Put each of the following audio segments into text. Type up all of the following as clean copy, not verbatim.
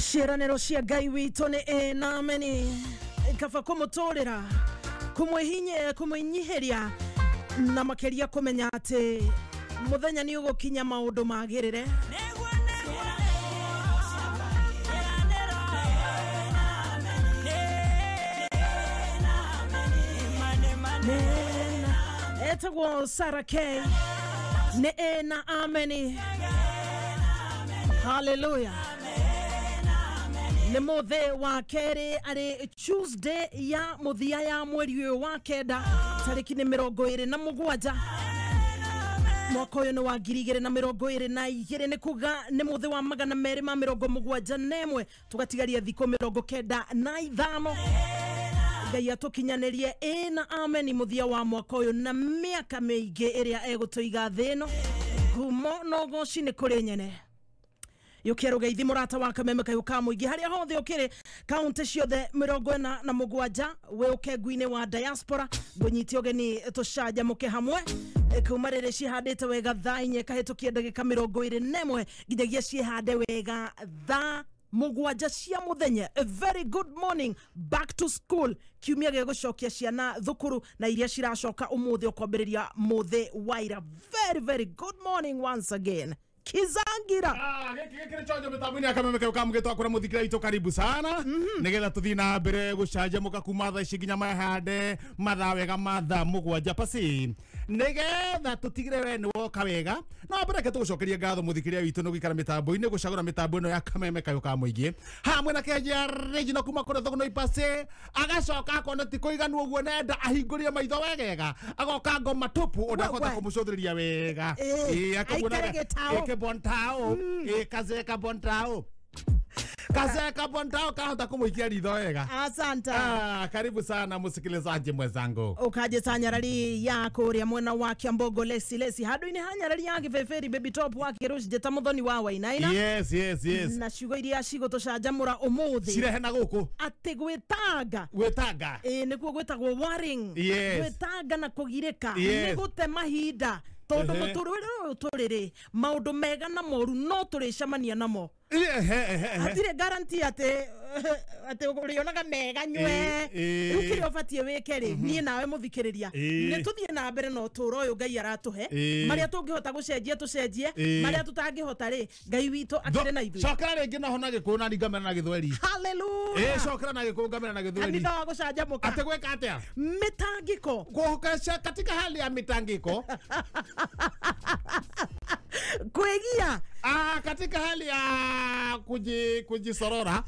Ciĩranĩro cia Ngai witũ nĩ ĩ na ameni. Kaba kũmũtũrĩra, kũmwĩnyihĩria na makĩria kũmenya atĩ mũthenya nĩ ũgũkinya maũndũ magĩrĩre. Etagwo Sarah K. Nĩ ĩ na ameni. Hallelujah. Nĩ mũthĩ wa kerĩ arĩ Tuesday ya mũthia ya mweri ũyũ wa kenda tarĩki nĩ 27 mwaka ũyũ nĩ wa 2022 nĩ kuga nĩ mũthĩ wa 271 tũgatigaria thikũ 95. Ngai atũkinyanĩrie ĩ na ameni mũthia wa mwaka ũyũ na mĩaka mĩingĩ ĩrĩa egũtũiga thĩ ĩno. Ngumo na ũgoci nĩ kũrĩ nyene. Yukia rugeithi murata wa Kameme kayu ka muingi haria hothe ukiri kaunti ciothe 47 we ukengu-ini wa diaspora ngunyite ugeni tucanjamuke hamwe kuma riri cihandite wega thaa 4 kahitukia ndagika 21 nginyagia cihande wega thaa 7 cia muthenya. A very good morning, back to school. Kiumia gĩa gũcokia ciana thukuru na iria ciracoka umuthi ukwambĩrĩria muthi waira. Very very good morning once again. Kizangira. Giki chonjo mitambo-ini ya Kameme kayu ka mũingĩ twakũra mũthikĩra witũ karibu sana nigetha tũthiĩ na mbere gũcanjamũka kuma thaa ici nginya mahande mathaa wega mathaa 7 pasi nigetha tũtigĩre we nĩ woka wega. No mbere reke tũgũcokerie ngatho mũthikĩria witũ nĩ gũikara mĩtambo-inĩ gũcagũra mĩtambo ĩno ya Kameme kayu ka mũingĩ hamwe na Kenja Regina kuma kũrĩa Thogono ipasi agacoka akona ti kũiganu ũguo nenda ahingũrire maitho wegega agoka ngoma tupu ũndakũhota kũmũcũthĩrĩria wega. Ĩĩ bontao kazeka bontao kazeka bontao kahota kumuikia ritho wega. Asante. Karibu sana musikilizaji mwenzangu. Ukaje tanyarari ya kuria mwena wa Kiambogo lesi lesi handu-ini ha nyarari ya gibeberi baby top wa kirush jeta muthoni wa wainaina. Yes yes yes. Na ciugo iria cigũtũcanjamũra ũmũthĩ cirehe na gũkũ atĩ gwĩtanga gwĩtanga ĩ nĩkuo gwĩtagwo worrying. Yes. Gwĩtanga na kũgirĩka Yes. nĩ gũte mahinda tondu muturire uyu turire maundu mega na moru no turicemania namo. Hatirĩ guarantee atĩ atĩ ũrĩonaga mega nywe rĩu kĩrĩa ũbatiĩ wĩke rĩ niĩ nawe mũthikĩrĩria nĩ tũthiĩ na mbere na ũtũũro ũyũ Ngai aratũhe marĩa tũngĩhota gũcenjia tũcenjie marĩa tũtangĩhota rĩ Ngai witũ akĩrĩ na ithuĩ. Cokera rĩngĩ noho na Gĩkũyũ na ngamera na Gĩthweri. Hallelujah. Cokera na Gĩkũyũ ngamera na Gĩthweri. Kanitha wa gũcanjamũka. Atĩ gwĩka atĩa? Mĩtangĩko. Kũhokesha katika hali ya mitangiko. Kuegia. Katika hali ya kujisorora.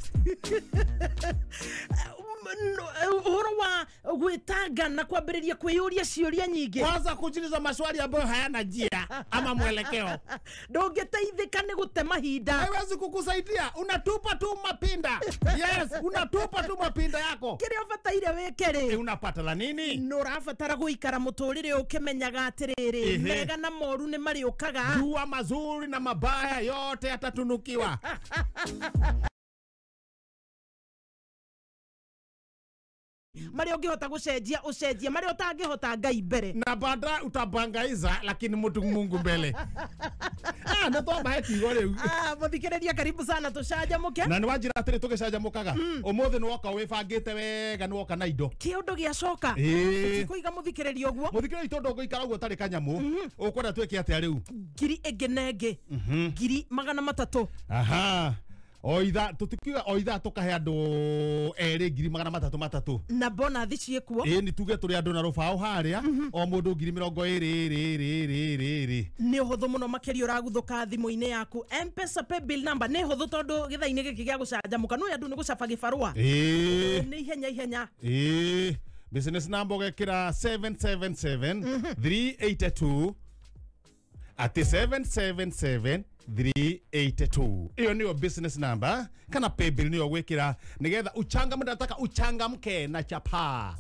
Uhoro wa gwĩtanga na kwambĩrĩria kwĩyũria ciũria nyingĩ. Kwanza kujiuliza maswali ambayo hayana njia ama mwelekeo. Ndũngĩteithĩka nĩ gũte mahinda. Haiwezi kukusaidia, unatupa tu mapinda. Yes, unatupa tu mapinda yako. Kĩrĩa ũbataire wĩke rĩ? Unapata la nini? Nĩ ũrabatara gũikara mũtũrĩre ũkĩmenyaga atĩrĩrĩ mega na moru nĩ marĩũkaga. Jua mazuri na mabaya yote yatatunukiwa. Maria ũngĩhota gũcenjia ũcenjie, maria ũtangĩhota Ngai mbere. Na baadaye utabangaiza lakini mtu Mungu mbele. Na twamba he kiugo rĩu. Mũthikĩrĩria karibu sana tũcanjamũke. Na nĩ wanjĩra atĩrĩ tũgĩcanjamũkaga. Ũmũthĩ nĩ woka wĩbangĩte wega nĩ woka na indo. Kĩũndũ gĩacoka. Tũtikũiga mũthikĩrĩria ũguo. Mũthikĩrĩria tondũ ũngĩikara ũguo ũtarĩ kanyamũ. Ũkwenda twĩke atĩa rĩu? Ngiri ĩngĩ na ĩngĩ. 300,000. Aha. Oitha tutikiuga oitha tukahe andu eri 300,000 na bonathi ciĩkuo. Ĩ nĩ tuge tũrĩ andũ na rũbaũ harĩa o mũndũ 20,000 nĩ ũhũthũ mũno makĩria ũraguthũka thimũ-inĩ yaku. M-Pesa pay bill number nĩ hũthũ tondũ gĩthaa-inĩ gĩkĩ gĩa gũcanjamũka nĩ andũ nĩ gũcaba gĩbarũa. Nĩ ihenya ihenya. Business number ũgekĩra 777 382 ati 777 382. Iyo niyo business number kana pay bill niyo gwikira nigetha uchangamke, nataka uchangamke na chapa.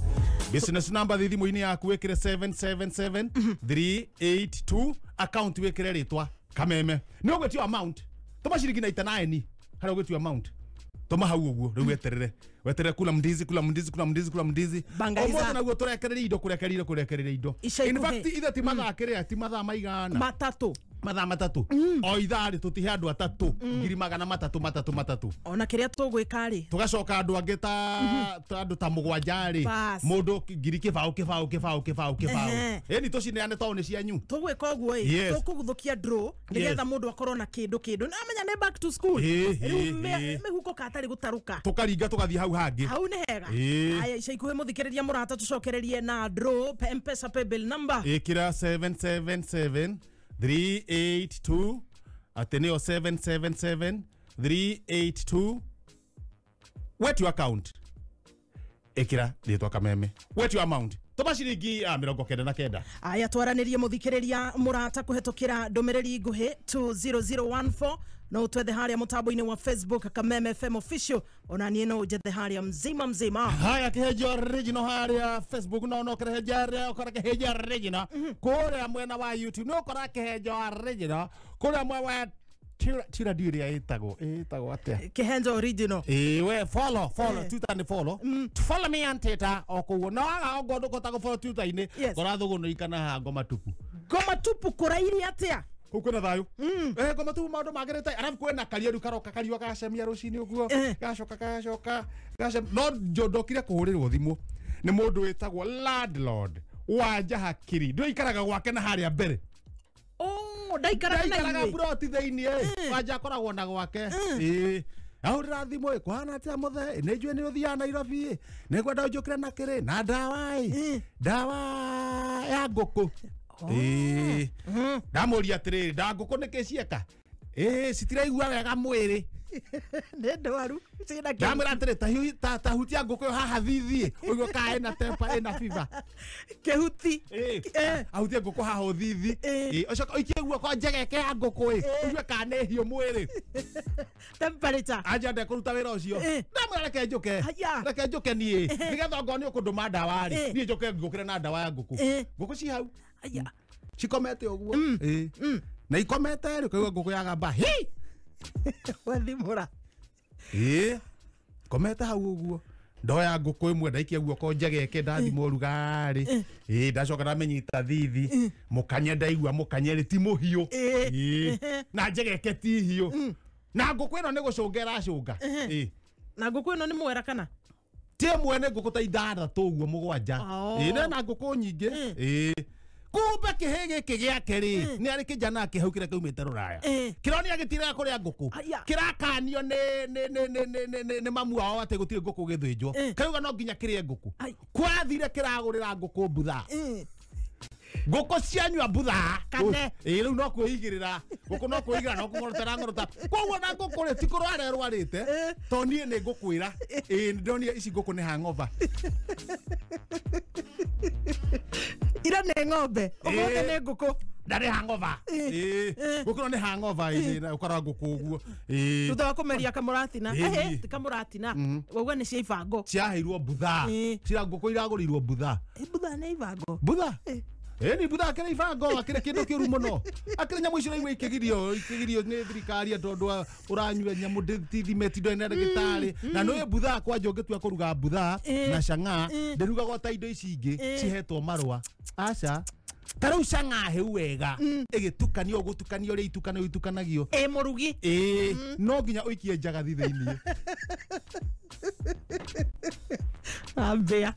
Business number thimũ-inĩ yaku wikire 777 382 account wikire ritwa Kameme. Ni ũgwĩtio amount tuma ciringi 99 harĩa ũgwĩtio amount tuma hau ũguo rĩu weterere weterere kula mdizi kula mdizi kula mdizi kula mdizi ũmũthĩ naguo tũrekereria indo kũrekereria indo. In fact ithe ti mathaa kĩrĩa ti mathaa maigana matatũ. Mathaa matatu o ithaa rĩ tũtihe andũ atatũ ngiri magana matatũ matatũ matatũ ona kĩrĩa tũgwĩka rĩ tũgacoka andũ angĩ ta andũ ta mũgwanja rĩ mũndũ ngiri kĩbaũ kĩbaũ kĩbaũ kĩbaũ kĩbaũ ĩni tũcineane tondũ nĩ cianyu tũgwĩka ũguo ĩ tũkũguthũkia draw nĩgetha mũndũ akorwo na kĩndũ kĩndũ na amenya nĩ back to school rĩu mĩhuko katarĩ gũtarũka tũkaringa tũgathiĩ hau hangĩ hau nĩ hega aya ica ikuhĩ mũthikĩrĩria mũrata tũcokererie na draw M-Pesa paybill number ĩkĩra 777 382 atĩ nĩyo 777 382 wet your account ĩkĩra rĩtwa Kameme wet your amount tũma ciringi 99. Aya twaranĩrie mũthikĩrĩria mũrata kũhetũkĩra ndũmĩrĩri nguhĩ 20014 no twethe harĩa mũtambo-inĩ wa Facebook Kameme FM official ona niĩ no njethe harĩa mzima mzima. Haya Kĩhenjo original harĩa Facebook no Kĩhenjo ũkora Kĩhenjo original kũrĩa mwena wa YouTube no ũkora Kĩhenjo original kũrĩa mwena wa tira ndiũrĩa ĩtagwo atĩa Kĩhenjo original we follow Twitter ni follow follow me on Twitter o kũguo no aga ongo ndũkũhota gũ follow Twitter-inĩ ngora thũgũnũ ikana haha ngoma tupu ngoma tupu kũrairie atĩa kũu kwĩna thayũ ngoma tupu maũndũ magĩrĩte arabu kwĩna karia rĩu karoka kariũa gacemia rũcinĩ ũguo gacoka gacoka gacemia no ndokire kũhũrĩrwo thimũ nĩ mũndũ wĩtagwo landlord wa Njahakiri ndũikaraga gwake na harĩa mbere ndaikaraga na ploti thĩinĩ wanja akoragwo na gwake ahũrĩra thimũ kũhana atĩa mũthee nĩ njũĩ nĩ ũthiaga Nairobi nĩ ngwenda ũnjũkĩre na kĩrĩ na ndawa ndawa ya ngũkũ ndamũria atĩrĩrĩ nda ngũkũ nĩkĩ cieka citiraigua wega mwĩrĩ nĩ ndwaru ciĩna kĩ ndamwĩra atĩrĩ ta hutia ngũkũ ĩyo haha thithiĩ ũigue kana ĩna temper ĩna fever kĩhuti ahutie ngũkũ haha ũthithi ũcoke ũikie guoko njegeke ya ngũkũ ũigue kana nĩ hiũ mwĩrĩ temperature anja ndekũruta wĩra ũcio ndamwĩra reke njũke reke njũke niĩ nĩgetha ongorwo nĩ ũkũndũma ndawa rĩ niĩ njũke ngũkĩre na ndawa ya ngũkũ ngũkũ ci hau cikomete ũguo na ikomete rĩ ũkaigua ngũkũ yagamba hi wathimũra komete hau ũguo ndoya ngũkũ ĩmwe ndaikia guoko njegeke ndathima ũrugarĩ ndacoka ndamenyita thithi mũkanye ndaigua mũkanye rĩ ti mũhiũ na njegeke ti hiũ na ngũkũ ĩno nĩ gũcũnga ĩracũnga na ngũkũ ĩno nĩ mwera kana ti ĩmwe nĩ ngũkũ ta ithathatũ ũguo mũgwanja na ngũkũ nyingĩ kumbe kĩhĩ gĩkĩ gĩake rĩ nĩ arĩ kĩjana kĩhau kĩrĩa kĩaumĩte rũraya kĩronia gĩtiraga kũrĩa ngũkũ kĩrakanio nĩ mamu wao atĩ gũtirĩ ngũkũ gĩthĩnjwo kĩrauga no nginya kĩrĩe ngũkũ kwathire kĩragũrĩra ngũkũ mbutha ngũkũ cianyua mbutha kane rĩu no kwĩigĩrĩra ngũkũ no kwĩigĩrĩra no kũng'orotera ng'orota koguo na ngũkũ rĩ ti kũrwara ĩrwarĩte to niĩ nĩ ngũkwĩra ndonire ici ngũkũ nĩ hangover ira nĩ ng'ombe ũmũthĩ nĩ ngũkũ na nĩ hangover ngũkũ ĩno nĩ hangover ũkora ngũkũ ũguo thutha wa kũmeria kamũratina ti kamũratina wauga nĩ cia ibango ciaheirwo mbutha cira ngũkũ iragũrĩirwo mbutha mbutha nĩ ibango mbutha ni mbutha akĩrĩ ibango akĩrĩ kĩndũ kĩũru mũno akĩrĩ nyamũ icio iraigua ikĩgirio nĩ thirikari tondũ ũranyua nyamũ tithimeti ndũrĩ na ndagĩtarĩ na nĩũĩ mbutha kwanja ũngĩtua kũruga mbutha na chang'aa ndĩrugagwo ta indo ici ingĩ cihetwo marũa aca ta rĩu chang'aa hĩu wega ĩgĩtukanio ũgũtukanio ũrĩa itukanio itukanagio mũrugi no nginya ũikie njagathi thĩinĩ ambĩa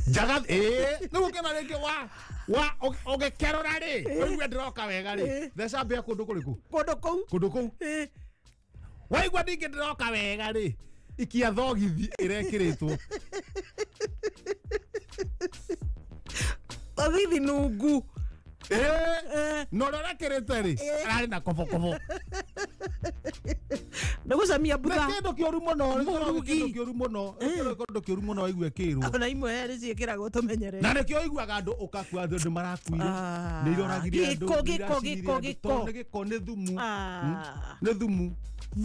njagathi nĩguo ũkĩona rĩngĩ wa ũgĩkerũra rĩ ũigue ndĩroka wega rĩ theca mbĩa kũndũ kũrĩkũ kũndũ kũu kũndũ kũu waigua ningĩ ndĩroka wega rĩ ikia thogithi ĩrekĩrĩtwo thogithi nungu na ũrĩa ũrekĩrĩte rĩ ararĩ na kobokobo nĩ gũcamia mbutha nĩ kĩndũ kĩũru mũno kĩndũ kĩũru mũno kĩndũ kĩũru mũno waigue kĩrwo ona imwe nĩ ciĩkĩragwo tũmenyerere na nĩkĩo ũiguaga andũ ũkakua andũ marakuire nĩ iroragirie andũ gĩko gĩko gĩko gĩko nĩ gĩko nĩ thumu nĩ thumu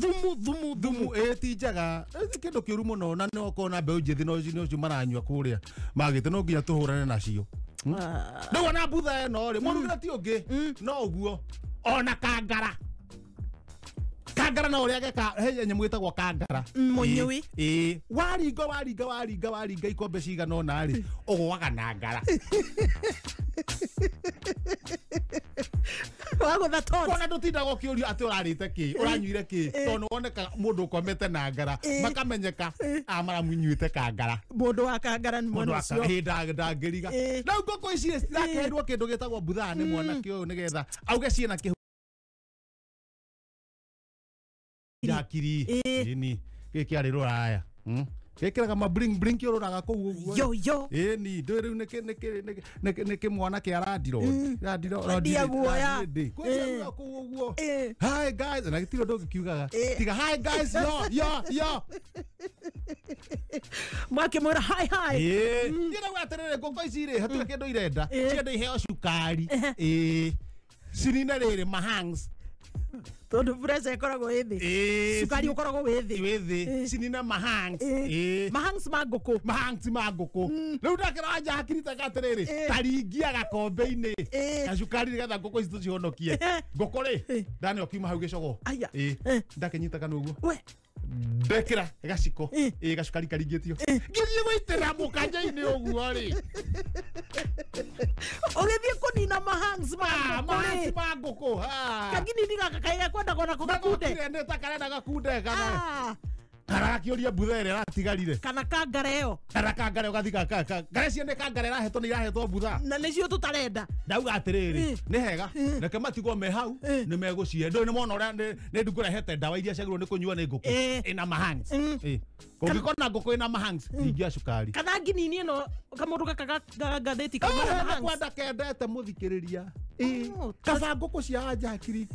thumu thumu thumu ti njega kĩndũ kĩũru mũno na no ũkona mbeũ njĩthĩ no ũcio maranyua kũrĩa magĩte no nginya tũhũrane nacio rĩu ona mbutha ĩno rĩ mũrugĩre ti ũngĩ no ũguo ona kangara kangara no ũrĩage he nyamũ ĩtagwo kangara mũnyui waringa waringa waringa waringa ikombe cigana ũna rĩ ũgũaga na ngara Wagũtha tot. Kona ndũtindaga ũkĩũrio atĩ ũrarĩte kĩ, ũranyuire kĩ, tondũ woneka mũndũ ũkomete na ngara, makamenyeka maramunyuĩte kangara. Mũndũ wa kangara nĩ mwena ũcio. Mũndũ ndangĩriga. Rĩu ngũkũ ici cirakeherwo kĩndũ gĩtagwo mbuthaa nĩ mwanake ũyũ nĩgetha auge ciĩna kĩhu jakiri. Ĩni gĩkĩ arĩ rũraya. Gĩkĩraga ma bling bling kĩũrũraga kũu ũguo. Yo yo. Ĩni ndũĩ rĩu nĩ kĩmwana kĩa randiro. Randiro Kwendia guoya. Kwendia guoya kũu ũguo. Hi guys, na gĩtirĩ ũndũ ũngĩkiugaga. Tiga hi guys, yo yo yo. Mwakĩmwĩra hi hi. Niĩ ndauga atĩrĩrĩ, ngũkũ ici rĩ hatirĩ kĩndũ irenda. Cienda iheo cukari. Cinine rĩrĩ mahangs. Tondũ pressure ĩkoragwo ĩ thĩ. Cukari ũkoragwo wĩ thĩ. Wĩ thĩ. Cinine mahangs. Mahangs ma ngũkũ. Mahangs ma ngũkũ. Rĩu ndakĩra Jakiri ta atĩrĩrĩ, taringia gakombe-inĩ gacukari nĩgetha ngũkũ ici tũcihonokie. Ngũkũ rĩ, ndani ũkiuma hau gĩcogoo. Ndakĩnyita kanua ũguo. Ndekĩra gaciko gacukari karingĩtio. Ngĩthiĩ gũitĩra mũkanja-inĩ ũguo rĩ. Ũgĩthiĩ kũnina mahangs ma ngũkũ. Mahangs ma ngũkũ. Kaginini gaka kaĩ gakwendaga onako gakunde. Nĩ ta karenda gakunde kana. Karakĩũria mbutha ĩrĩa ĩratigarire. Kana kangara ĩyo. Kana kangara ũgathiĩ ngara cio nĩ kangara ĩrahetwo nĩ irahetwo mbutha. Na nĩcio tũtarenda. Ndauga atĩrĩrĩ, nĩ hega reke matigwo me hau nĩ megũcihe. Ndũĩ nĩ mona ũrĩa nĩ ndungũrehete ndawa iria ciagĩrĩirwo nĩ kũnyua nĩ ngũkũ ĩna mahangs. Ũngĩkona ngũkũ ĩna mahangs ringia cukari. Kana nginini ĩno kamũndũ gaka ga ngathĩti kauma na mahangs. Kwenda kendete mũthikĩrĩria. Kaba ngũkũ cia Jakiri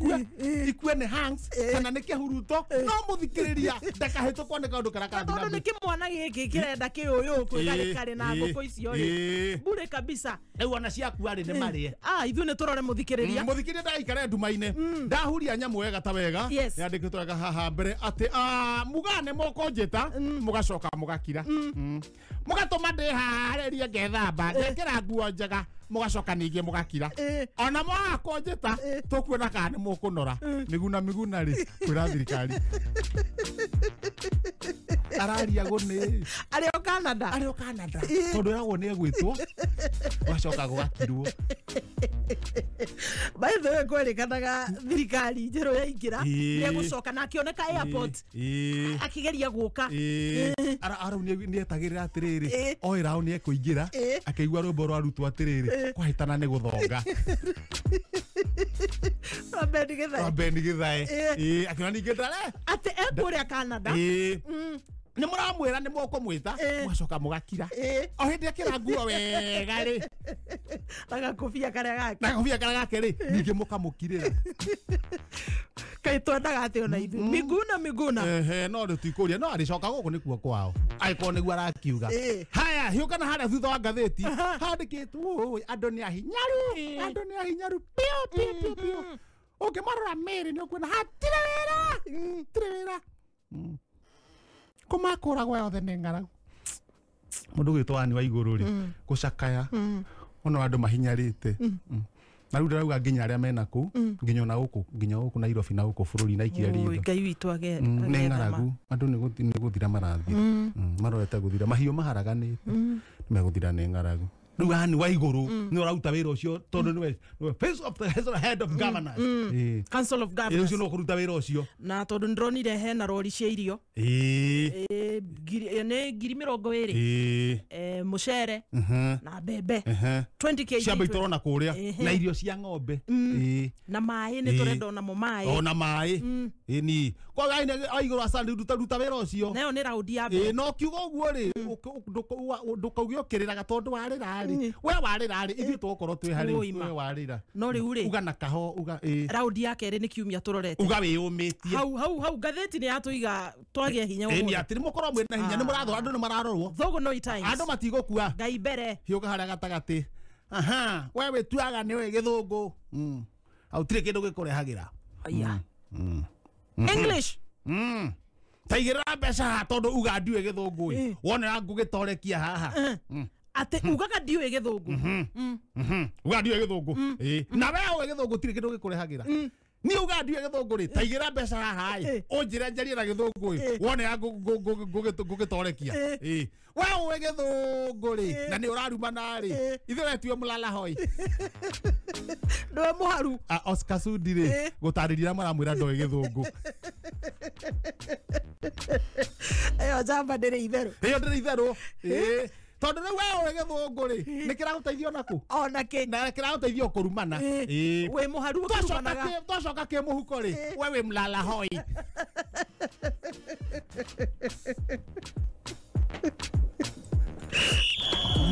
ikue nĩ hangs kana nĩ kĩhuruto no mũthikĩrĩria ndakahĩtũkwo nĩ kaũndũ karĩa karathiĩ na Tondũ nĩ mbere. kĩmwana gĩkĩ kĩrenda kĩũyũ kwĩgarĩkarĩ na ngũkũ icio rĩ. Bure kabisa. Rĩu ona ciakua rĩ nĩ marĩe. Ithuĩ nĩ tũrore mũthikĩrĩria. Mũthikĩrĩria ndaikare nduma-inĩ. Ndahuria nyamũ wega ta wega. Yandĩkĩtwo wega haha mbere atĩ mugane mũkũnjĩta mũgacoka mũgakira. Mũgatũma ndĩharĩrie ngethamba ngekĩra nguo njega mũgacoka ningĩ mũgakira. Ona mwaga kũnjĩta tũkuona kana nĩ mũkũnora. Miguna Miguna rĩ kwĩra thirikari. Araria gũnĩ. Arĩ o Canada. Arĩ o Canada. Tondũ ĩragwo nĩ egwĩtwo gũgacoka gũgakirwo. By the way, kwerĩkanaga thirikari njerũ yaingĩra nĩ egũcoka na akĩoneka airport akĩgeria gũka. Arau nĩ etagĩrĩra atĩrĩrĩ oĩrao nĩ ekũingĩra akĩigua rwĩmbo rwarutwo atĩrĩrĩ kwahĩtana nĩ gũthonga. Rwa Ben Githae. Rwa Ben Githae. Akĩona ningĩ ndare. Atĩ ekũrĩa Canada. Nĩ mũramwĩra nĩ mũkũmwĩta mũgacoka mũgakira. O hĩndĩ akĩra nguo wega rĩ. Na gakobia karĩa gake. Na gakobia karĩa gake rĩ ningĩ mũkamũkirĩra. Kaĩ twendaga atĩ ona ithuĩ. Miguna Miguna. No rĩu tikũria no arĩcoka gũkũ nĩkuo kwao. Angĩkorwo nĩguo arakiuga. Haya hiũka na harĩa thutha wa ngathĩti handĩkĩtwo andũ nĩ ahinyaru. Andũ nĩ ahinyaru piũ piũ piũ piũ. Ũngĩmarora mĩĩrĩ nĩ ũkuona hatirĩ wĩra. Hatirĩ wĩra. Kũmakũragwo yothe nĩ ng'aragu. Mũndũ ũgwĩtwo Anne wa igũrũ rĩ gũcakaya ona andũ mahinyarĩte. Na rĩu ndĩrauga nginya arĩa mena kũu nginya ona gũkũ nginya gũkũ Nairobi na gũkũ bũrũri na ikia rĩndũ. Ngai witũ age nĩ ng'aragu andũ nĩ gũthira marathira. Marorete gũthira mahiũ maharaganĩte nĩ megũthira nĩ ng'aragu. Rĩu Anne wa igũrũ nĩ ũraruta wĩra ũcio tondũ nĩwe face of the head of governors. Council of Governors. Ũcio no kũruta wĩra ũcio. Na tondũ nĩndĩronire hena rori cia irio. Nĩ 20,000. Mũcere na mbembe. 20 kg. Ciamba itorona kũrĩa na irio cia ng'ombe. Na maĩ nĩ tũrenda onamo maĩ. Ona maĩ. Ĩni. Kwa wa igũrũ asante ruta wĩra ũcio. Nayo nĩ raundi ya mbere. No kiugo ũguo rĩ ndũkauge ũkĩrĩraga tondũ warĩra rĩ. We warĩra rĩ ithuĩ tũgũkorwo twĩ harĩ we warĩra. No rĩu rĩ uga na kaho uga raundi ya kerĩ nĩ kiumia tũrorete. Uga wĩyũmĩtie. Hau hau hau ngathĩti nĩ yatũiga twagĩa hinya ũmũthĩ. Ĩni atĩ mũkorwo mwĩna hinya nĩ mũrathora andũ nĩ mararorwo. Thogo no times. Andũ matigũkua. Ngai mbere. Hiũka harĩa gatagatĩ. Aha, we wĩtuaga nĩwe gĩthũngũ. Hatirĩ kĩndũ gĩkũrehagĩra. Aya. English. Taigĩrĩra mbeca haha tondũ uga ndiũĩ gĩthũngũ ĩ. Wonera ngũgĩtorekia haha. Atĩ ugaga ndiũĩ gĩthũngũ. Uga ndiũĩ gĩthũngũ. Na we ũĩ gĩthũngũ tirĩ kĩndũ gĩkũrehagĩra. Ni uga ndiwe githungu ri taigira mbeca haha ĩ unjire njarie na githungu ĩ wone ya ngugitorekia ĩ we uwe githungu ri na ni urarumana ri ithe wetue mulala hoi ndwe muharu. Oscar Sudi ri gutariria maramwira ndoĩ githungu. Eyo njamba ndĩrĩ itherũ. Ĩyo ndĩrĩ itherũ. Ĩ tondu riu we uwe githungu ri ni kiraguteithia onaku onake na kiraguteithia kurumana. Ĩ wi muharu ukirumanaga. Twacoka ki muhuko ri we wi mlala hoi.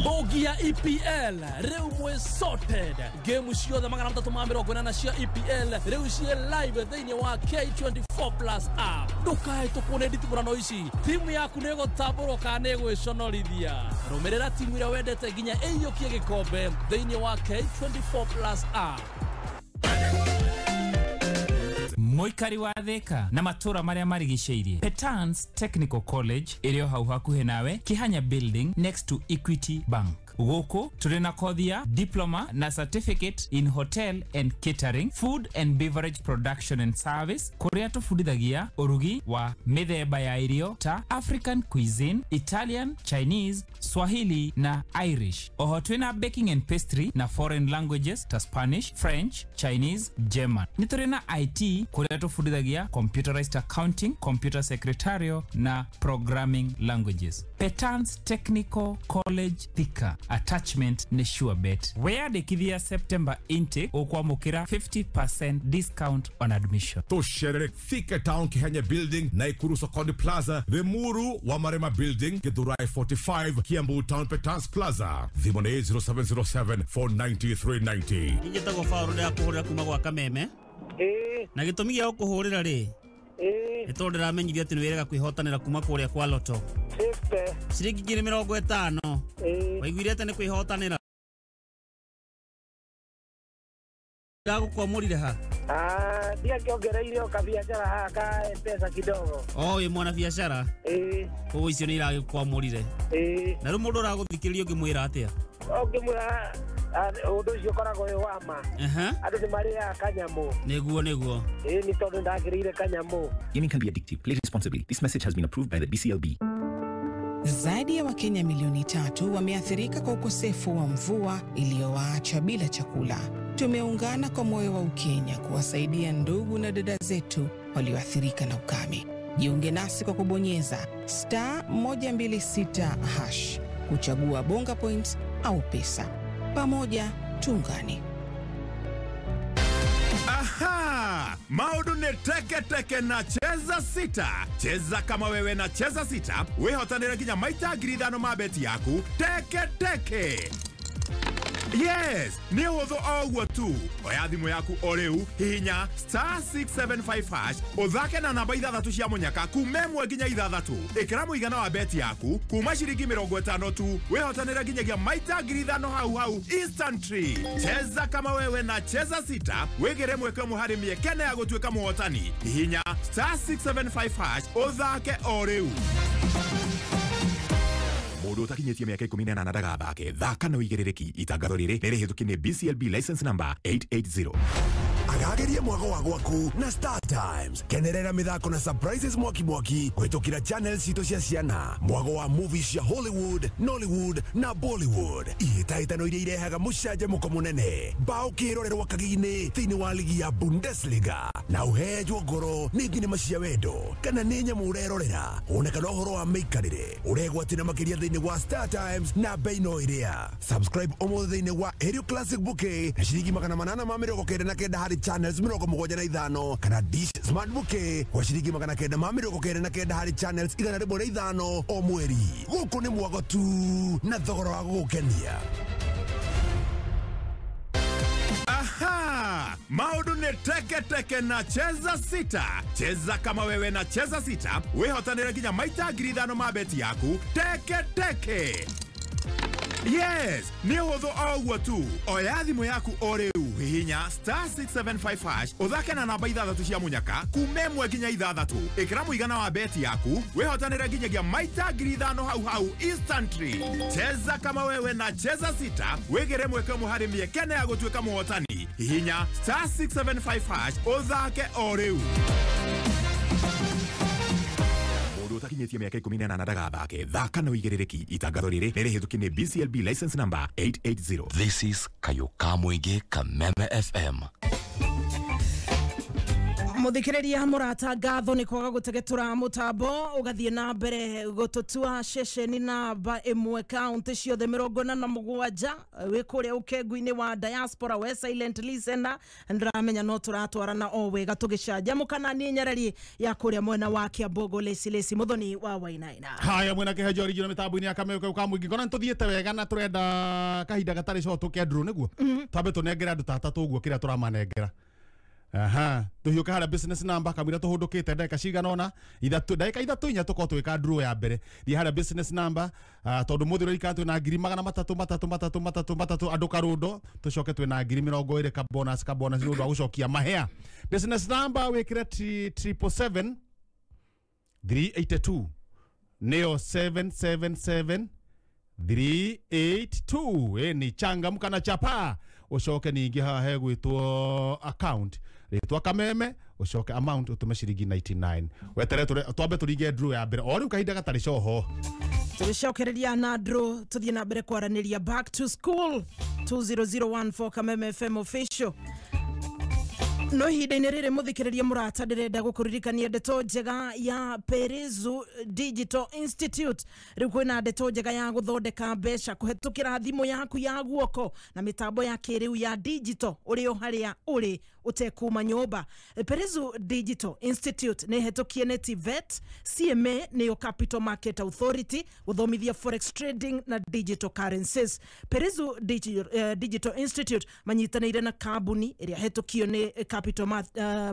Mbogi ya EPL riu mwe sorted. Game ciothe 380 cia EPL riu cie live thiini wa K24 Plus app. Ndukahĩtũkwo nĩ nditimũrano ici. Timu yaku nĩ ĩgũtambũrwo kana nĩ ĩgwĩconorithia. Rũmĩrĩra timu ĩrĩa wendete nginya ĩiyũkie gĩkombe thiini wa K24 Plus app. Muikari wa Thika na matura maria marigiceirie Petans Technical College ĩrĩ o hau hakuhĩ nawe, Kihanya Building next to Equity Bank. Gũkũ tũrĩ na kothi ya diploma na certificate in hotel and catering, food and beverage production and service, kũrĩa tũbundithagia ũrugi wa mĩthemba ya irio ta African cuisine, Italian, Chinese, Swahili na Irish. Oho twĩna baking and pastry na foreign languages ta Spanish, French, Chinese, German. Nĩ tũrĩ na IT kũrĩa tũbundithagia computerized accounting, computer secretarial na programming languages. Petans Technical College Thika. Attachment ni sure bet. Weyandĩkithia September intake ũkwamũkĩra 50% discount on admission. Tusherere Thika Town Kihanya Building, Naikuru Sokoni Plaza, Limuru wa Marema Building, Githurai 45, Kiambu Town Petans Plaza. Thimũ nĩ 0707 490 390. Njĩtagwo Paul ndĩrakũhũrĩra kuma gwa Kameme. Na gĩtũmi gĩa gũkũhũrĩra rĩ nĩ tondũ ndĩramenyithio atĩ nĩ wĩrega kwĩhotanĩra kuma kũrĩa kwa Lotto. Ciringi 50,000. Waiguire atĩ nĩ kwĩhotanĩra. Ndagũkwamũrire ha? Ndiakĩongereire o kabiacara haha ka M-Pesa kidogo. O wĩ mwana biacara? Koguo icio nĩ iragĩkwamũrire. Na rĩu mũndũ ũragũthikĩrĩria ũngĩmwĩra atĩa? Ũngĩmwĩra ũndũ ũcio ũkoragwo wĩ wa ma. Andũ nĩ marĩaga kanyamũ. Nĩguo nĩguo. Ĩĩ nĩ tondũ ndakĩrĩire kanyamũ. Gaming can be addictive. Play responsibly. This message has been approved by the BCLB. Zaidi ya Wakenya milioni 3 wameathirika kwa ukosefu wa mvua iliyowaacha bila chakula. Tumeungana kwa moyo wa Ukenya kuwasaidia ndugu na dada zetu walioathirika na ukame. Jiunge nasi kwa kubonyeza *126# kuchagua Bonga Points au pesa. Pamoja tuungane. Aha! Maundu nĩ teke teke na Cheza Sita. Cheza kama wewe na Cheza Sita, wĩhotanĩre nginya maita 5,000 ma beti yaku teke teke. Yes, nĩ ũhũthũ o ũguo tu. Oya thimũ yaku o rĩu, hihinya *675# ũthake na namba 6 cia mũnyaka kuma 1 nginya 6. Ĩkĩra mũigana wa beti yaku kuma ciringi 50 tu, wĩhotanĩre nginyagia maita 5,000 hau hau instantly. Cheza kama wewe na Cheza Sita, wĩgĩre mweke ũmwe harĩ mĩeke ya gũtuĩka mũhotani. Hihinya *675# ũthake o rĩu. Mũndũ ũtakinyĩtie mĩaka 18 ndagathake. Thaka na ũigĩrĩrĩki. Itangatho rĩrĩ nĩ rĩhĩtũkie nĩ BCLB license number 880. Agageria mwago wa gwaku na Star Times. Kenerera mithako na surprises mwaki mwaki kũhĩtũkĩra channel citũ cia ciana. Mwago wa movies cia Hollywood, Nollywood na Bollywood. Ihĩtahĩtano iria irehaga mũcanjamũko mũnene. Bao kĩrorerwa kagi-inĩ thĩinĩ wa ligi ya Bundesliga. Na ũhenjwo ngoro nĩ thinema cia wendo kana nĩ nyamũ ũrerorera. Ona kana ũhoro wa mĩikarĩre ũregwatĩra makĩria thĩinĩ wa Star Times na bei no ĩrĩa. Subscribe ũmũthĩ thĩinĩ wa Aerial Classic Bouquet na ciringi 899 harĩ channels 75 kana Dish Smart Bouquet kwa ciringi 999 harĩ channels 105 o mweri. Gũkũ nĩ mwago tu na thogora wa gũgũkenia. Aha! Maundu nĩ teke teke na Cheza Sita. Cheza kama wewe na Cheza Sita, wĩhotanĩre nginya maita 5,000 ma beti yaku teke teke. Yes, nĩ ũhũthũ o ũguo tu. Oya thimũ yaku o rĩu, hihinya *675# ũthake na namba 6 cia mũnyaka kuma 1 nginya 6. Ĩkĩra mũigana wa beti yaku, wĩhotanĩre nginyagia maita 5,000 hau hau instantly. Cheza kama wewe na Cheza Sita, wĩgĩre mweke ũmwe harĩ mĩeke ya gũtuĩka mũhotani. Hihinya star 675 hash ũthake o rĩu. Mũndũ ũtakinyĩtie mĩaka 18 ndagathake. Thaka na ũigĩrĩrĩki. Itangatho rĩrĩ nĩ rĩhĩtũkie nĩ BCLB license number 880. This is Kayuka Mwingi Kameme FM. Muthikiriria murata ngatho ni kwaga gutegetura mutambo ugathie na mbere gututua ceceni namba 1 kaunti ciothe 47 wi kuria ukengu-ini wa diaspora we silent listener ndiramenya no turatwarana o wega tugicanjamuka na ni nyarari ya kuria mwena wa Kiambogo Lesi Lesi Muthoni wa Wainaina. Haya mwena kihejo original mitambo-ini ya Kameme ka Mwingi ngona nituthiete wega na turenda kahinda gatari coto kia nduru niguo twambe tunengere andu tata tuguo kiria turamanengera. Aha, tuhiuka haria business number kamwira tuhundukite ndagika cigana ona ithatu ndagika ithatu inya tukorwo twika draw ya mbere. Thiĩ haria business number tondu muthi urarikana twina ngiri magana matatu matatu matatu matatu matatu andu karundo tucoke twina ngiri mirongo iri ka bonus ni undu wa gucokia mahea. Business number wikire 777 382 neo 777 382. Ni changamka na chapa ucoke ningi haha hegwitwo account ritwa Kameme ucoke amount utume ciringi 99 wetere twambe turinge draw ya mbere o riu kahinda gatari coho tugicokereria na draw tuthie na mbere kwaraniria back to school 20014 Kameme FM official. No ihinda-inĩ rĩrĩ mũthikĩrĩria mũrata ndĩrenda gũkũririkania ndeto njega ya Perezu Digital Institute. Rĩu kwĩna ndeto njega ya gũthondeka mbeca kũhetũkĩra thimũ yaku ya guoko na mĩtambo ya kĩrĩu ya digital ũrĩ o harĩa ũrĩ ũtekuma nyũmba. Perezu Digital Institute nĩ hetũkie nĩ TVET, CMA nĩyo Capital Market Authority gũthomithia forex trading na digital currencies. Perezu Digital Institute manyitanĩire na kambuni ĩrĩa hetũkio nĩ Capital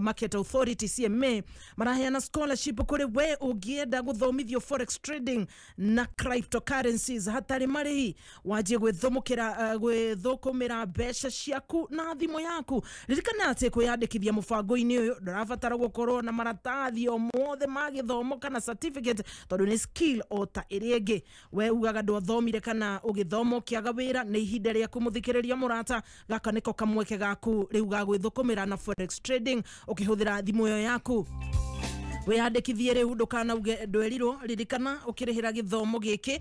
Market Authority CMA maraheana scholarship kuri we ungienda guthomithio forex trading na cryptocurrencies hatari marihi wanjie gwithumukira gwithukumira mbeca ciaku na thimu yaku. Ririkana ati kwiyandikithia mubango-ini uyu ndurabatara gukorwo na maratathi o mothe ma githomo kana certificate tondu ni skill o ta ĩrĩa ĩngĩ. We ugaga ndwathomire kana ũgĩthoma ũkĩaga wĩra, nĩ ihinda rĩaku mũthikĩrĩria mũrata, gaka nĩko kamweke gaku rĩu ga gwĩthũkũmĩra na forex trading ũkĩhũthĩra thimũ ĩyo yaku. Wiyandĩkithie rĩu ndũkanauge ndwerirwo. Ririkana ũkĩrĩhĩra gĩthomo gĩkĩ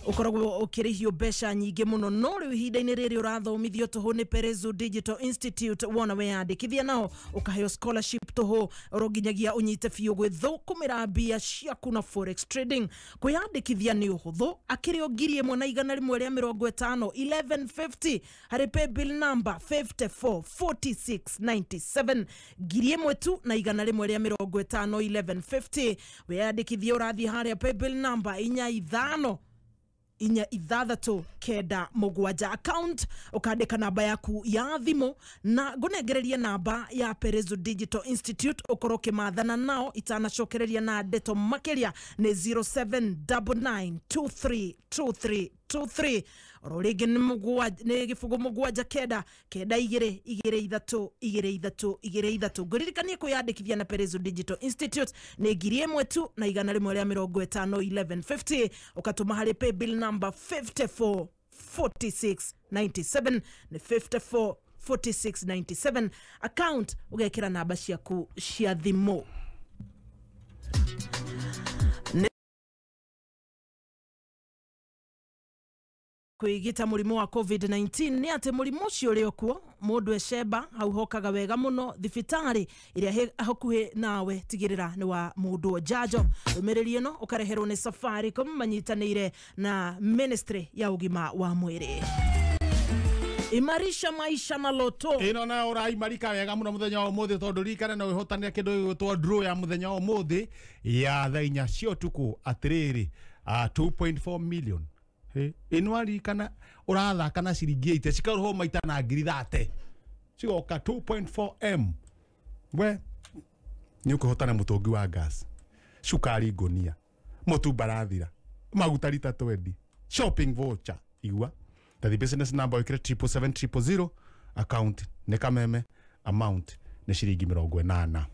ũkoragwo ũkĩrĩhio mbeca nyingĩ mũno, no rĩu ihinda-inĩ rĩrĩ ũrathomithio tũhũ nĩ Perezu Digital Institute. Wona weyandĩkithia nao ũkaheo scholarship tũhũ oro nginyagia ũnyite biũ gwĩthũkũmĩra mbia ciaku na forex trading. Kwĩyandĩkithia nĩ ũhũthũ, akĩrĩ o 1150 1150 harĩ paybill number 544697 1,150 tu na 150 1150. Weyandĩkithia ũrathiĩ harĩa paybill number 45 4 6 9 7 account ukandika namba yaku ya thimu na ngunengereria namba ya Perezu Digital Institute ukorwo ukimathana nao itanacokereria na ndeto makiria ni 0799232323 oro ringi ni gĩbũgũ 7 9 9 2 2 3 2 3 2 3. Ngũririkanie kwĩyandĩkithia na Perezu Digital Institute nĩ 1,000 tu na 150 1150 ũkatũma harĩ paybill number 544697 ni 544697 account ũgekĩra namba ciaku cia thimũ. Kwigita mũrimũ wa COVID-19 nĩ atĩ mũrimũ ũcio ũrĩ okuo mũndũ ecemba hau hokaga wega mũno thibitarĩ ĩrĩa hakuhĩ nawe tigĩrĩra nĩ wa mũndũ njanjo. Ndũmĩrĩri ĩno ũkareherwo nĩ Safaricom manyitanĩire na Ministry ya ũgima wa mwĩrĩ. Imarisha maisha na loto ino na uraimarika wega muno muthenya wa umuthi tondu ririkana no wihotania kindu gigwitwo draw ya muthenya wa umuthi ya thaa inya cia utuku atiriri 2.4 million. Ino aririkana urathaka na ciringi 80 cikarũhwo maita na ngiri 30 cigoka 2.4 m. We ni ukuhotana mutungi wa gas, cukari ngonia, mutu mbarathira, maguta rita 20, shopping voucher igua tathi business number wikire 777 000 account ni Kameme amount ni ciringi 80.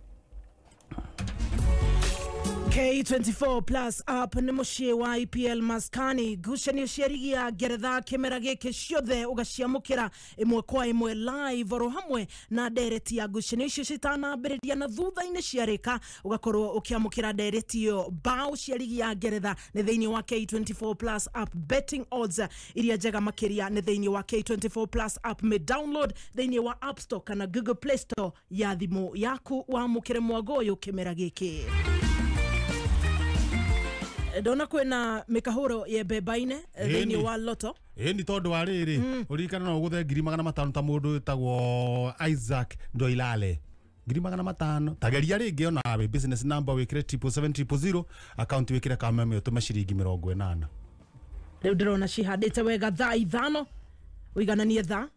K24 Plus app nĩ mũciĩ wa EPL maskani ngucanio cia rigi ya Ngeretha kĩmera gĩkĩ ciothe ũgaciamũkĩra ĩmwe kwa ĩmwe live oro hamwe na ndereti ya ngucanio icio citanambĩrĩria na thutha-inĩ ciarĩka ũgakorwo ũkĩamũkĩra ndereti ĩyo. Bao cia rigi ya Ngeretha nĩ thĩinĩ wa K24 Plus app, betting odds iria njega makĩria nĩ thĩinĩ wa K24 Plus app. Mĩ download thĩinĩ wa App Store kana Google Play Store ya thimũ yaku wamũkĩre mwago ũyũ kĩmera gĩkĩ. Ndona kwĩna mĩkahũro ya mbemba-inĩ thĩinĩ wa Lotto. Ĩni tondũ wa rĩrĩ ũririkana no ũgũthe 500,000 ta mũndũ wĩtagwo Isaac Ndoilale 500,000 tageria rĩngĩ onawe business number wĩkĩre 77700 account wĩkĩre Kameme ũtũme ciringi 80. Rĩu ndĩrona cihandĩte wega thaa 5 ũigananie thaa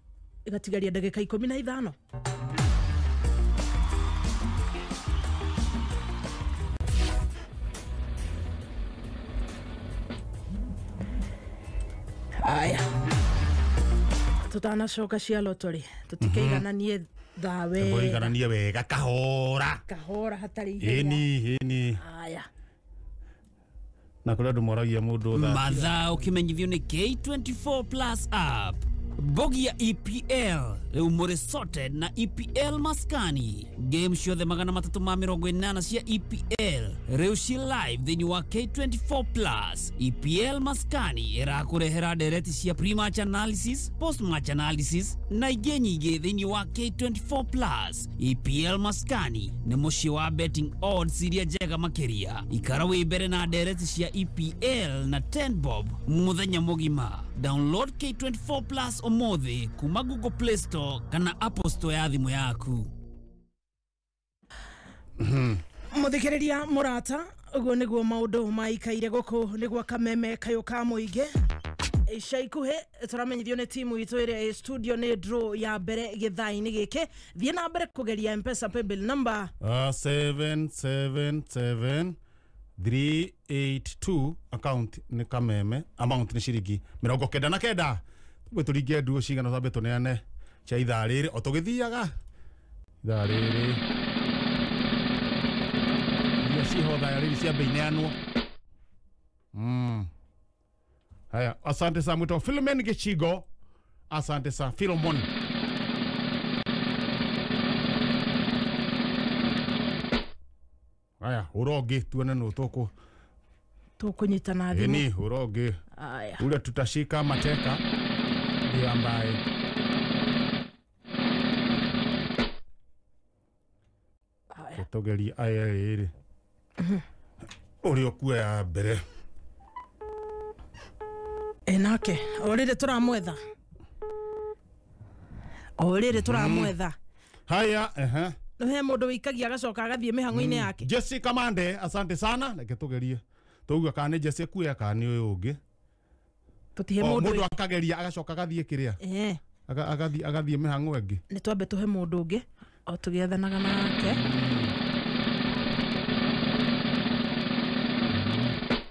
ĩgatigaria ndagĩka 15. Aya, tutanacoka cia Lotto rĩ tutikeigananie thaa wega, igananie wega kahora kahora hatarĩ ihenya. Ĩni ĩni. Aya, na kũrĩa andũ moragia mũndũ thaa mathaa ũkĩmenyithio nĩ K24 Plus app. Bogi ya EPL rĩu mũrĩ sorted na EPL maskani. Game ciothe 380 cia EPL rĩu ci live thĩinĩ wa K24 Plus. EPL maskani ĩrakũrehera ndereti cia pre-match analysis, post-match analysis na ingĩ nyingĩ thĩinĩ wa K24 Plus. EPL maskani nĩ mũciĩ wa betting odds iria njega makĩria. Ikara wĩ mbere na ndereti cia EPL na 10 bob mũthenya mũgima. Download K24 Plus ũmũthĩ kuma Google Play Store kana Apple Store ya thimũ yaku. Mũthikĩrĩria mũrata, ũguo nĩguo maũndũ maikaire gũkũ nĩ gwa Kameme kayũ ka mũingĩ. Ica ikuhĩ tũramenyithio nĩ timu itũ ĩrĩa ĩ studio nĩ draw ya mbere gĩthaa-inĩ gĩkĩ. Thiĩ na mbere kũgeria M-Pesa paybill number 777 382 account nĩ Kameme, amount nĩ ciringi 99. Tũgwe tũringe nduo cigana twambe tũneane cia ithaa rĩrĩ o tũgĩthiaga ithaa rĩrĩ iria ciho thaa rĩrĩ ciambe ineanwo. Haya, asante sana mwito Philemon Gichigo, asante sana Philemon. Haya, urogi tuone nũ tũkũ tũkũnyitana thimũ. Ĩni urogi ule tutashika mateka ndio ambaye tugeria aya rĩrĩ ũrĩa ũkuoya mbere enake o rĩrĩ tũramwetha o rĩrĩ tũramwetha. Haya, ehe, he mũndũ wĩikagia agacoka agathiĩ mĩhang'o-inĩ yake. Jessica Mande, asante sana. Reke tũgerie tũigue kana nĩ Jesse kuoya kana nĩ ũyũ ũngĩ. Tũtihe mũndũ akageria agacoka agathiĩ kĩrĩa agathiĩ mĩhang'o ĩngĩ. Nĩ twambe tũhe mũndũ ũngĩ o tũgĩethanaga nake.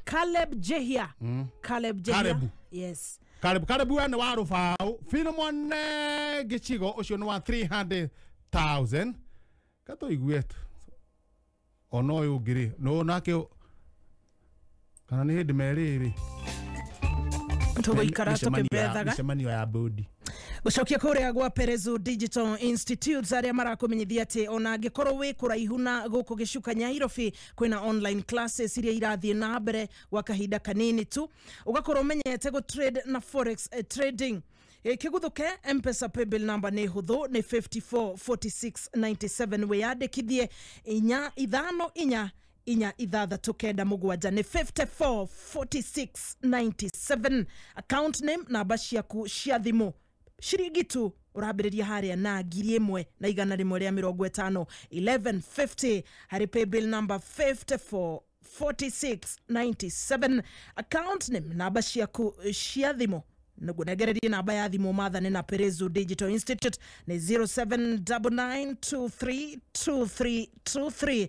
Caleb Jehia. Caleb Jehia. Caleb. Yes. Caleb Caleb we nĩ wa rũbaũ. Philemon Gichigo ũcio nĩ wa 300,000. Katũigue tu ona ũyũ ũngĩ rĩ no nake kana nĩ hĩndĩ merĩ rĩ tũgũikara tũkĩmbethaga mĩcemanio ya bodi. Gũcokia kũrĩa gwa Perezu Digital Institute arĩa marakũmenyithia atĩ ona angĩkorwo wĩ kũraihu na gũkũ gĩcuka Nyairobi kwĩna online classes iria irathiĩ na mbere gwa kahinda kanini tu. Ũgakorwo ũmenyete gũ trade na forex trading. Kĩguthuke M-Pesa paybill number nĩ hũthũ nĩ 544697. Wĩyandĩkithie 4 5 4 4 6 9 7 nĩ 544697. Account name namba ciaku cia thimũ ciringi tu ũrambĩrĩria harĩa na 1150 1150 harĩ paybill number 544697. Account name namba ciaku cia thimũ nĩguo nengererie namba ya thimũ mathane na Perezu Digital Institute nĩ 0799232323 0 7 9 9 2 2 3 2 3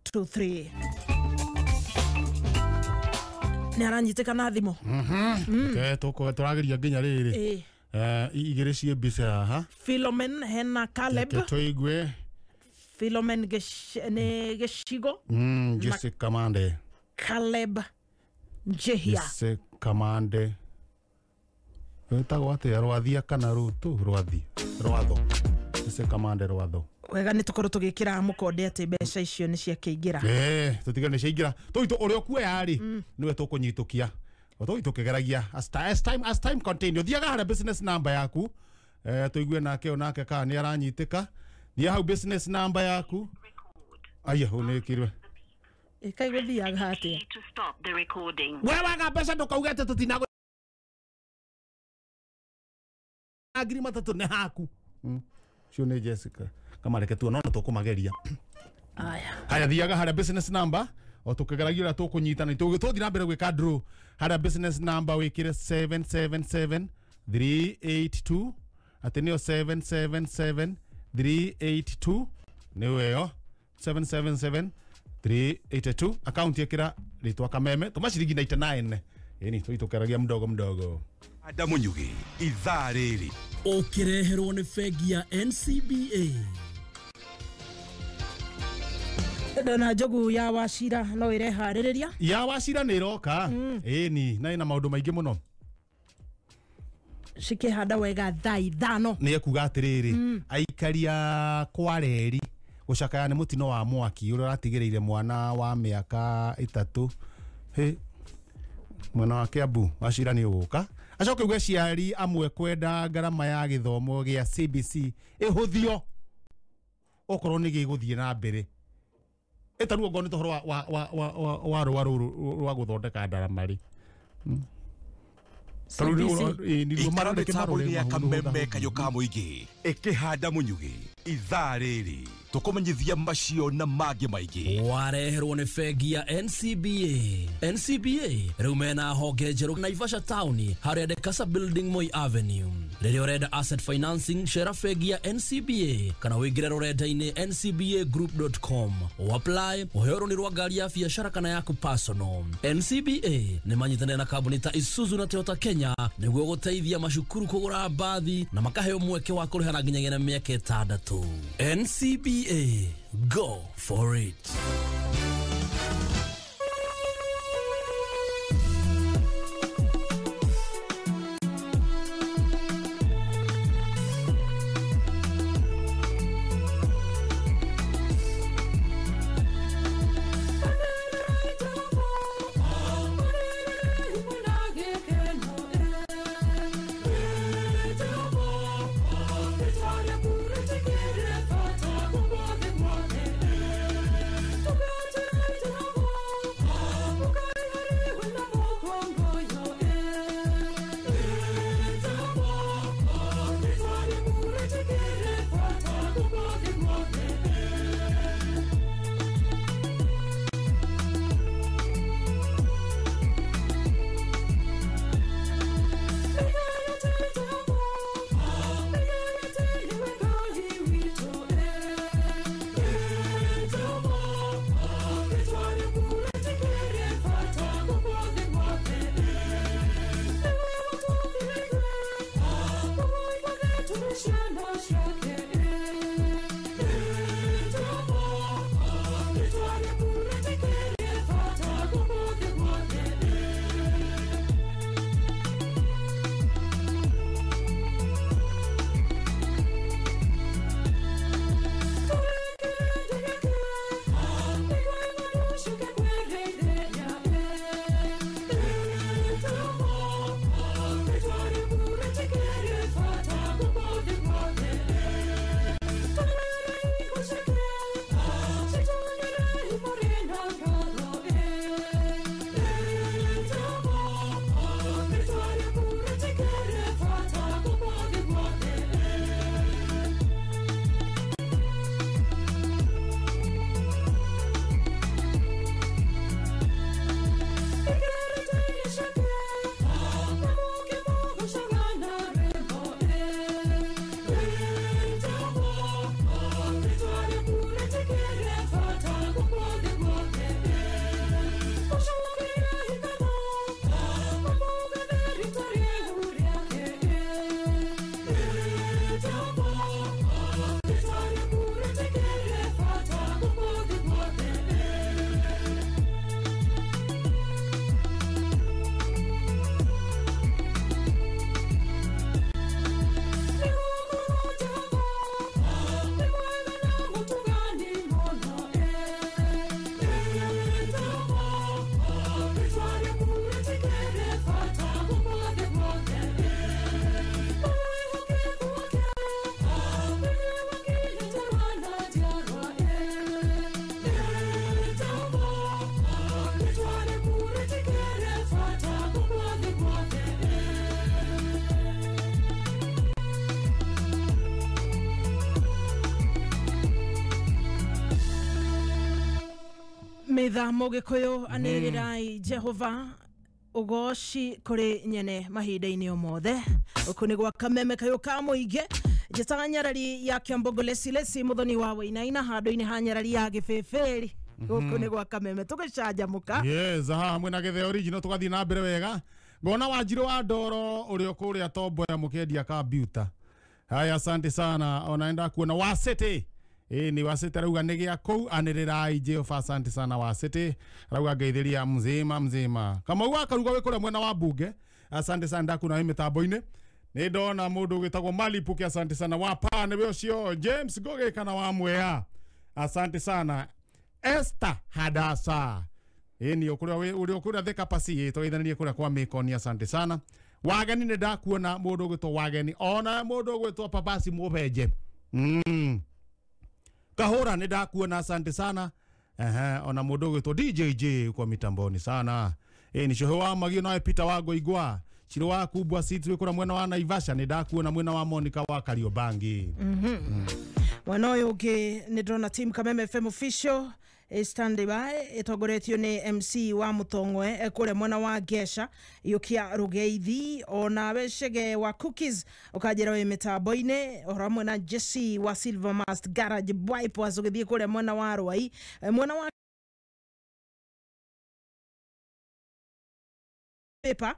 0799232323. Nĩ aranyitĩka na thimũ. Tũrageria nginya rĩrĩ Igĩrĩ ciĩ mbica haha. Philomen hena Caleb. Reke tũigue. Philomen nĩ gĩcigo. Jesse Kamande. Caleb Njehia. Jesse Kamande. Wĩtagwo atĩa, Rwathia kana Rutu? Rwathi. Rwatho. Jesse Kamande Rwatho. Wega nĩ tũkorwo tũgĩkĩra mũkonde atĩ mbeca icio nĩ ciakĩingĩra. Tũtige nĩ ciaingĩra. Tũitũ ũrĩa ũkuoya rĩ, nĩwe tũkũnyitũkia. Tũitũ tũkĩgeragia as time continue. Thiaga harĩa business number yaku. Tũigue nake onake kana nĩ aranyitĩka. Thia hau business number yaku. Aya, ũnĩkirwe. Ĩkai gũthiaga atĩa? We waga mbeca ndũkauge atĩ tũtinagũ 3,000 nĩ haku. Cio nĩ Jessica. Kamareke tuona no tũkũmageria. Aya. Haya, thiaga harĩa business number o tũkĩgeragia ũrĩa tũkũnyitana tũthiĩ na mbere gwĩka draw. Harĩa business number wĩkĩre 777382 atĩ nĩyo 777382 nĩyo ĩyo 777382 akaunti ĩkĩra rĩtwa Kameme tũma ciringi 99 ĩni tũitũkeragia mdogo mdogo. Adamu Nyugi ithaa rĩrĩ ũkĩreherwo nĩ bengi ya NCBA. Ndona njogu ya Wachira no ĩreharĩrĩria. Ya Wachira nĩ ĩroka. Ĩni na ĩna maũndũ maingĩ mũno. Cikĩhanda wega thaa 5. Nĩ ekuga atĩrĩrĩ, aikaria Kwareri gũcakaya nĩ mũtino wa mwaki ũrĩa ũratigĩrĩire mwana wa mĩaka 3. Hĩ, mwena wa Kiambu Wachira nĩ ũgũka. Acoke uge aciari amwe kwenda ngarama ya gĩthomo gĩa CBC ĩhũthio okorwo nĩ gĩgũthiĩ na mbere. Ĩtaruo ngoni tohoro wa rũa rũrũ rwa gũthondeka ndarama rĩ. Ikara mĩtambo-inĩ ya Kameme kayũ ka mũingĩ ĩkĩhanda Mũnyugĩ ithaa rĩrĩ tũkũmenyithia macio na mangĩ maingĩ. Wareherwo nĩ bengi ya NCBA. NCBA rĩu mena honge njerũ Naivasha town harĩa Dekasa building Moi Avenue. Rĩrĩa ũrenda asset financing cera bengi ya NCBA kana ũingĩre rũrenda-inĩ ncbagroup.com. Apply ũheo rũni rwa ngari ya biacara kana yaku personal. NCBA nĩ manyitanĩire na kambuni ta Isuzu na Toyota Kenya nĩguo gũteithia macukuru kũgũra mbathi na makaheo mweke wa kũrĩha na nginyagia na mĩaka 6. NCBA, go for it. Thank you. Mitha Mũgĩkũyũ anĩrĩrai Jehova ugoci kũrĩ nyene mahinda-inĩ o mothe. Gũkũ nĩ gwa Kameme kayũ ka mũingĩ. Njĩtaga nyarari ya Kĩambogo Lesilesi mũthoni wa Wainaina handũ-inĩ ha nyarari ya Gĩbĩbĩri. Gũkũ nĩ gwa Kameme tũgĩcanjamũka. Yes, haha mwena Gĩtheo original tũgathiĩ na mbere wega. Ngona Wanjirũ wa Ndoro ũrĩa kũrĩa Tomboya mũkĩendia kambiuta. Haya, asante sana. Ona enda kuona wa City. Ni wa City rauga nĩ gĩa kũu anĩrĩrai Jehova, asante sana wa City. Rauga ngeithĩria mzima mzima. Kamau akaruga wĩ kũrĩa mwena wa bunge. Asante sana ndakuona wĩ mĩtambo-inĩ. Nĩ ndona mũndũ ũgĩtagwo Malipuki, asante sana wa pa nĩwe ũcio James Ngoge kana wa Mwea. Asante sana Esther Hadasa. Ni ũkũrĩa ũrĩa ũkũrĩa Thika pasi tũgeithanirie kũrĩa kwa Mĩkoni, asante sana. Wageni nĩ ndakuona mũndũ ũgwĩtwo Wageni ona mũndũ ũgwĩtwo Papasi Mũbenje. Kahora nĩ ndakuona, asante sana. Ona mũndũ ũgwĩtwo DJJ kwa mitamboni sana. Ni Shohe wa Magio nawe Peter wa Goigwa. Chiro wa Kubwa Seeds wĩ kũrĩa mwena wa Naivasha nĩ ndakuona mwena wa Monica wa Kariobangi. Mwena ũyũ ũngĩ nĩ ndĩrona team Kameme FM official stand by ĩtongoretio nĩ MC wa Mũtong'we kũrĩa mwena wa Ngesha Yũkia Rũgeithi ona Chege wa Cookies ũkanjĩra wĩ mĩtambo-inĩ oro hamwe na Jesse wa Silver Mast Garage Bypass ũgĩthiĩ kũrĩa mwena wa Rwai mwena wa Paper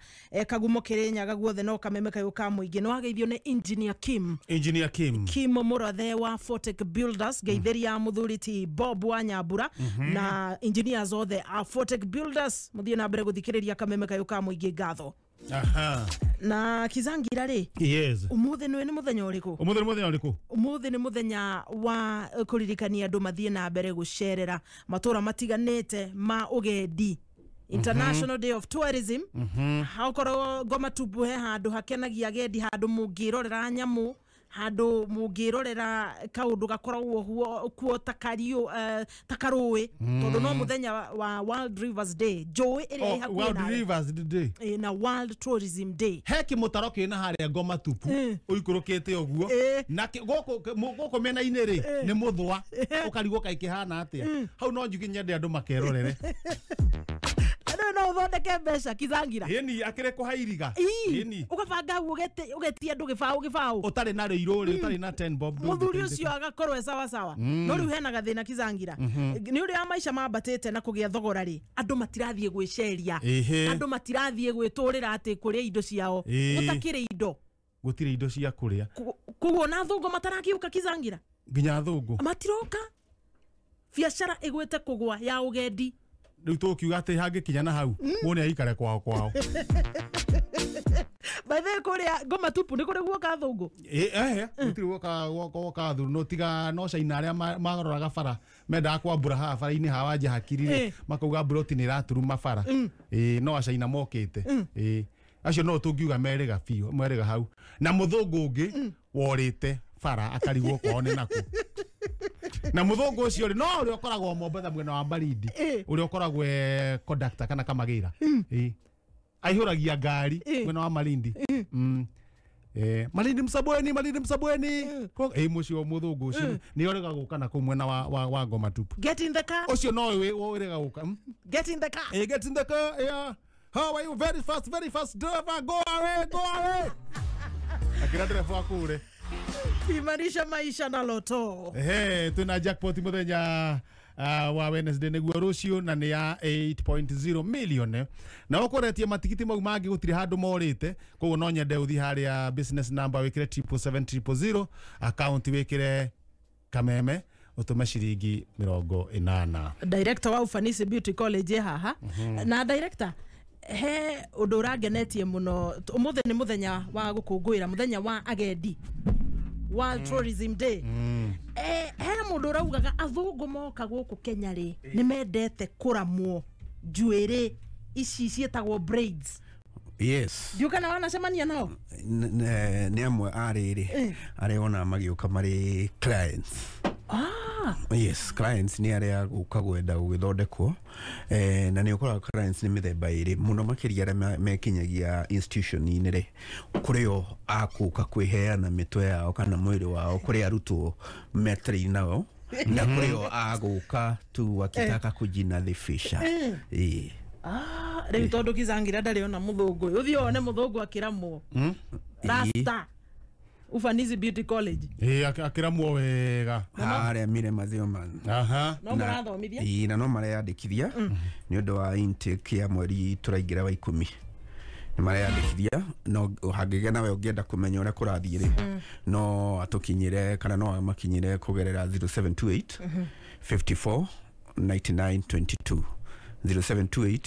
Kagumo Kirinyaga guothe no Kameme kayũ ka mũingĩ. No ageithio nĩ Engineer Kim. Engineer Kim. Kim Mũrathe wa Fortec Builders ngeithĩria mũthuri ti Bob wa Nyambura na engineers othe a Fortec Builders mũthiĩ na mbere gũthikĩrĩria Kameme kayũ ka mũingĩ ngatho. Aha. Na Kizangira rĩ. Yes. Ũmũthĩ nĩ mũthenya ũrĩkũ? Ũmũthĩ nĩ mũthenya ũrĩkũ? Ũmũthĩ nĩ mũthenya wa kũririkania andũ mathiĩ na mbere gũcerera matũra matiganĩte ma ũgendi. International Day of Tourism. Haukorwo Ngoma Tupu he handũ hakenagia agendi, handũ mũngĩrorera nyamũ, handũ mũngĩrorera kaũndũ gakoragwo kuo ta karũĩ, tondũ no mũthenya wa World Rivers Day, njũĩ ĩrĩa ĩ hakuhĩ World nawe. Rivers Day na World Tourism Day. He kĩmũtaro kĩna harĩa Ngoma Tupu ũikũrũkĩte ũguo na gũkũ mĩena-inĩ rĩ nĩ mũthũa ũkarigwo kaĩ kĩhana atĩa. Hau no njuge nyende andũ makerorere. No uthondeke mbeca Kizangira. Ĩni akĩrĩ kũhairiga. Ĩni ũgabanga ũgetia andũ gĩbaũ gĩbaũ ũtarĩ na rĩirũ rĩ ũtarĩ na 10 bob. Mũthuri ũcio agakorwo e sawa sawa. No rĩu hena gathĩna Kizangira. Nĩ ũrĩa maica mambatĩte na kũgĩa thogora rĩ, andũ matirathiĩ gwĩceria, andũ matirathiĩ gwĩtũrĩra atĩ kũrĩa indo ciao. Gũtakĩrĩ indo, gũtirĩ indo cia kũrĩa. Koguo na thũngũ matarakiũka Kizangira, nginya thũngũ matiroka. Biacara ĩgwĩte kũgwa ya ũgendi. Rĩu tũkiuga atĩ hangĩkinya na hau mũndũ aikare kwao kwao. By the way, kũrĩa Ngoma Tupu nĩ kũrĩ guoka thũngũ? Gũtirĩ guoka thũngũ no tiga no China arĩa maroraga bara mendaga kwambũra haha bara-inĩ haha wanja hakiri rĩ makauga mburoti nĩ ĩraturuma bara. No acaina mokĩte. Acio no tũngiuga merĩga biũ, merĩga hau. Na mũthũngũ ũngĩ worĩte bara akarigwo kwao nĩ nakũ. Na mũthũngũ ũcio rĩ no ũrĩa ũkoragwo Mombatha mwena wa Malindi, ũrĩa ũkoragwo e conductor kana kamagĩra. Aihũragia ngari mwena wa Malindi. Malindi Msabweni, Malindi Msabweni. Mũcio mũthũngũ ũcio nĩ orega gũka na kũu mwena wa Ngoma Tupu. Get in the car. Ũcio no ũrega gũka. Get in the car. Get in the car. Yeah. How are you? Very fast driver. Go away, go away. Akĩra ndereba akũre. Imarisha maisha na loto. Twina jackpot muthenya wa Wednesday niguo rucio na ni ya 8.0 million. Na ukoretie matigiti mau mangi gutiri handu morite, koguo no nyende uthi haria business number wikire 777 000, account wikire Kameme utume ciringi 80. Director wa Ufanisi Beauty College haha. Na director he undu urangenetie muno umuthi ni muthenya wa gukungwira muthenya wa agendi, World Tourism Day. He mundu uraugaga athungu moka guku Kenya ri ni mendete kuramwo njuiri ici cietagwo braids. Yes. Ndiũkana wanacemania nao? Nĩ amwe a rĩrĩ arĩa ona magĩũka marĩ clients. Yes, clients nĩ arĩa gũka gwenda gũgĩthondekwo, na nĩ ũkoraga clients nĩ mĩthemba ĩrĩ mũno makĩria arĩa mekinyagia institution-inĩ rĩ, kũrĩ o a gũka kwĩheana mĩtwe yao kana mwĩrĩ wao kũrĩ arutwo metrain nao, Na kũrĩ o agũka tu akitaka kujinadhifisha. Ĩĩ. Rĩu tondũ Kizangira ndarĩ ona mũthũngũ, ũthiĩ wone mũthũngũ akĩramwo. Rasta Ufanisi Beauty College. Ĩĩ, akĩramwo wega. Harĩa Mire Maziwa Man. No mũrathomithia? Ĩĩ, na no mareyandĩkithia nĩ ũndũ wa intake ya mweri tũraingĩra wa 10. Nĩ mareyandĩkithia, no hangĩgĩa nawe ũngĩenda kũmenya ũrĩa kũrathiĩ rĩ, no atũkinyĩre kana no amakinyĩre kũgerera 0728 54 99 22. 0728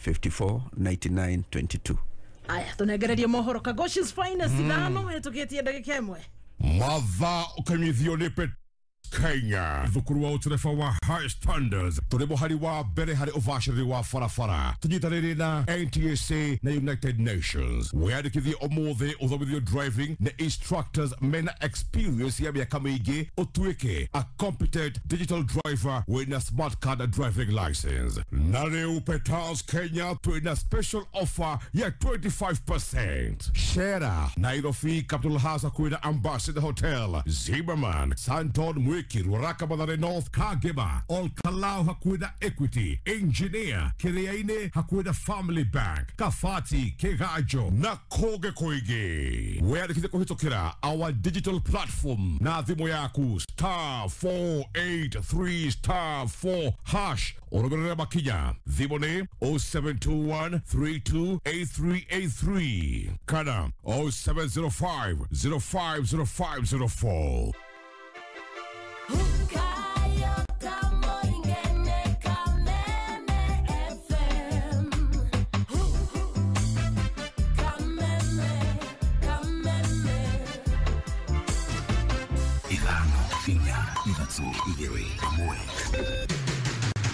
54 99 22. Aya, tunengererie mohoro Kagoshi's Finest 5 hĩtũkĩtie ndagĩka 1. Mathaa ũkanyithio nĩ Kenya thukuru wa utereba wa high standards turi muhari wa mbere hari ubacĩrĩri wa barabara tunyitanĩire na NTSA na United Nations. Wĩyandĩkithie ũmũthĩ ũthomithio driving na instructors mena experience ya mĩaka mĩingĩ, ũtuĩke a competent digital driver wĩna smart card driving license. Na rĩu Petals Kenya twĩna special offer ya 25%. Shera Nairobi Capital House kwĩna Ambassador Hotel, Zimmerman, Santon, Mwiki, Ruaraka, Mathare North, Kagema, Olkalau hakuhĩ na Equity, Engineer, Kiriaini hakuhĩ na Family Bank, Kafati, Kigajo na kũngĩ kũingĩ. Wĩyandĩkithie kũhĩtũkĩra our digital platform na thimũ yaku *483 *4# ũrũmĩrĩre makinya. Thimũ nĩ 0721 328383 kana 0705 050504.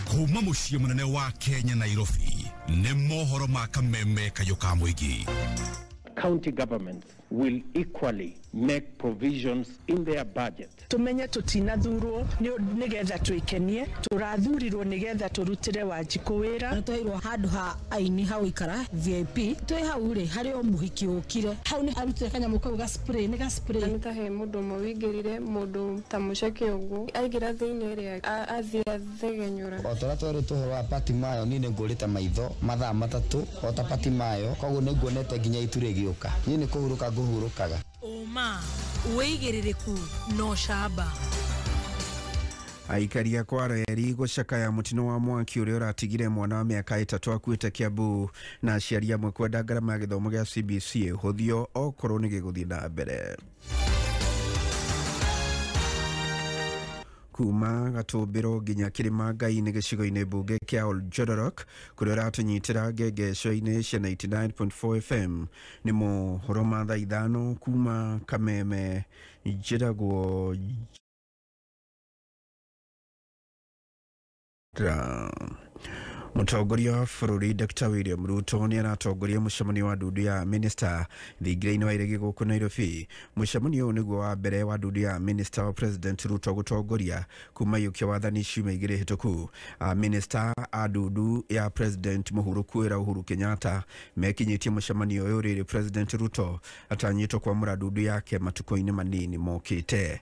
Kuma muciĩ mũnene wa Kenya Nairobi nĩ mohoro ma kameme kayũ ka mũingĩ. County governments will equally make provisions in their budget. Tumenye tutinathurwo nigetha twikenie, turathurirwo nigetha turutire Wanjikũ wira. Nitwairwo handu ha aini ha guikara VIP, twi hau ri hari o muhiki ukire hau ni arutire kanyamu kau ga spray, ni ga spray. Ni ta he mundu umwe wingirire mundu ta muceke uguo aigira thiini ri athie thegenyura. O tora twari tuhoro wa pati mayo ni ngurite maitho mathaa matatu o ta pati mayo, koguo ni nguonete nginya itu rigiuka ni ni kuhuruka nguhurukaga. Uma wĩigĩrĩrĩku no camba. Aikari a Kwareri gũcakaya mũtino wa mwaki ũrĩa ũratigire mwana wa mĩaka 3 akuĩte Kiambu, na aciari amwe kwenda ngarama ya gĩthomo gĩa CBC ĩhũthio okorwo nĩ gĩgũthiĩ na mbere. Kuma Gatũmbĩro nginya Kĩrĩma Ngai-inĩ gĩcigo-inĩ mbunge kĩa Oljororok kũrĩa ũratũnyitĩra ngengeco-inĩ cia 99.4 FM. Nĩ mohoro ma thaa 5 kuma Kameme. Njĩragwo Mũtongoria wa bũrũri Dr. William Ruto nĩ aratongoria mũcemanio wa ndundu ya minista thingira-inĩ wa iregi gũkũ Nairobi. Mũcemanio ũyũ nĩguo wa mbere wa ndundu ya minista wa President Ruto gũtongoria kuma iyũkia wathani ciumia 2 hĩtũku. Minista a ndundu ya President mũhurũku wĩra Uhuru Kenyatta mekinyĩtie mũcemanio ũyũ rĩrĩ President Ruto atanyĩtwo kwamũra ndundu yake matukũ-inĩ manini mokĩte.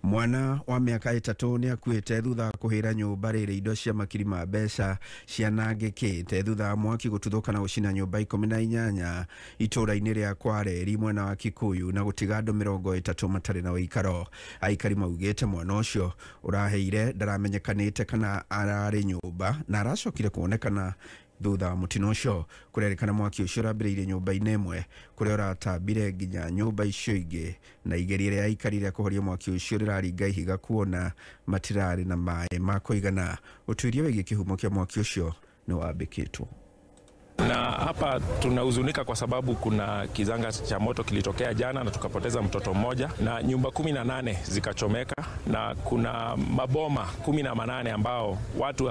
Mwana wa mĩaka 3 nĩ akuĩte thutha wa kũhĩra nyũmba rĩrĩ indo cia makiri ma mbeca cianangĩkĩte thutha wa mwaki gũtuthũka na gũcina nyũmba 18 itũũra-inĩ rĩa Kwareri mwena wa Kikuyu na gũtiga andũ 30 matarĩ na ũikaro. Aikari maugĩte mwana ũcio ũraheire ndaramenyekanĩte kana ararĩ nyũmba na aracokire kuonekana thutha wa mũtino ũcio. Kũrerĩkana mwaki ũcio ũrambĩrĩirie nyũmba-inĩ ĩmwe kũrĩa ũratambire nginya nyũmba icio ingĩ, na igeria rĩa aikari rĩa kũhoria mwaki ũcio rĩraringa ihiga kuona matirarĩ na maĩ ma kũigana. Ũtuĩria wĩgiĩ kĩhumo kĩa mwaki ũcio nĩ wambĩkĩtwo. Na hapa tunahuzunika kwa sababu kuna kizanga cha moto kilitokea jana na tukapoteza mtoto mmoja na nyumba 18 zikachomeka na kuna maboma 18 ambao watu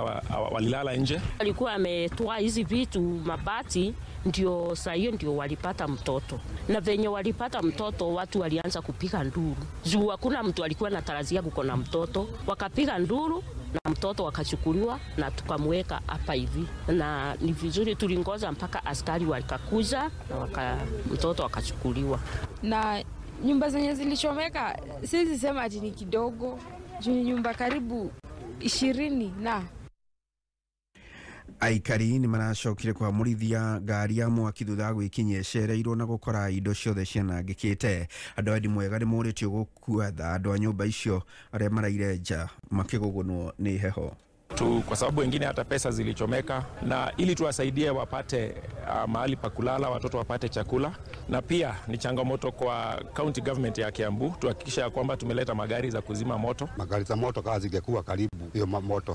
walilala nje. Alikuwa ametoa hizi vitu mabati, ndio saa hiyo ndio walipata mtoto. Na venye walipata mtoto watu walianza kupiga nduru. Juu hakuna mtu alikuwa anatarajia kuko na mtoto. Wakapiga nduru na mtoto wakachukuliwa na tukamweka hapa hivi. Na ni vizuri tulingoza mpaka askari wakakuja na mtoto akachukuliwa. Na nyumba zenye zilichomeka siwezi sema ati ni kidogo. Juu ni nyumba karibu 20 na Aikari nĩ maracokire kwamũrithia ngari ya mwaki thutha wa gwĩkinyia ĩcereirwo na gũkora indo ciothe cianangĩkĩte. Andũ a wendi mwega nĩ morĩtio gũkua tha andũ a nyũmba icio arĩa maraire nja makĩgũgũnwo nĩ heho. Kwa sababu wengine hata pesa zilichomeka, na ili tuwasaidie wapate mahali pa kulala, watoto wapate chakula, na pia ni changamoto kwa county government ya Kiambu tuhakikisha kwamba tumeleta magari za kuzima moto. Magari za moto kama zingekuwa karibu, hiyo moto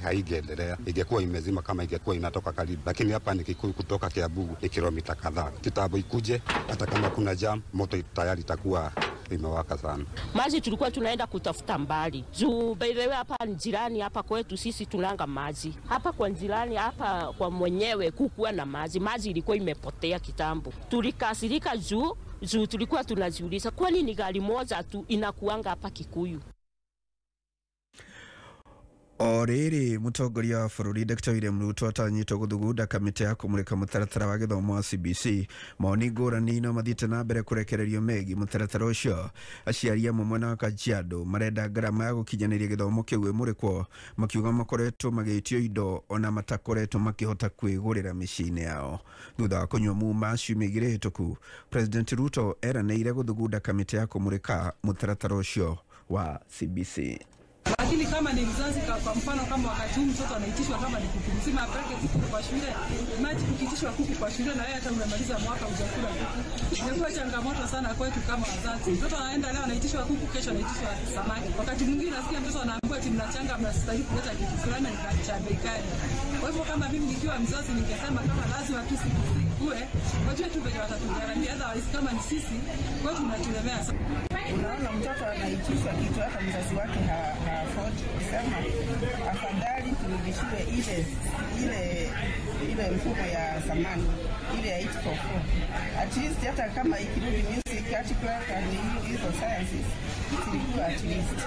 haingeendelea, ingekuwa imezima kama ingekuwa inatoka karibu, lakini hapa ni Kikuyu kutoka Kiambu ni kilomita kadhaa. Kitambo ikuje, hata kama kuna jam, moto tayari itakuwa imewaka sana. Maji tulikuwa tunaenda kutafuta mbali. Juu by the way hapa jirani hapa kwetu sisi tunanga maji. Hapa kwa jirani hapa kwa mwenyewe kukuwa na maji. Maji ilikuwa imepotea kitambo. Tulikasirika juu tulikuwa tunajiuliza kwa nini gari moja tu inakuanga hapa Kikuyu. O rĩrĩ mũtongoria wa bũrũri Dr. William Ruto atanyĩtwo gũthugunda kamĩtĩ ya kũmũrĩka mũtaratara wa gĩthomo wa CBC. Maoni ngũrani no mathiĩte na mbere kũrekererio megiĩ mũtaratara ũcio. Aciari amwe mwena wa Kajiado marenda ngarama ya gũkinyanĩria gĩthomo kĩu ĩmũrĩkwo, makiuga makoretwo magĩtio indo ona matakoretwo makĩhota kwĩgũrĩra mĩciĩ-inĩ yao. Thutha wa kũnyua muma ciumia igĩrĩ hĩtũku, President Ruto eranĩire gũthugunda kamĩtĩ ya kũmũrĩka mũtaratara ũcio wa CBC. Lakini kama ni mzazi, kwa mfano kama wakati huu mtoto anaitishwa kama ni kuku mzima apeleke kuku kwa shule, imagine ukiitishwa kuku kwa shule na wewe hata umemaliza mwaka hujakula kuku. Inakuwa changamoto sana kwetu kama wazazi. Mtoto anaenda leo anaitishwa kuku, kesho anaitishwa samaki. Wakati mwingine nasikia mtoto anaambiwa ati mnachanga, mnastahili kuleta kitu fulani cha bei kali. Kwa hivyo kama mimi nikiwa mzazi ningesema kama lazima tu sikuwe, wajue tu venye watatugharamia, otherwise kama ni sisi kwetu tunatulemea sana. Unaona mtoto anaitishwa kitu hata mzazi wake ha afford. Sema afadhali turudishiwe ile mfumo ya zamani, ile ya 844. At least hata kama ikirudi music, art, craft and hizo sciences zilikuwa at least.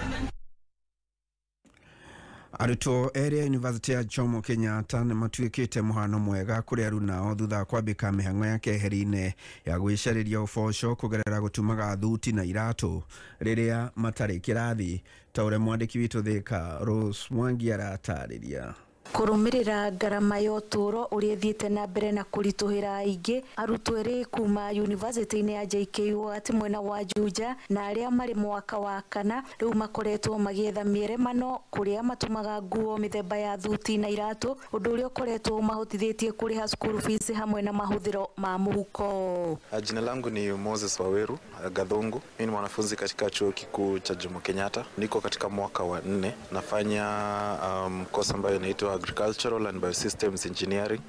Arutwo erĩ a University ya Jomo Kenyatta nĩ matuĩkĩte mũhano mwega kũrĩ arunao thutha wa kwambĩka mĩhang'o ya keheri-inĩ ya gwĩcarĩria ũboco kũgerera gũtumaga thuti na iratũ rĩrĩa matarĩ kĩrathi, ta ũrĩa mwandĩki witũ Thika Rose Mwangi aratarĩria. Kũrũmĩrĩra ngarama ya ũtũũro ũrĩa ĩthiĩte na mbere na kũritũhĩra aingĩ, arutwo erĩ kuma yunivasĩtĩ-inĩ ya JKUAT mwena wa Juja na arĩa marĩ mwaka wa kana rĩu makoretwo magĩetha mĩeremano kũrĩa matumaga nguo mĩthemba ya thuti na iratũ, ũndũ ũrĩa ũkoretwo ũmahotithĩtie kũrĩha school fees hamwe na mahũthĩro ma mũhuko. Jina langu ni Moses Waweru Gathungu. Mimi ni mwanafunzi katika chuo kikuu cha Jomo Kenyatta. Niko katika mwaka wa 4. Nafanya course ambayo inaitwa Agricultural and Biosystems Engineering,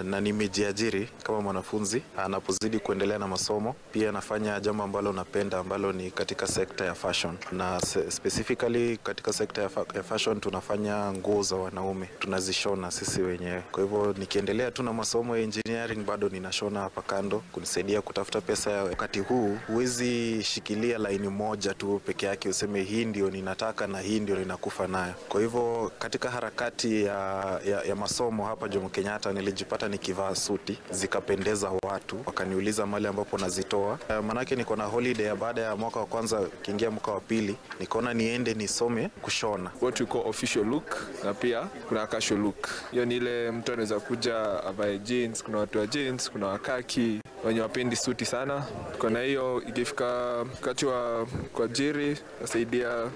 na nimejiajiri kama mwanafunzi. Anapozidi kuendelea na masomo pia nafanya jambo ambalo napenda ambalo ni katika sekta ya fashion, na specifically katika sekta ya fashion tunafanya nguo za wanaume, tunazishona sisi wenyewe. Kwa hivyo nikiendelea tu na masomo ya engineering bado ninashona hapa kando kunisaidia kutafuta pesa. Ya wakati huu huwezi shikilia laini moja tu peke yake useme hii ndio ninataka na hii ndio ninakufa nayo. Kwa hivyo katika harakati ya masomo hapa Jomo Kenyatta nilijipata nikivaa suti zikapendeza watu, wakaniuliza mahali ambapo nazitoa. Manake niko na holiday baada ya mwaka wa kwanza kiingia mwaka wa pili, nikaona niende nisome kushona. What you call official look na pia kuna casual look. Hiyo ni ile mtu anaweza kuja avae jeans, kuna watu wa jeans, kuna wakaki wenye wapendi suti sana. Kuna hiyo ikifika wakati wa kuajiri nasaidia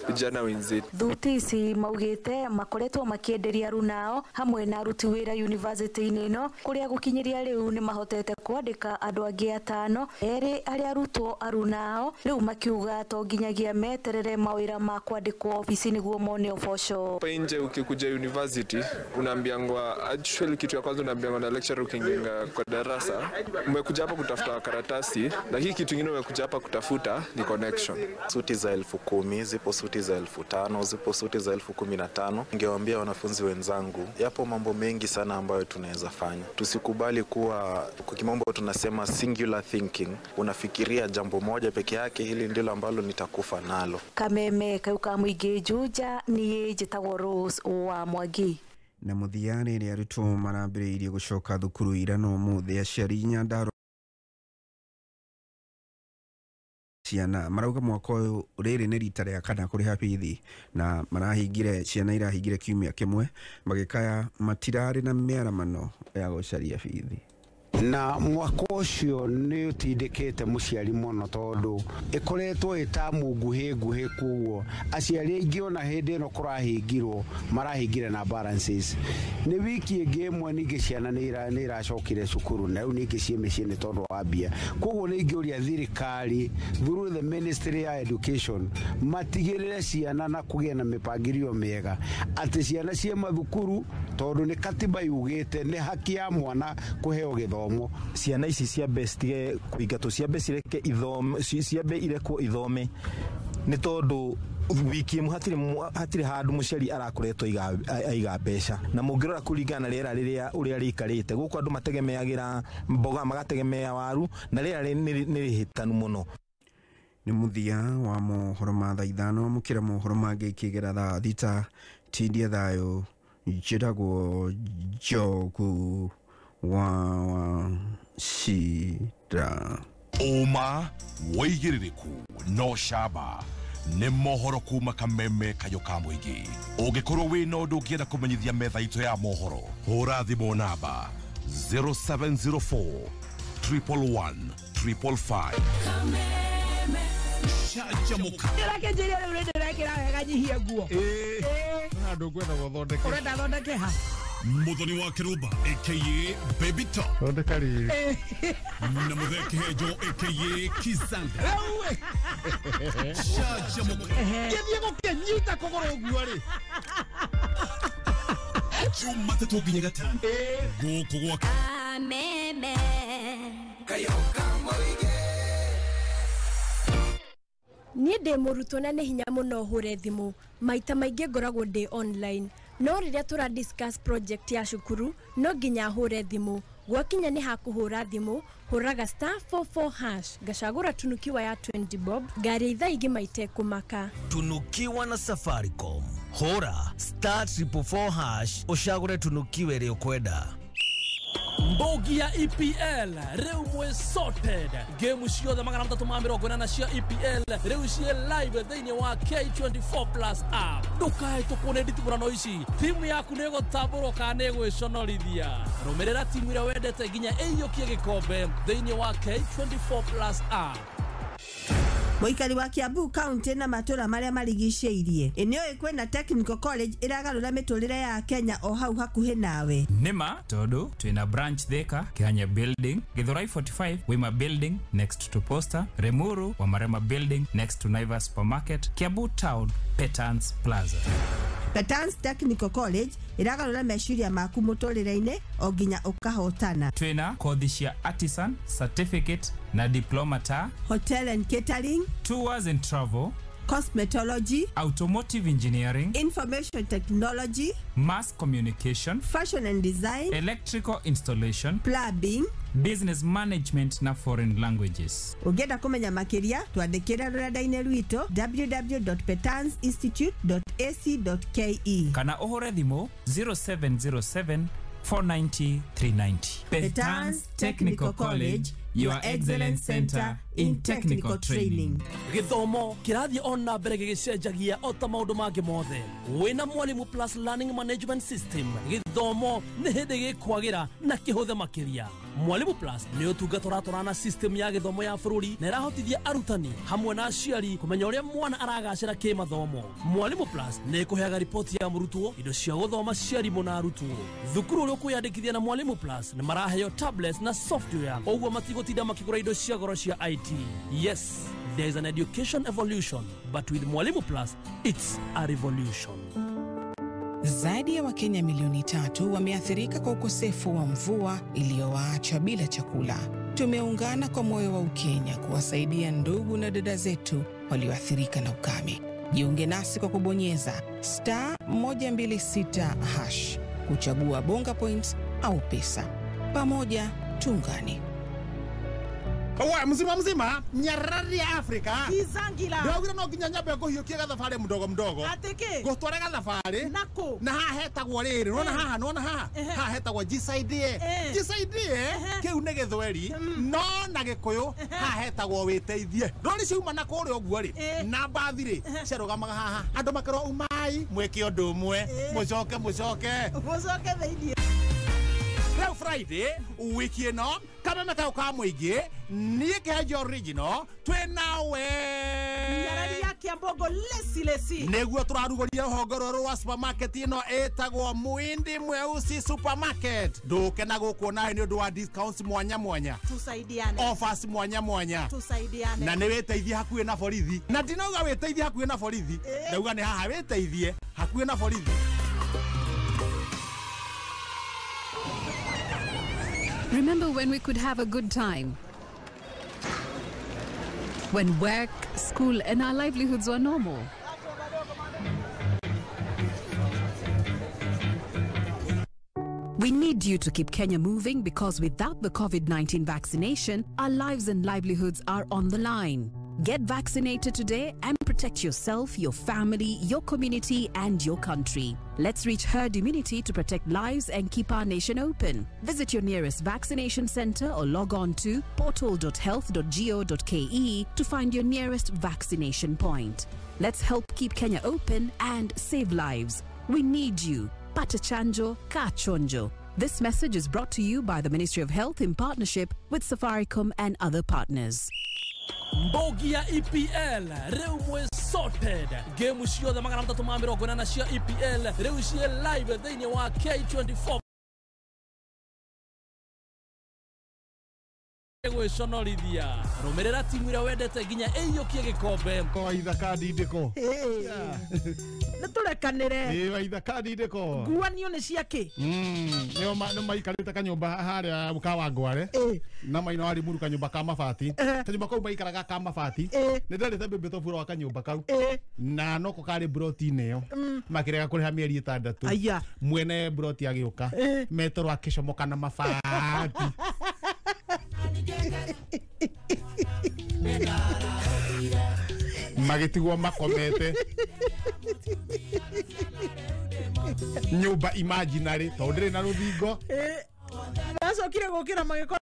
vijana wenzetu. Thuti ici maugite makoretwo makienderia arunao hamwe na aruti wira university-inĩ ĩno kũrĩa gũkinyĩria rĩu nĩ mahotete kwandĩka andũ angĩ 5 erĩ arĩa arutwo arunao rĩu makiuga to nginyagia meterere mawĩra ma kwandĩkwo ofici nĩguo mone ũboco. Hapa nje ukikuja university unaambiangwa, actually kitu ya kwanza unaambiangwa na lecturer ukiingia kwa darasa, umekuja hapa kutafuta karatasi, lakini kitu kingine umekuja hapa kutafuta ni connection. Suti za 10,000, zipo suti za 5,000, zipo suti za 15,000. Ningewaambia wanafunzi wenzangu, yapo mambo mengi sana ambayo tunaweza fanya. Tusikubali kuwa, kwa kimombo tunasema singular thinking, unafikiria jambo moja peke yake, hili ndilo ambalo nitakufa nalo. Kameme kayuka muingi Juja, niĩ njĩtagwo Rose wa Mwangi. Na mũthia rĩrĩa arutwo marambĩrĩirie gũcoka thukuru ira no mũthĩ, aciari Nyandarua Ciana marauga mwaka ũyũ rĩrĩ nĩ rita rĩa kana kũrĩha bithi, na marahingire ciana irahingire kiumia kĩmwe magĩkaya matirarĩ na mĩaramano ya gũcaria bithi. Na mwaka ũcio nĩ ũtindĩkĩte mũciari mũno tondũ ĩkoretwo ĩtamu nguhĩ nguhĩ, koguo aciari aingĩ ona hĩndĩ ĩno kũrahingirwo marahingire na balances. Nĩ wiki ĩngĩ ĩmwe ningĩ ciana nĩ iracokire cukuru na rĩu ningĩ ciĩ mĩciĩ nĩ tondũ wa mbia. Koguo nĩ ingĩũria thirikari through the ministry ya education matigĩrĩre ciana na kũgĩa na mĩpangilio mĩega atĩ ciana ciĩ mathukuru, tondũ nĩ katiba yugĩte nĩ haki ya mwana kũheo gĩthomo. Ciana ici ciambe citige kũingatwo, ciambe cireke ithome, ciambe irekwo ithome, nĩ tondũ wiki ĩmwe hatirĩ handũ mũciari arakoretwo aiga mbeca. Na mũngĩrora kũringana na rĩera rĩrĩa ũrĩa rĩikarĩte gũkũ, andũ mategemeagĩra mboga, magategemea waru, na rĩera nĩ rĩhĩtanu mũno. Nĩ mũthia wa mohoro ma thaa 5, mũkĩra mohoro mangĩ ikĩgera thaa 6. Tindia thayũ, njĩtagwo Njogu wa Cira. Ũma wĩigĩrĩrĩku no camba nĩ mohoro kuma Kameme Kayũ ka Mũingĩ. Ũngĩkorwo wĩna ũndũ ũngĩenda kũmenyithia metha itũ ya mohoro, hũra thimũ namba 0704 111 555. Ndĩrakĩnjĩria rĩu nĩ ndĩrekĩra wega nyihie nguo. Handũ ngwenda gũthondeke. Ũrenda thondeke ha? Muthoni wa Kiruba aka Baby Top. Thondeka rĩrĩ. Na Muthee Kihenjo aka Kizanda. Canjamũka. Ngĩthiĩ gũkĩnyita kũgũrũ ũguo rĩ. Jumatatũ nginya Gatano. Gũkũ gwa Kameme Kayũ ka Mũingĩ. Niĩ ndĩ mũrutwo na nĩ hinya mũno hũre thimũ, maita maingĩ ngoragwo ndĩ online, no rĩrĩa tũra discuss project ya cukuru no nginya hũre thimũ. Gwakinya nĩ hakũhũra thimũ, hũraga *44# ngacagũra tunukiwa ya 20 bob, ngari ithaa igima itekũmaka. Tunukiwa na Safaricom, hũra *444# ũcagũre tunukiwa ĩrĩa ũkwenda. Mbogi ya EPL rĩu mwĩ sorted. Game ciothe 380 cia EPL rĩu ciĩ live thĩinĩ wa K24 Plus app. Ndũkahĩtũkwo nĩ nditimũrano ici, timu yaku nĩ ĩgũtambũrwo kana nĩ ĩgwĩconorithia. Rũmĩrĩra timu ĩrĩa wendete nginya ĩiyũkie gĩkombe thĩinĩ wa K24 Plus app. Mũikari wa Kiambu County na matũra marĩa marigicĩirie, ĩ nĩũĩ kwĩna Technical College ĩragarũra mĩtũrĩre ya Kenya o hau hakuhĩ nawe? Nĩma tondũ twĩna branch Thika, Kihanya Building, Githurai 45, Wima Building next to Posta, Remuru, Wamarema Building next to Naivas Supermarket, Kiambu Town, Petans Plaza. Petans Technical College ĩragarũra meciria maku mũtũrĩre-inĩ o nginya ũkahotana. Twĩna kothi cia artisan, certificate na diploma ta Hotel and Catering, Tours and Travel, Cosmetology, Automotive Engineering, Information Technology, Mass Communication, Fashion and Design, Electrical Installation, Plumbing, Business Management na Foreign Languages. Ũngĩenda kũmenya makĩria twandĩkĩre rũrenda-inĩ rwitũ www.petansinstitute.ac.ke kana ũhũre thimũ 0707 490 390. Petans Technical College, your excellence center in technical training. Gĩthomo kĩrathiĩ ona mbere gĩgĩcenjagia o ta maũndũ mangĩ mothe. Wĩna Mwalimu Plus Learning Management System, gĩthomo nĩ hĩndĩ gĩkwagĩra na kĩhũthe makĩria. Mwalimu Plus nĩ ũtungata ũratwarana na system ya gĩthomo ya bũrũri na ĩrahotithia arutani hamwe na aciari kũmenya ũrĩa mwana aragacĩra kĩmathomo. Mwalimu Plus nĩ ĩkũheaga riboti ya mũrutwo, indo cia gũthoma cia arimũ na arutwo. Thukuru ũrĩa ũkwĩyandĩkithia na Mwalimu Plus nĩ maraheo tablets na software, ũguo matigũtinda makĩgũra indo cia goro cia IT. Yes, there is an education evolution, but with Mwalimu Plus, it's a revolution. Zaidi ya Wakenya milioni 3 wameathirika kwa ukosefu wa mvua iliyowaacha bila chakula. Tumeungana kwa moyo wa Ukenya kuwasaidia ndugu na dada zetu walioathirika na ukame. Jiunge nasi kwa kubonyeza *126# kuchagua Bonga Points au pesa. Pamoja tuungane. Wa mzima mzima nyarari ya Afrika. Kizangila. Ndiraugire no nginya nyambe nguhiukie gathabarĩ mdogo mdogo. Atĩkĩ? Ngũtware gathabarĩ. Nako? Na haha hetagwo rĩrĩ, nona haha, nona haha. Haha hetagwo jisaidie. Jisaidie kĩu nĩ gĩthweri no na gĩkũyũ haha hetagwo wĩteithie. Rori ciuma na kũrĩa ũguo rĩ, na mbathi rĩ, ciarũgamaga haha. Andũ makerwo umai mwĩke ũndũ ũmwe, mũcoke mũcoke. Mũcoke thĩiniĩ. Rĩu Friday wiki ĩno kameme kau ka mũingĩ niĩ Kĩhenjo original twĩ nawe Nyarari ya Kiambogo lesi lesi. Nĩguo tũrarugũria rũhonge rwerũ rwa supermarket ĩno ĩtagwo Muindi Mweusi Supermarket. Ndũke na gũkũ nawe nĩ ũndũ wa discounts mwanya mwanya, Tusaidiane. offers mwanya mwanya, Tusaidiane. na nĩ wĩteithie hakuhĩ na borithi. Na ndinauga wĩteithie hakuhĩ na borithi, ndauga nĩ haha wĩteithie hakuhĩ na borithi. Remember when we could have a good time? When work, school, and our livelihoods were normal. We need you to keep Kenya moving because without the COVID-19 vaccination, our lives and livelihoods are on the line. Get vaccinated today and protect yourself, your family, your community, and your country. Let's reach herd immunity to protect lives and keep our nation open. Visit your nearest vaccination center or log on to portal.health.go.ke to find your nearest vaccination point. Let's help keep Kenya open and save lives. We need you. Pata chanjo, ka chonjo. This message is brought to you by the Ministry of Health in partnership with Safaricom and other partners. Mbogi ya EPL rĩu mwĩ sorted. Game ciothe 380 cia EPL rĩu ciĩ live thĩinĩ wa K24. Gwĩconorithia rũmĩrĩra timu ĩrĩa wendete nginya ĩiyũkie gĩkombe. Waitha ndindĩko. Nĩ tũrekanĩre. Ĩ waitha ndindĩko. Nguanio nĩ cia kĩ? Nĩo maikarĩte kanyũmba harĩa Kawangware na maina wa Limuru kanyũmba ka mabati. Kanyũmba kau maikaraga ka mabati. Nĩ ndarĩte mbembe tobura wa kanyũmba kau. Na noko karĩ broti-inĩ ĩyo. Makĩrega kũrĩha mĩeri 6. Aya. Mwene broti agĩũka. Metero akĩcomoka na mabati. Magĩtigwo makomete nyũmba imaginary tondũ ndĩrĩ na rũthingo. Macokire gũkĩra magĩkora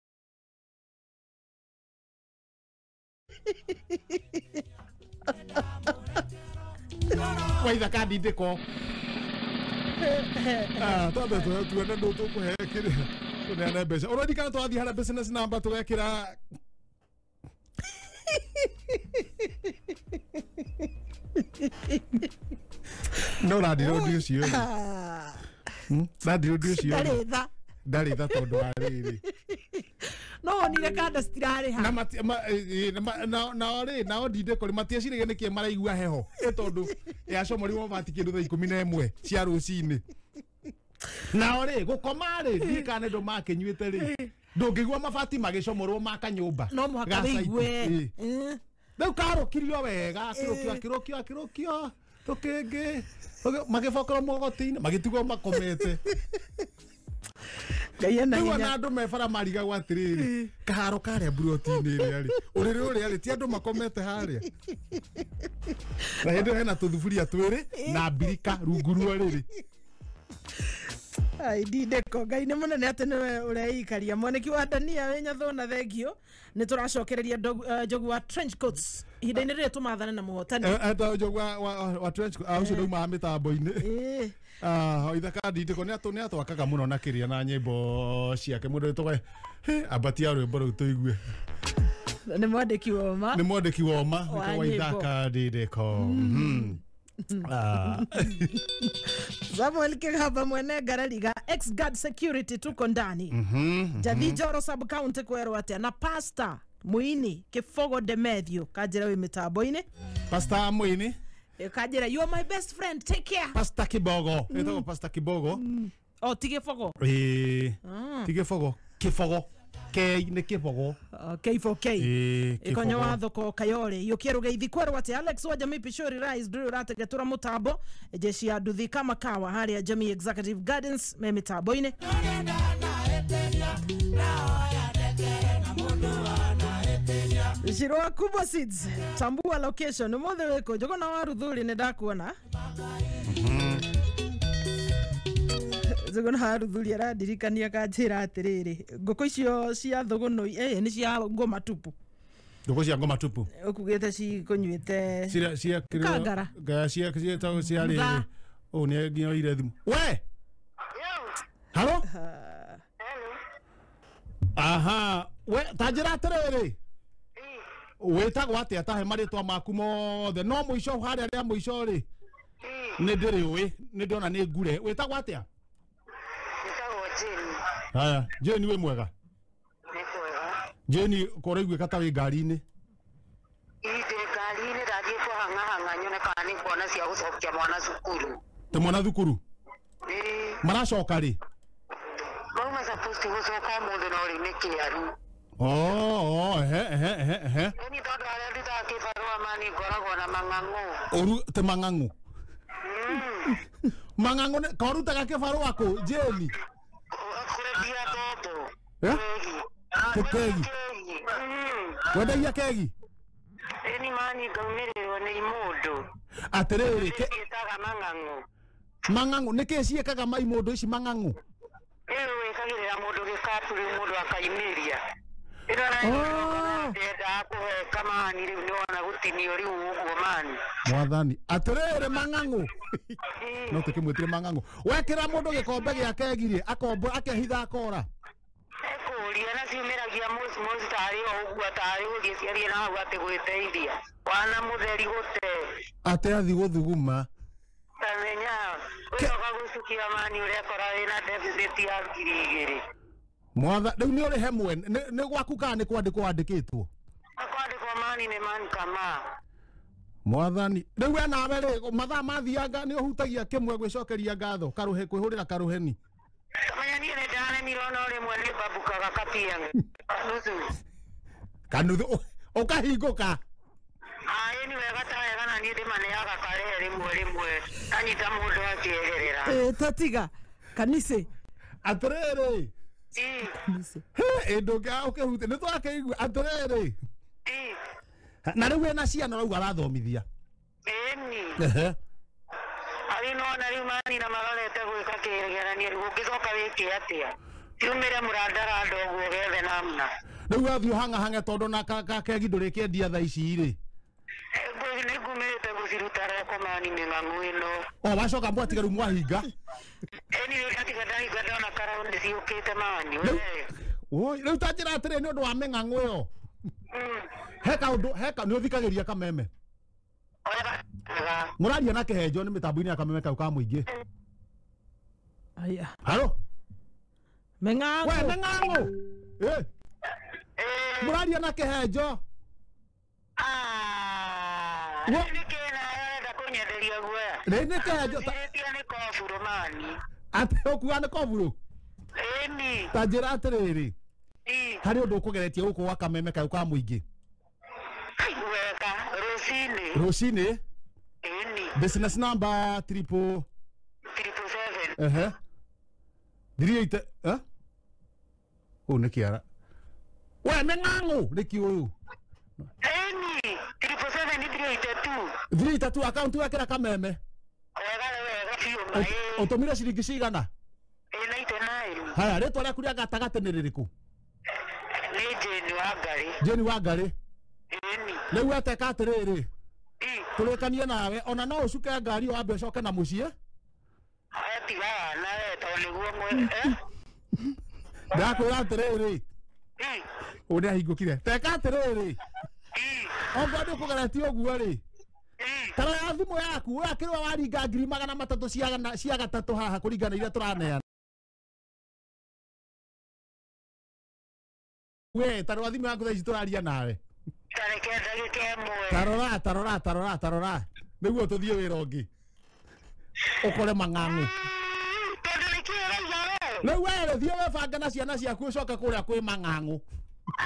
waitha kandindĩko. Twambe tuone ndũ tũkũhe kĩrĩa tũneane mbeca. Ũrorikana twathiĩ harĩa business number tũgekĩra no randire ũndũ ũcio randire ũndũ ũcio ndarĩ tha ndarĩ tha tondũ wa rĩrĩ no wonire kanda citirarĩha nao rĩ nao ndindĩko rĩ matieciragia nĩkĩ maraigua heho ĩ tondũ yacomorirwo mabati kĩndũ thaa 11 cia rũcinĩ. Nao rĩ gũkoma rĩ ndiĩ kana nĩ ndũ makĩnyuĩte rĩ ndũngĩigua mabati magĩcomorwo ma kanyũmba no mũhaka wĩigue. Rĩu karũkirio wega akĩrũkio akĩrũkio akĩrũkio tũkĩngĩ magĩbokerwo mogoti-inĩ magĩtigwo makomete. Rĩu ona andũ me bara marigagwo atĩrĩrĩ kaharo karĩa mburoti-inĩ ĩrĩa rĩ ũrĩrĩ ũrĩa rĩ ti andũ makomete harĩa. Na hĩndĩ ĩyo hena tũthuburia twĩrĩ na mbirika rungu rwa rĩrĩ. Ai ndindĩko Ngai nĩ mũnene atĩ nĩwe ũreikaria. Mwanĩki wa Dania wĩ Nyathũna thengio. Nĩ tũracokereria Njogu wa trench coats ihinda-inĩ rĩrĩ tũmathane na mũhotani. Njogu wa trench coats ũcio ndaumaga mĩtambo-inĩ. Waitha ndindĩko nĩ atwakaga mũno na kĩrĩa na nyĩmbo ciake mũndũ wĩtagwo ambatia rwĩmbo rũu tũigue. Nĩ mwandĩki wa ũma. Nĩ mwandĩki wa ũma Waitha ndindĩko. Samuel Kigaba mwene Ngarariga ex guard security tuko ndani. Jathi Njoro sub county kwerwo atia na pastor Muini Kifogo Demethio kanjira wi mitambo-inĩ. Pastor Muini kanjira you are my best friend, take care. Pastor Kibogo etagwo Pastor Kibogo. Oh ti Gibogo. Ti Gibogo Kibogo K nĩ Kibogo. K4K ikonyo wa thoko kayore yukie rugeithi kwerwo atia Alex wa Jamii Pishori Rise nduri urategetura mutambo jeshi ya nduthi kama kawa haria Jamii Executive Gardens me mitambo-inĩ. Njirwa Kubwa Seeds tambua location umuthi wiku Njuguna wa Ruthuri ni ndakuona. Njuguna wa Ruthuri arandirikania kanjira atiriri ngũkũ icio cia thũgũnũi nĩ cia ngoma tupu. Ngũkũ cia ngoma tupu ukugite cikunyuite cia kangara cia cia cia riri o ni nginya ire thimu we. Halo. Aha, we ta njĩra atĩrĩrĩ wĩtagwo atĩa tahe marĩtwa maku mothe no mũico harĩa rĩa mũico rĩ nĩ ndĩrĩũĩ nĩ ndĩrona nĩ ngure. Wĩtagwo atĩa? Wĩtagwo Jane. Haya, Jane wĩ mwega? Nĩ kwega. Jane ko ũraiguĩka ta wĩ ngari-inĩ? Ĩ ndĩ ngari-inĩ ndathiĩ kũhang'ahang'a nyone kana nĩ nguona cia gũcokia mwana cukuru. Te mwana thukuru? Ĩ. Maracoka rĩ? Mauma supposed to gũcoka ũmũthĩ no rĩu nĩ kĩaru. Oh, ehe ehe ehe ehe. Ni tondu aria ndutaga kĩbarũa mani ngoragwo na mang'ang'u. Ũru te mang'ang'u? Mang'ang'u nĩ korutaga kĩbarũa kũ Jane? Kwendia mbombo. Eh? Te kegi. Wendagia kegi? Ĩni mani ngaumĩrĩrwo nĩ imũndũ. Atĩrĩrĩ ciĩtaga mang'ang'u. Mang'ang'u nĩkĩ ciĩkaga imũndũ ici mang'ang'u? Rĩu wĩkagĩrĩra mũndũ gĩkabu rĩu mũndũ akaimĩria. Ĩno ndendaga kũheka mani rĩu nĩwona gũtinio rĩu ũguo mani. Mwathani atĩrĩrĩ mang'ang'u no tũkĩmwĩtire mang'ang'u. Wekĩra mũndũ gĩkombe gĩa kegi rĩ akombo akehitha akora. Ekũria na ciumĩragia mũci tarĩ o ũguo tarĩ gũthiĩ ciathiĩ na hau atĩ gwĩteithia. Wana mũtheri gũte. Atĩ athi gũthuguma. Tamenya wĩroka gũcukia mani ũrekora wĩna deficit ya 2,000. Mwatha rĩu nĩ ũrĩhe mwene nĩ gwaku kana nĩ kwandĩkwo wandĩkĩtwo? Kwandĩkwo mani nĩ mani kama. Mwathani rĩu we nawe rĩ mathaa mathianga nĩ ũhutagia kĩmwe gwĩcokeria ngatho karũhe kwĩhũrĩra karũheni. Kamenya niĩ nĩ ndaremirwo no rĩmwe nĩ mbambukaga kapia nuthu. Kanuthu ũkahingũka. Ĩĩ ni wega ta wega na niĩ ndĩmaneaga karehe rĩmwe rĩmwe anyita mũndũ akĩeherera. Tatiga kanise. Atĩrĩrĩ ĩ ndũngĩaga ũkĩhutia nĩ twakĩigua atĩrĩrĩ na rĩu wĩna ciana ũrauga arathomithia. Ĩni. Arĩ nona rĩu mani na marorete gwĩka kĩgeranio rĩu ũngĩcoka wĩke atĩa? Ciumĩre mũrandaranda ũguo gethe namna. Rĩu wathiĩ ũhang'ahang'e tondũ na keki ndũrĩkĩendia thaa ici rĩ. Nĩ ngumĩte gũciruta roko mani mĩng'ang'u ĩno. O wacoka mwatiga rĩu mwahinga. Ĩni rĩu ndatiga ndahinga ndona karaundi ciũkĩte mani. Oi rĩu ta njĩra atĩrĩ nĩ ũndũ wa mĩng'ang'u ĩyo. He kaũndũ he nĩ ũthikagĩria kameme. Mũraria na kĩhenjo nĩ mĩtambo-inĩ ya kameme kau ka mũingĩ. Aya. Halo. Mĩng'ang'u. We mĩng'ang'u. Mũraria na kĩhenjo. Nĩ kũnyenderia guoya. Nĩ kĩhenjo ta nĩ koburo mani. Atĩ ũkuga nĩ koburo? Ĩni. Ta njĩra atĩrĩrĩ. Harĩ ũndũ ũkũgeretie gũkũ gwa kameme kau ka mũingĩ. Wega rũcinĩ. Rũcinĩ? Ĩni. Business number 777. Ehe. 38 eh? Ũũ nĩ kĩara. We mĩng'ang'u nĩkĩ ũyũ? Ĩni 777 382. 382 account wekĩra kameme. Wega wega biũ ma. Ũtũmire ciringi cigana? 99. Haya rĩtwa rĩaku rĩa gatagatĩ nĩ rĩrĩkũ? Nĩ Jane Wangari. Jane Wangari. Ĩni. Rĩu weteka atĩrĩrĩ. Tũrĩkanie nawe ona no ũcuke ngari wambe ũcoke na mũciĩ. Tiga wana we tondũ nĩguo mwe. Ndakwĩra atĩrĩrĩ. Ũũ nĩ ahingũkire. Teka atĩrĩrĩ. Okorwo nĩ ũkũgeretie ũguo rĩ. Tarora thimũ yaku ũrakĩrwo waringa 300 cia gatatũ haha kũringana na iria tũraneana. We tarora thimũ yaku thaa ici tũraria nawe. Tareke ndagĩka ĩmwe. Tarora tarora tarora tarora nĩguo tũthiĩ wĩra ũngĩ. Ũkore mang'ang'u. Tondũ nĩkĩ ũrauga we? Rĩu we rĩ thiĩ wĩbange na ciana ciaku ũcoke kũrĩa kwĩ mang'ang'u.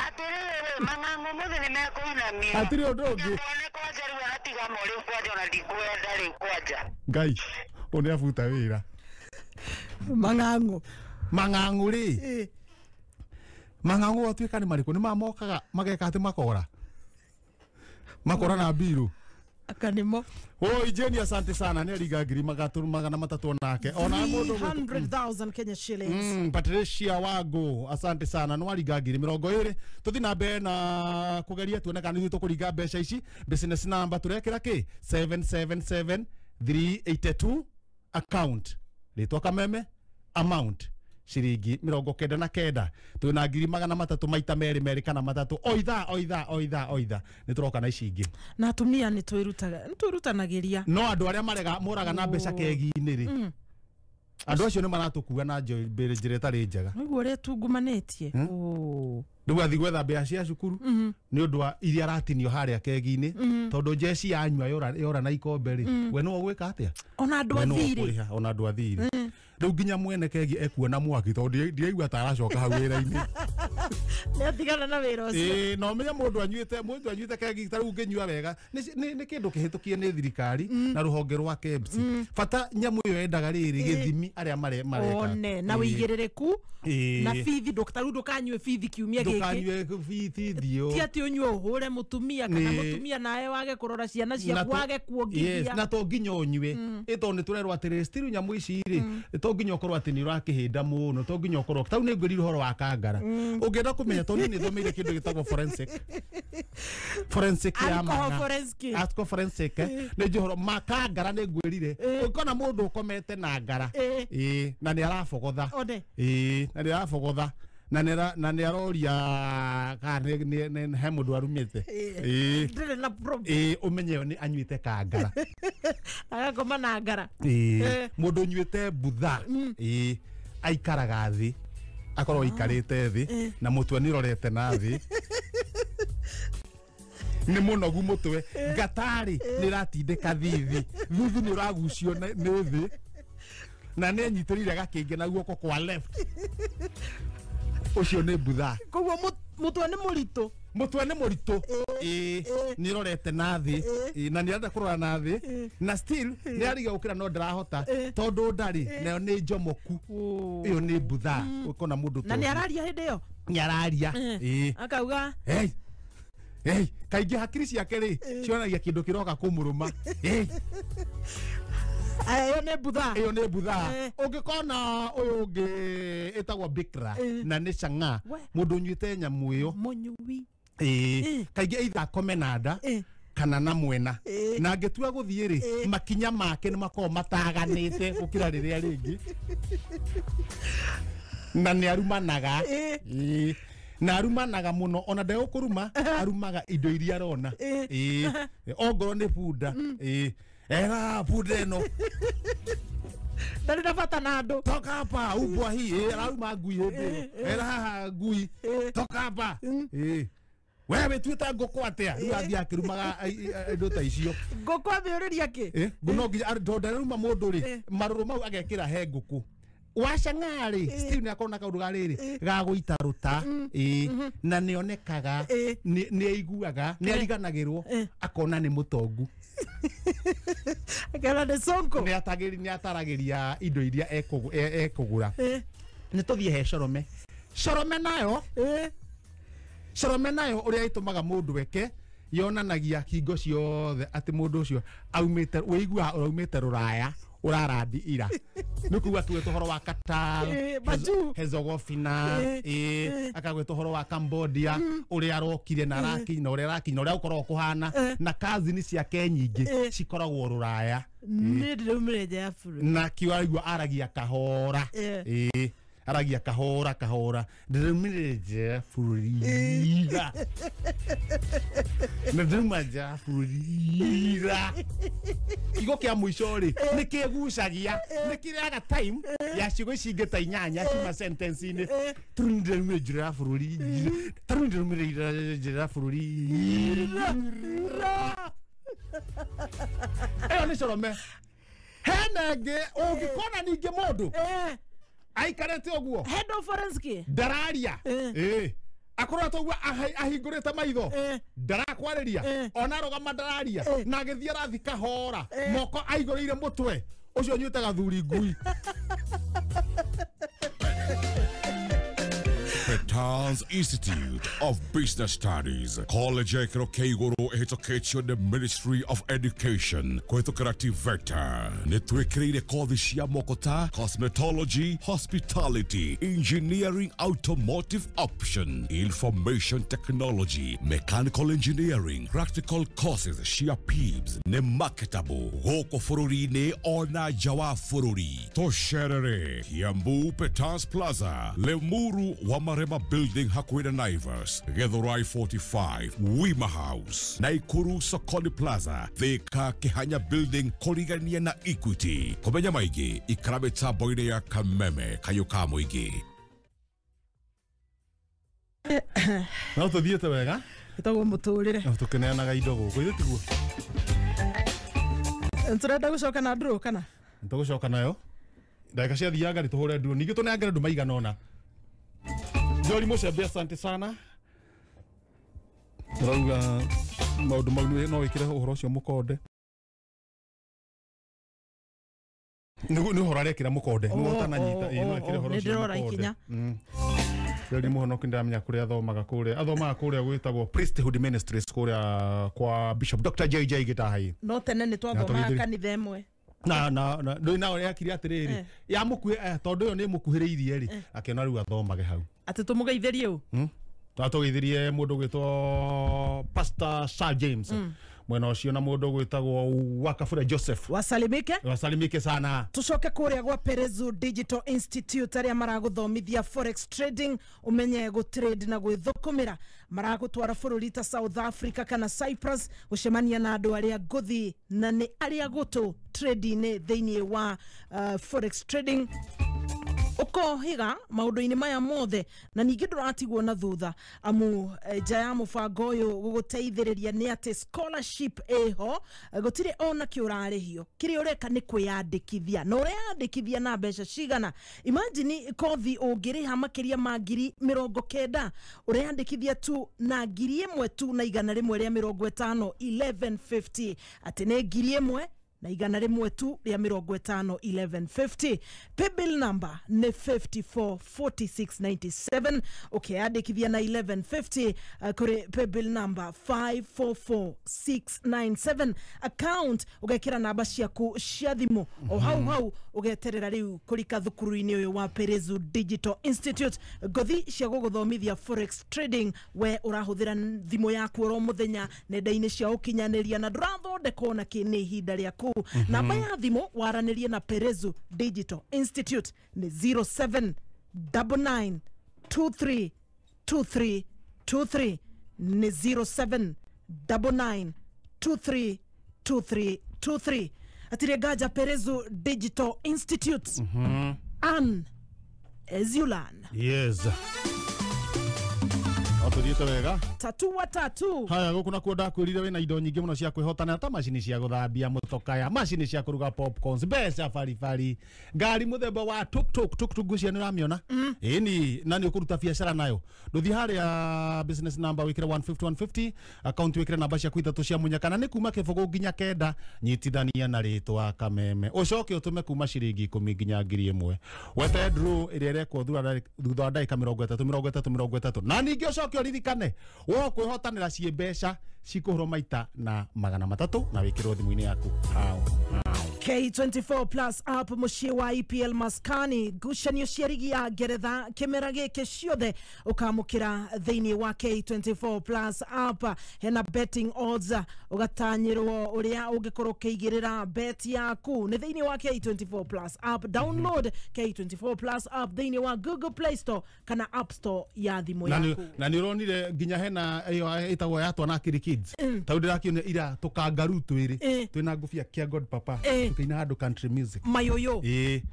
Atĩrĩrĩ mang'ang'u mũthĩ nĩ mekũinamia. Hatirĩ ũndũ ũngĩ. Nĩ kwanja rĩu aratiga mo rĩu kwanja ona ndikwenda rĩu kwanja. Ngai ũyũ nĩ abuta wĩra. Mang'ang'u. Mang'ang'u rĩ. Mang'ang'u watuĩka nĩ marĩkũ nĩ mamokaga mageka atĩ makora. Makora na mbiru. Akanimo. Oi Jeni, asante sana. Nĩ ariga ngiri magana matatũ nake. Ona mũndũ 300,000 Kenya shillings. Patricia Wago, asante sana. Nĩ wariga ngiri 20. Tũthiĩ na mbere na kũgeria tuone kana ithuĩ tũkũringa mbeca ici. Business number tũrekĩra kĩ? 777 382 account. Rĩtwa Kameme, amount ciringi 99. Twina ngiri 300 maita merĩ merĩ kana matatũ o ithaa o ithaa o ithaa o ithaa. Nĩ tũroka na ici ingĩ. Na atumia nĩ twĩrutaga, nĩ twĩrutanagĩria. No andũ arĩa marega moraga na mbeca kegi-inĩ rĩ, andũ acio nĩ maratũkua na njĩra ĩtarĩ njega. Ũguo ũrĩa tungumanĩtie. Rĩu athiĩ gwetha mbeca cia cukuru nĩ ũndũ wa iria aratinio harĩa kegi-inĩ, tondũ njeci yanyua yora na ikombe rĩ, we nĩwe ũgwĩka atĩa? Ona andũ athirĩ. Ona andũ athirĩ. Rĩu nginya mwene kegi ekuona mwaki tondũ ndiraigua ta aracoka hau wĩra-inĩ. Nĩ atigana na wĩra ũcio. Ĩĩ, na ũmenye mũndũ anyuĩte kegi ta rĩu ũngĩnyua wega nĩ kĩndũ kĩhĩtũkie nĩ thirikari na rũhonge rwa KEBS. Bata nyamũ ĩyo yendaga rĩrĩ gĩthimi arĩa mareka. One na wĩigĩrĩrĩku na bithi, rĩu ndũkanyue bithi kiumia gĩkĩ. Ndũkanyue bithi thiũ. Ti atĩ ũnyue ũhũre mũtumia kana mũtumia nawe wage kũrora ciana ciaku, wage kuongithia. Yes, na to nginya ũnyue. Ĩ tondũ nĩ tũrerwo atĩrĩrĩ, still nyamũ ici rĩ, to nginya ũkorwo atĩ nĩ ũrakĩhĩnda mũno, to nginya ũkorwo tau nĩ ngwĩrire ũhoro wa kangara. Ũngĩenda kũmenya tondũ niĩ nĩthomeire kĩndũ gĩtagwo forensic. Forensic ya Alcohol mana. forensic. Alcohol forensic. Nĩ njũĩ ũhoro ma kangara nĩ ngwĩrire. Ũngĩkona mũndũ ũkomete na ngara. Ĩĩ, na nĩ arabogotha. Ĩĩ, na nĩ arabogotha. Na nĩ aroria kana nĩ he mũndũ arumĩte. Ĩĩ. Ndĩrĩ na problem. Ĩĩ, ũmenye nĩ anyuĩte kangara. Agakoma na ngara. Ĩĩ, mũndũ ũnyuĩte mbutha. Ĩĩ, aikaraga thĩ. Akorwo aikarĩte thĩ na mũtwe nĩ ũrorete na thĩ. Nĩ mũnogu mũtwe. Ngatarĩ nĩ ĩratindĩka thithi. Thithi nĩ ũragucio nĩ thĩ. Na nĩ anyitĩrĩire gakĩngĩ na guoko kwa left. Ũcio nĩ mbutha. Koguo mũtwe nĩ mũritũ. Mũtwe nĩ mũritũ. Ĩĩ, nĩ ũrorete na thĩ. Ĩĩ, na nĩ arenda kũrora na thĩ. Na still nĩ ariga gũkĩra no ndarahota tondũ ndarĩ nayo nĩ njomoku. Ĩyo nĩ mbutha. Ũkona mũndũ Na nĩ araria hĩndĩ ĩyo. Nĩ araria. Ĩĩ. Akauga hey. Hey, kaingĩ hakiri ciake rĩ cionanagia kĩndũ kĩroka kũmũrũma. Hey. Ĩyo nĩ mbutha. Ĩyo nĩ mbutha. Ũngĩkona ũyũ ũngĩ ĩtagwo bikra na nĩ chang'aa, mũndũ ũnyuĩte nyamũ ĩyo mũnyui. Ĩĩ, kaingĩ either akome na nda kana na mwena. Na angĩtua gũthiĩ rĩ, makinya make nĩ makoragwo mataganĩte gũkĩra rĩrĩa rĩngĩ. Na nĩ arumanaga. Ĩĩ. Na arumanaga mũno, ona ndegũkũruma, arumaga indo iria arona. Ĩĩ, ongorwo nĩ bunda. Ĩĩ, era bunda ĩno. Ndarĩ na bata na andũ. Toka hapa ubwa hii. Ĩĩ, araruma ngui hĩndĩ ĩyo. Era haha ngui. Toka hapa. Ĩĩ. Wewe wĩtuĩte ngũkũ atĩa? Rĩu athiĩ akĩrumaga indo ta icio. Ngũkũ amĩũrĩria kĩ? Ĩĩ, no nginya tondũ ndararuma mũndũ rĩ, marũrũ mau agekĩra he ngũkũ. Wacang'aa rĩ, still nĩ akorwo na kaũndũ ga rĩrĩ ga gũita rũta. Ĩĩ, na nĩ onekaga, nĩ aiguaga, nĩ ariganagĩrwo, akona nĩ mũtongu. Akona nĩ sonko. Nĩ ataragĩria indo iria ekũgũra. Nĩ tũthiĩ he Corome. Corome nayo, Corome nayo ũrĩa ĩtũmaga mũndũ eke yonanagia hingo ciothe atĩ mũndũ ũcio aumĩte, wĩiguaga ũraumĩte rũraya ũrarandi ira. Nĩ kuga tuwete ũhoro wa Qatar, Herzegovina, akagweta ũhoro wa Cambodia, ũrĩa arokire na arakinya, ũrĩa arakinya, ũrĩa gũkoragwo kũhana, na kazini ciake nyingĩ cikoragwo rũraya. Nĩ ndĩraumire nja ya bũrũri. Na kĩo araigua aragia kahora. Ĩĩ, aragia kahora kahora. Ndĩraumire nja ya bũrũri. Na ndĩrauma nja ya bũrũri. Kiugo kĩa mũico rĩ, nĩ kĩgucagia, nĩ kĩrĩaga time ya ciugo ici ingĩ ta inyanya ciuma sentence-inĩ. Tarĩu ndĩraumire nja ya bũrũri. Tarĩu ndĩraumire nja ya bũrũri. Ĩyo nĩ Corome. Hena ĩngĩ ũngĩkona ningĩ mũndũ aikarĩte ũguo Head of forensic ndararia. Ĩĩ, akorwo ũguo ahingũrĩte maitho ndarakwarĩria, ona arũgama ndararia, na agĩthiĩ arathi kahora moko aigũrĩire mũtwe, ũcio ũnyuĩte gathuri ngui. Petals Institute of Business Studies, college ya gĩkĩro kĩa igũrũ ĩhĩtũkĩtio nĩ Ministry of Education kũhĩtũkĩra TVETA. Nĩ twĩkĩrĩire kothi cia moko ta cosmetology, hospitality, engineering, automotive option, information technology, mechanical engineering, practical courses cia PIBS nĩ marketable gũkũ bũrũri-inĩ ona nja wa bũrũri. Tũcerere Kiambu Petals Plaza, Limuru wa Marema Building hakuhĩ na Naivas, Githurai 45, Wima House, Naikuru Sokoni Plaza, Thika Kihanya Building kũrigania na Equity. Kũmenya maingĩ ikara mĩtambo-inĩ ya Kameme kayũ ka mũingĩ. No tũthiĩte wega ĩtagwo mũtũrĩre. No tũkĩneanaga indo gũkũ ithuĩ tiguo. Tũrenda gũcoka na ndũrũ kana? Tũgũcoka nayo ndagĩka ciathianga nĩ tũhũre ndũrũ ningĩ tũnengere andũ maigana ũna. Njori Mũcembe, asante sana. Tũrauga maũndũ mau no wĩkĩre ũhoro ũcio mũkonde. Nĩ ũhoro arekĩra mũkonde nĩguo ũtananyita. Ĩĩ no ĩkĩre ũhoro ũcio mũkonde. Njori Mũhonoki ndĩramenya kũrĩa athomaga kũrĩa athomaga kũrĩa gwĩtagwo Priesthood Ministries kũrĩa kwa Bishop Dr. JJ Gĩtahai. No tene nĩ twathomaga kanitha ĩmwe. Na na na ndũĩ nao yakire atĩrĩrĩ ya mũkuhĩ tondũ ĩyo nĩ mũkuhĩrĩirie rĩ akĩona rĩu athomage hau. Atĩ tũmũgeithĩrie ũ? Twatũgeithirie mũndũ ũgwĩtwo Pastor Sir James mwena ũcio na mũndũ ũgwĩtagwo Wakabura Joseph. Wasalimike? Wasalimike sana. Tucoke kũrĩa gwa Perezu Digital Institute arĩa maragũthomithia forex trading umenye gũtrade na gwĩthũkũmĩra. Maragũtwara bũrũri ta South Africa kana Cyprus gũcemania na andũ arĩa ngũthi na nĩ arĩa gũtũ trading thĩinĩ wa forex trading. Ũkohiga maũndũ-inĩ maya mothe na ningĩ ndũratigwo na thutha amu nja ya mũbango ũyũ gũgũteithĩrĩria nĩ atĩ scholarship ĩho gũtirĩ ona kĩ ũrarĩhio kĩrĩa ũreka nĩ kwĩyandĩkithia na ũreyandĩkithia na mbeca cigana. Imagine kothi ũngĩrĩha makĩria ma 90,000 ũreyandĩkithia tu na 1,150 tu na 150 1150 atĩ nĩ 1,100 na 100 tu ya 50 1150. Paybill number ni 544697. Ukiandikithia na 1150 kuri paybill number 544697. Account ugekira namba ciaku cia thimu o hau hau ugeterera riu kurika thukuru-ini uyu wa Perezu Digital Institute ngothi cia guguthomithia forex trading we urahuthira thimu yaku oro muthenya nenda-ini cia ukinyaniria na ndurathondekwo na ki ni ihinda riaku. Namba ya thimu waranirie na Perezu Digital Institute ni 0799232323 ni 0799232323. Atire gaja Perezu Digital Institute. An as you learn. Yes. Atũthiĩte wega. Tatu wa tatu. Haya gũkũ nakuo ndakwĩrire wĩna indo nyingĩ mũno cia kwĩhotana ta macini cia gũthambia mũtokaya, macini cia kũruga popcorns, mbeca baribari, ngari mũthemba wa tuk tuk tuk tuk ngwĩciria nĩ ũramĩona. Ĩni na nĩ ũkũruta biacara nayo. Ndũthiĩ harĩa business number wĩkĩre 150 150, account wĩkĩre namba ciaku ithatũ cia mũnyaka na nĩ kuma 0 nginya 9 nyitithania na rĩtwa Kameme. Ũcoke ũtũme kuma ciringi 10 nginya 1000. Wete draw ĩrĩa ĩrekwo thutha wa ndagĩka 30 30 30 na ningĩ ũcoke ũririkane wo kwĩhotanĩra ciĩ mbeca cikũhũrwo maita na 300 na wĩkĩrwo thimũ-inĩ yaku hau. K24 Plus app muciĩ wa EPL Maskani ngucanio cia rigi ya Ngeretha kĩmera gĩkĩ ciothe ũkamũkĩra thĩinĩ wa K24 Plus app. Hena betting odds ũgatanyĩrwo ũrĩa ũngĩkorwo ũkĩigĩrĩra bet yaku nĩ thĩinĩ wa K24 Plus app. Download K24 Plus app thĩinĩ wa Google Play Store kana App Store ya thimũ yaku. Na nĩ ũronire nginya hena ĩyo ĩtagwo ya twana Akili Kids tondũ ndĩrakĩonire ira tũkangaru twĩrĩ twĩna ngũbia kia God Papa tukaina handu country music mayoyo.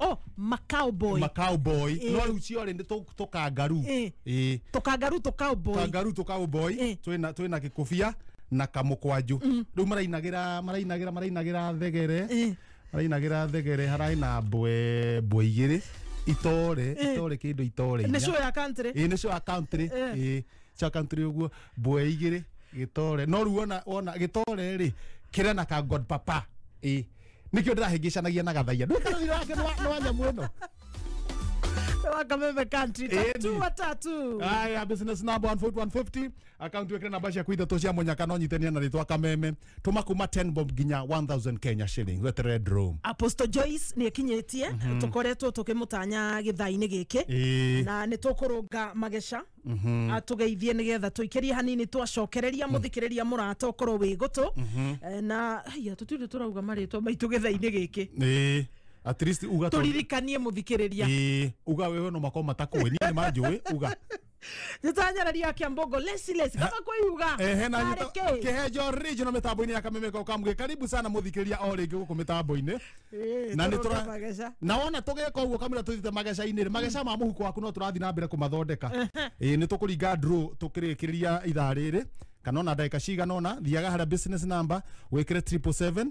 Oh, macowboy. Macowboy no riu ciore ni tukangaru. Tukangaru tucowboy. Kangaru tucowboy twina gikubia na kamukwanju riu marainagira marainagira marainagira thegere marainagira thegere haraina mbwe mbwe igiri itore itore kindu itore ni show ya country. Ni show ya country. Show country uguo mbwe igiri gitore no riu ona ona gitore ri kira na ka God Papa nikio ndĩrahĩngĩcanagia na gathaia ndũkarorire wake nĩ wa nyamũ ĩno. Wa Kameme country tatu watatu. Aya, business number 14150, account wekire namba ciaku ithatũ cia mũnyaka no nyitania na rĩtwa Kameme. Tũma kuma 10 bob nginya 1000 Kenya shillings weterere draw. Apostle Joyce nĩ ekinyĩtie, tũkoretwo tũkĩmũtanya gĩthaa-inĩ gĩkĩ na nĩ tũkũrũnga mageca atũgeithie nĩgetha tũikĩrie hanini twacokereria mũthikĩrĩria mũrata ũkorwo wĩ gũtũ. Na haiya, tũtirĩ tũrauga marĩtwa maitũ gĩthaa-inĩ gĩkĩ. At least uga tũririkanie mũthikĩrĩria. Uga wewe no makoma takũĩ niĩ nĩ manjũĩ uga. Nĩtanyararia Kiambogo lesi lesi kama kwĩuga. Ehe, na Kĩhenjo regional mĩtambo-inĩ ya Kameme ka Kamũgĩ. Karibu sana mũthikĩrĩria o rĩngĩ gũkũ mĩtambo-inĩ. Na nĩ tũra na wona tũgĩka ũguo kamũira tũthiĩte mageca-inĩ rĩ, mageca ma mũhuko waku no tũrathiĩ na mbere kũmathondeka. Nĩ tũkũringa draw tũkĩrĩkĩrĩria ithaa rĩrĩ kana ona ndagĩka cigana ũna. Thiaga harĩa business number wĩkĩre 777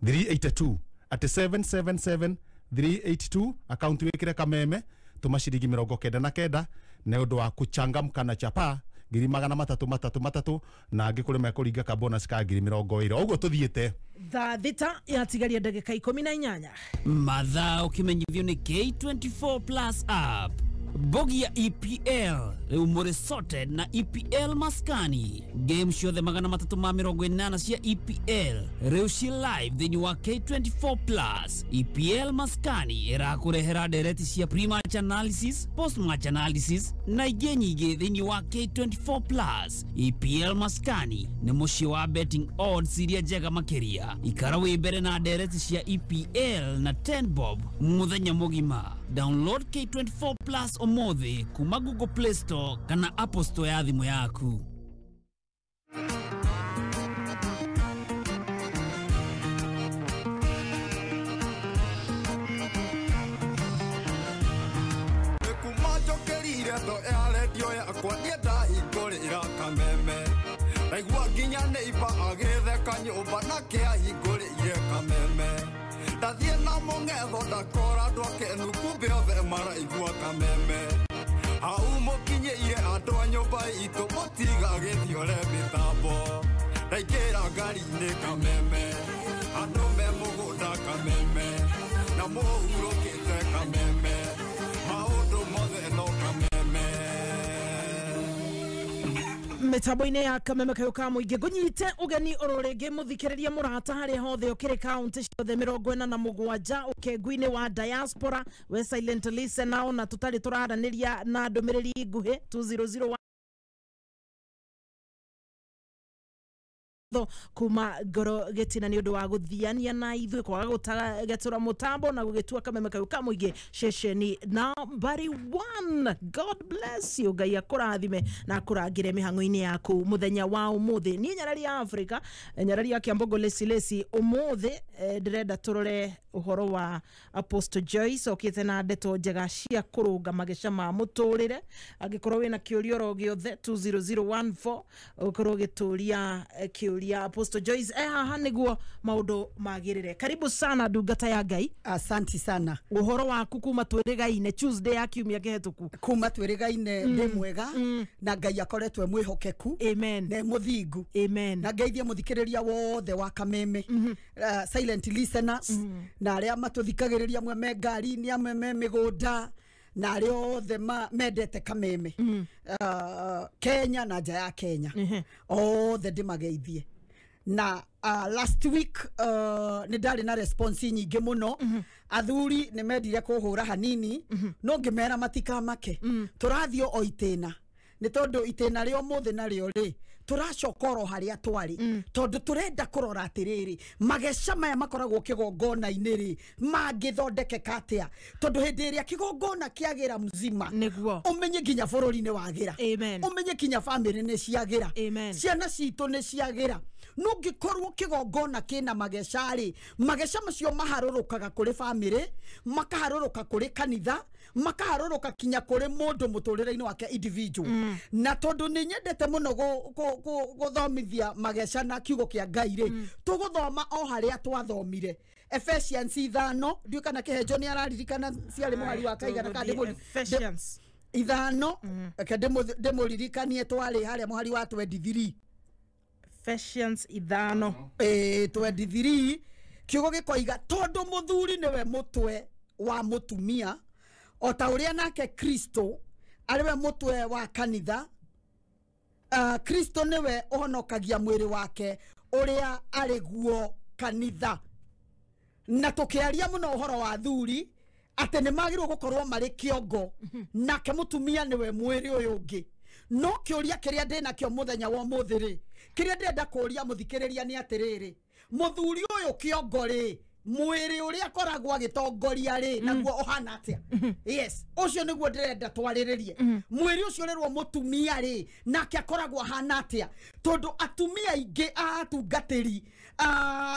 382 at 777 382 account wĩkĩre Kameme tũma ciringi 99 nĩ ũndũ wa kuchangamka na chapa 300 3 3 na angĩ kũrĩ mekũringa ka bonus ka 20,000 ũguo tũthiĩte. Thaa 6 yatigaria ndagĩka 18. Mathaa ũkĩmenyithio nĩ K24 Plus app. Bogi ya EPL rĩu mũrĩ sorted na EPL maskani. Game ciothe 380 cia EPL rĩu ci live thĩinĩ wa K24 Plus. EPL maskani ĩrakũrehera ndereti cia pre-match analysis, post-match analysis na ingĩ nyingĩ thĩinĩ wa K24 Plus. EPL maskani nĩ mũciĩ wa betting odds iria njega makĩria. Ikara wĩ mbere na ndereti cia EPL na 10 bob mũthenya mũgima. Download K24 Plus ũmũthĩ kuma Google Play Store kana Apple Store ya thimũ yaku. Nĩkumanjokerire ndo ya redio yakwa niĩ ndahingũrĩra Kameme. Ndaigua nginya neighbor agĩtheka nyũmba nake ahingũrĩire Kameme. Ndathiĩ na mũng'etho ndakora andũ akenu kumbe othe maraigua Kameme. Hau mũkinyĩire andũ a nyũmba itũ mũtigagĩthiore mĩtambo. Ndaingĩra ngari-inĩ Kameme, andũ me mũgũnda Kameme, na mũhurũkĩte Kameme, maũndũ mothe no Kameme. Mĩtambo-inĩ ya Kameme kayũ ka mũingĩ ngũnyite ũgeni oro rĩngĩ mũthikĩrĩria mũrata harĩa hothe ũkĩrĩ kaunti ciothe 47 ũkengu-inĩ wa diaspora we silent listener ona tũtarĩ tũraranĩria na ndũmĩrĩri nguhĩ 2001 kuma ngoro gĩtina nĩ ũndũ wa gũthiania na ithuĩ kwaga gũtagetũra mũtambo na gũgĩtua Kameme kayũ ka mũingĩ ceceni nambari 1. God bless you. Ngai akũrathime na akũrangĩre mĩhang'o-inĩ yaku mũthenya wa ũmũthĩ. Niĩ nyarari ya Afrika, nyarari ya Kiambogo lesi lesi, ũmũthĩ ndĩrenda tũrore ũhoro wa Apostle Joyce okĩte na ndeto njega cia kũrũnga mageca ma mũtũrĩre. Angĩkorwo wĩna kĩũria oro gĩothe 20014 ũkorwo ũgĩtũria kĩũria Apostle Joyce haha nĩguo maũndũ magĩrĩre. Karibu sana ndungata ya Ngai. Asanti sana. Ũhoro waku kuma twĩrĩgaine Tuesday ya kiumia kĩhetũku. Kuma twĩrĩgaine ndĩ mwega na Ngai akoretwo e mwĩhokeku. Amen. Na e mũthingu. Amen. Na ngeithie mũthikĩrĩria wothe wa Kameme. Silent listeners na arĩa matũthikagĩrĩria amwe me ngari-inĩ amwe me mĩgũnda na arĩa othe mendete Kameme. Kenya na nja ya Kenya othe ndĩmageithie. Na last week nĩ ndarĩ na response nyingĩ mũno. Athuri nĩ mendire kũhũra hanini no ngĩmera matikamake. Tũrathiĩ o itĩna nĩ tondũ itĩna rĩa ũmũthĩ narĩo rĩ tũracoka oro harĩa twarĩ tondũ tũrenda kũrora atĩrĩrĩ mageca maya makoragwo kĩgongona-inĩ rĩ mangĩthondekeka atĩa tondũ hĩndĩ ĩrĩa kĩgongona kĩagĩra mzima nĩguo ũmenye nginya bũrũri nĩ wagĩra, ũmenye nginya bamĩrĩ nĩ ciagĩra, ciana citũ nĩ ciagĩra. No ngĩkorwo kĩgongona kĩna mageca rĩ, mageca macio maharũrũkaga kũrĩ bamĩrĩ, makaharũrũka kũrĩ kanitha, makaharũrũka kinya kũrĩ mũndũ mũtũrĩre-inĩ wake individual. Na tondũ nĩ nyendete mũno gũthomithia mageca na kiugo kĩa Ngai rĩ, tũgũthoma o harĩa twathomire Ephesians 5 ndiũ kana Kĩhenjo nĩ araririkana ciarĩ mũhari wa kaigana kana Ephesians 5 reke ndĩmũririkanie twarĩ harĩa mũhari wa 23. Ephesians 5 23 kiugo gĩkoiga tondũ mũthuri nĩwe mũtwe wa mũtumia O ta ũrĩa nake Kristo arĩ we mũtwe wa kanitha, Kristo nĩwe ũhonokagia mwĩrĩ wake ũrĩa arĩ guo kanitha. Na tũkĩaria mũno ũhoro wa athuri atĩ nĩ magĩrĩirwo gũkorwo marĩ kĩongo, nake mũtumia nĩwe mwĩrĩ ũyũ ũngĩ. No kĩũria kĩrĩa ndĩnakĩo mũthenya wa ũmũthĩ rĩ, kĩrĩa ndĩrenda kũũria mũthikĩrĩria nĩ atĩrĩrĩ, mũthuri ũyũ kĩongo rĩ, mwĩrĩ ũrĩa akoragwo agĩtongoria rĩ, naguo ũhana atĩa? Yes, ũcio nĩguo ndĩrenda twarĩrĩrie. Mwĩrĩ ũcio ũrerwo mũtumia rĩ, nake akoragwo ahana atĩa? Tondũ atumia aingĩ a atungatĩri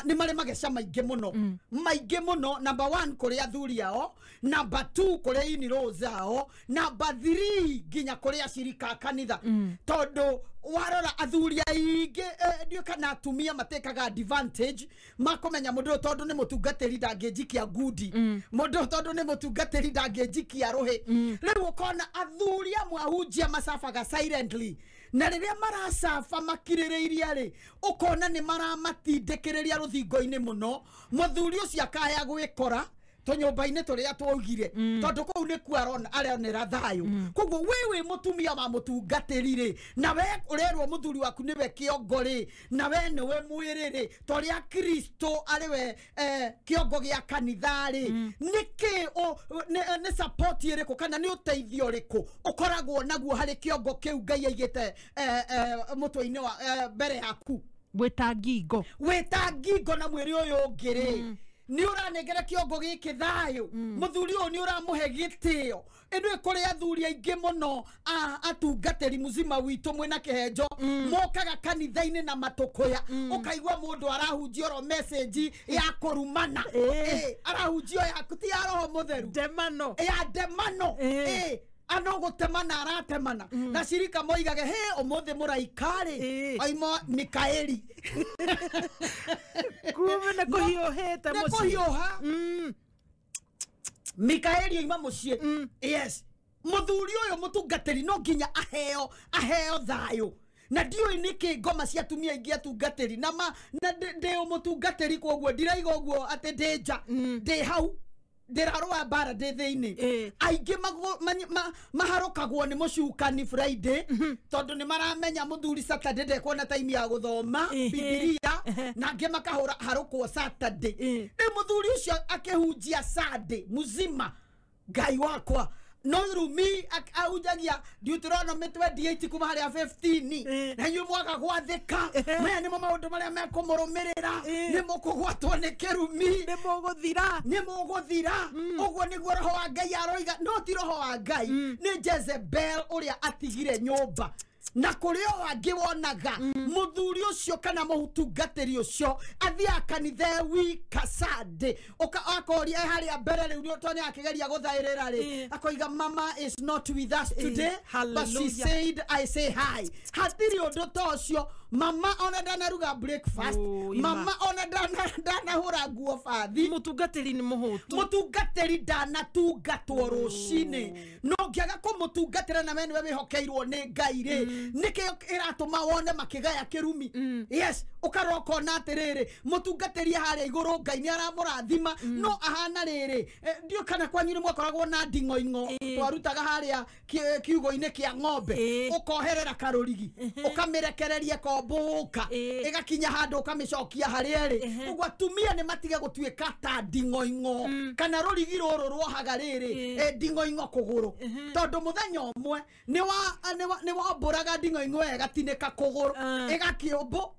nĩ marĩ mageca maingĩ mũno, maingĩ mũno. Number 1 kũrĩ athuri ao, number 2 kũrĩ in-laws ao, number 3 nginya kũrĩ acirika a kanitha. Tondũ warora athuri aingĩ ndiũ kana atumia matekaga advantage makomenya mũndũ ũyũ tondũ nĩ mũtungatĩri ndangĩnjikia ngundi, mũndũ ũyũ tondũ nĩ mũtungatĩri ndangĩnjikia rũhĩ. Rĩu ũkona athuri amwe ahunjia macabaga silently, na rĩrĩa maracaba makirĩrĩirie rĩ, ũkona nĩ maramatindĩkĩrĩria rũthingo-inĩ mũno. Mũthuri ũcio akaya gwĩkora tũnyũmba-inĩ tũrĩa twaugire, tondũ kũu nĩkuo aronera thayũ. Koguo we wĩ mũtumia wa mũtungatĩri rĩ, na we ũrerwo mũthuri waku nĩwe kĩongo rĩ, na we nĩwe mwĩrĩ rĩ, ta ũrĩa Kristo arĩ we kĩongo gĩa kanitha rĩ, nĩkĩ nĩ support ĩrĩkũ kana nĩ ũteithio ũrĩkũ ũkoragwo naguo harĩ kĩongo kĩu Ngai aigĩte mũtwe-inĩ wa mbere yaku? Wĩta ngingo, wĩta ngingo na mwĩrĩ ũyũ ũngĩ rĩ, nĩ ũranengera kĩongo gĩkĩ thayũ, mũthuri ũyũ nĩ ũramũhe gĩtĩo. Ĩndĩ kũrĩ athuri aingĩ mũno atungatĩri muzima witũ mwĩna kĩhenjo, mokaga kanitha-inĩ na matũkũya, ũkaigua mũndũ arahunjia oro message ya kũrumana, arahunjia yaku ti ya roho mũtheru, ndemano ya ndemano, ano gũtemana aratemana. Na cirika moigage he ũmũthĩ mũraika rĩ oima Mikaeli. Kumbe nĩ kũhiũhĩte mũciĩ, nĩ kũhiũha. Mikaeli oima mũciĩ. Yes, mũthuri ũyũ mũtungatĩri no nginya aheo thayũ. Na ndiũĩ nĩkĩ ngoma cia atumia aingĩ atungatĩri na ndĩ mũtungatĩri, koguo ndiraiga ũguo atĩ ndĩ nja, ndĩ hau ndĩrarũa mbara ndĩ thĩinĩ. Aingĩ maharũkagwo nĩ mũcukani Friday, tondũ nĩ maramenya mũthuri Saturday ndekuona time ya gũthoma Bibilia, na angĩ makahũra harũkwo Saturday. Rĩu mũthuri ũcio akĩhunjia Sunday muzima, Ngai wakwa, no rumi ahunjagia Deuteronomy 28 kuma harĩa 15, na inyuĩ mwaga gwathĩka, maya nĩmo maũndũ marĩa mekũmũrũmĩrĩra, nĩ mũkũgwatwo nĩ kĩrumi, nĩ mũgũthira, nĩ mũgũthira. Ũguo nĩguo roho wa Ngai aroiga. No ti roho wa Ngai, nĩ Jezebel ũrĩa atigire nyũmba. Na kũrĩ o angĩ wonaga mũthuri ũcio kana mũtungatĩri ũcio athiaga kanitha wika Sunday, akoria harĩa mbere rĩu nĩ tondũ akĩgeria gũthaĩrĩra rĩ, akoiga mama is not with us today, but she said I say hi. Hatirĩ ũndũ ta ũcio. Mama ona ndanaruga breakfast, mama ona ndanahũra nguo bathi. Mũtungatĩri nĩ mũhũtu, mũtungatĩri ndanatungatwo rũcinĩ. No ngĩaga kũmũtungatĩra na we nĩwe wĩhokeirwo nĩ Ngai rĩ, nĩkĩo ĩratũma wone makĩgaya kĩrumi. Yes, ũkarora ũkona atĩrĩrĩ, mũtungatĩri harĩa igũrũ Ngai nĩ aramũrathima, no ahana rĩrĩ, ndiũ kana kwanyu nĩ mwakoragwo na nding'oing'o twarutaga harĩa kiugo-inĩ kĩa ng'ombe, ũkoherera karũrigi, ũkamĩrekereria ĩkombũka, ĩgakinya handũ ũkamĩcokia harĩa ĩrĩ. Ũguo atumia nĩ matige gũtuĩka ta nding'oing'o kana rũrigi rũrũ ruohaga rĩrĩ nding'oing'o kũgũrũ, tondũ mũthenya ũmwe nĩ wambũraga nding'oing'o ĩgatinĩka kũgũrũ,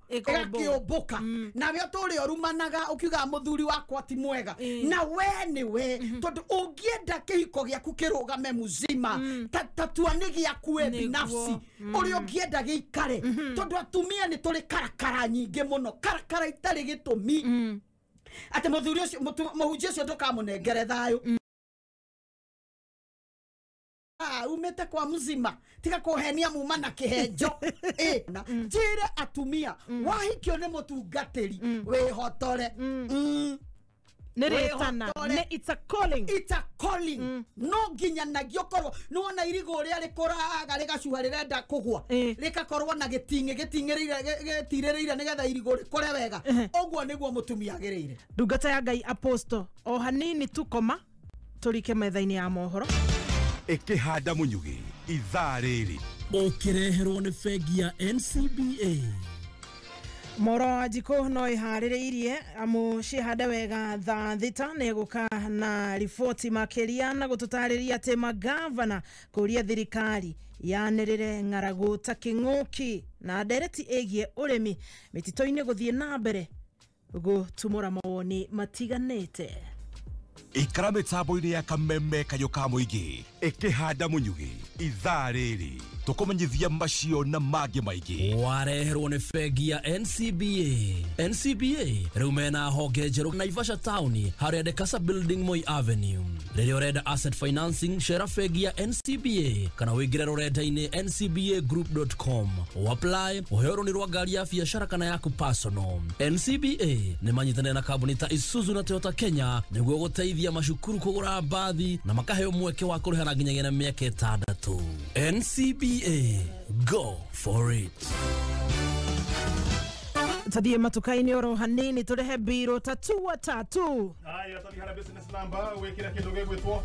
ĩgakĩũmbũka, nawe ũtũre ũrumanaga ũkiugaga mũthuri wakwa ti mwega, na we nĩwe. Tondũ ũngĩenda kĩhiko gĩaku kĩrũgame muzima, tatua nĩ gĩaku we binafsi ũrĩa ũngĩenda gĩikare. Tondũ atumia nĩ tũrĩ karakara nyingĩ mũno, karakara itarĩ gĩtũmi, atĩ mũthuri ũcio mũhunjia ũcio ndũkamũnengere thayũ. Umete kwa muzima, tiga kũhenia muma na kĩhenjo. Njĩre atumia, wahikio nĩ mũtungatĩri, wĩhotore. Nĩ rĩtana, it's a calling, it's a calling. No nginya nagio korwo nĩ wona irigũ ũrĩa rĩkũraga rĩgacuha rĩrenda kũgwa, rĩgakorwo na gĩting'ĩ gĩtirĩrĩire nĩgetha irigũ rĩkũre wega. Ũguo nĩguo mũtumia agĩrĩire. Ndungata ya Ngai Apostle, o hanini tukoma tũrike metha-inĩ ya mohoro. Ĩkĩhanda mũnyugĩ ithaa rĩrĩ ũkĩreherwo nĩ bengi ya NCBA. Moro wa njiko no iharĩrĩirie amu cihande wega thaa 6 nĩ gũka na riboti makĩria na gũtũtarĩria atĩ magavana kũria thirikari yanĩrĩre ng'aragu ta kĩng'ũki na ndereti ĩgiĩ ũrĩmi mĩtitũ-inĩ gũthiĩ na mbere gũtumũra mawoni matiganĩte. Ikara mĩtambo-inĩ ya kameme kayũ ka mũingĩ ĩkĩhanda mũnyugĩ ithaa rĩrĩ tũkũmenyithia macio na mangĩ maingĩ. Wareherwo nĩ bengi ya NCBA. NCBA rĩu mena honge njerũ Naivasha Town harĩa Dekasa Building, Moi Avenue. Rĩrĩa ũrenda asset financing, cera bengi ya NCBA kana ũingĩre rũrenda-inĩ ncbagroup.com. Apply ũheo rũni rwa ngari ya biacara kana yaku personal. NCBA nĩ manyitanĩire na kambuni ta Isuzu na Toyota Kenya nĩguo gũteithia macukuru kũgũra mbathi na makaheo mweke wa kũrĩha na nginyagia na mĩaka 6. NCBA, go for it. Tũthiĩ matuka-inĩ oro hanini tũrehe mbirũ tatua tatu. Haya, tũthiĩ harĩa business number wĩkĩre kĩndũ gĩgwĩtwo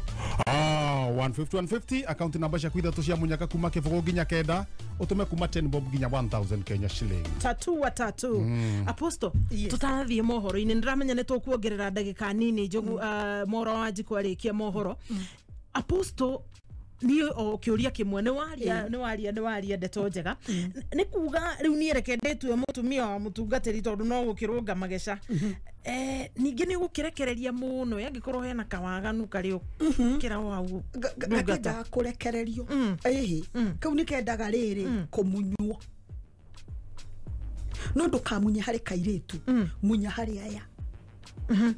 150 150 account number ciaku ithatũ cia munyaka kuma 0 nginya 9 ũtũme kuma 10 bob nginya 1000 Kenya shilling. Tatua tatu. Apostle, tũtanathiĩ mohoro-inĩ nĩndĩramenya nĩ tũkuongerera ndagĩka nini njogu mohoro wa njiko arĩkia mohoro. Apostle, niĩ o kĩũria kĩmwe nĩ waria ndeto njega nĩ kuga rĩu niĩ reke ndĩtue mũtumia wa mũtungatĩri tondũ no gũkĩrũnga mageca. Ningĩ nĩ ũgũkĩrekereria mũno angĩkorwo hena kawaganu karĩ ũkĩra hau gakendaga kũrekererio. Ĩhĩ, kau nĩ kendaga rĩrĩ kũmunywo, no ndũkamunye harĩ kairĩtu, munya harĩ aya.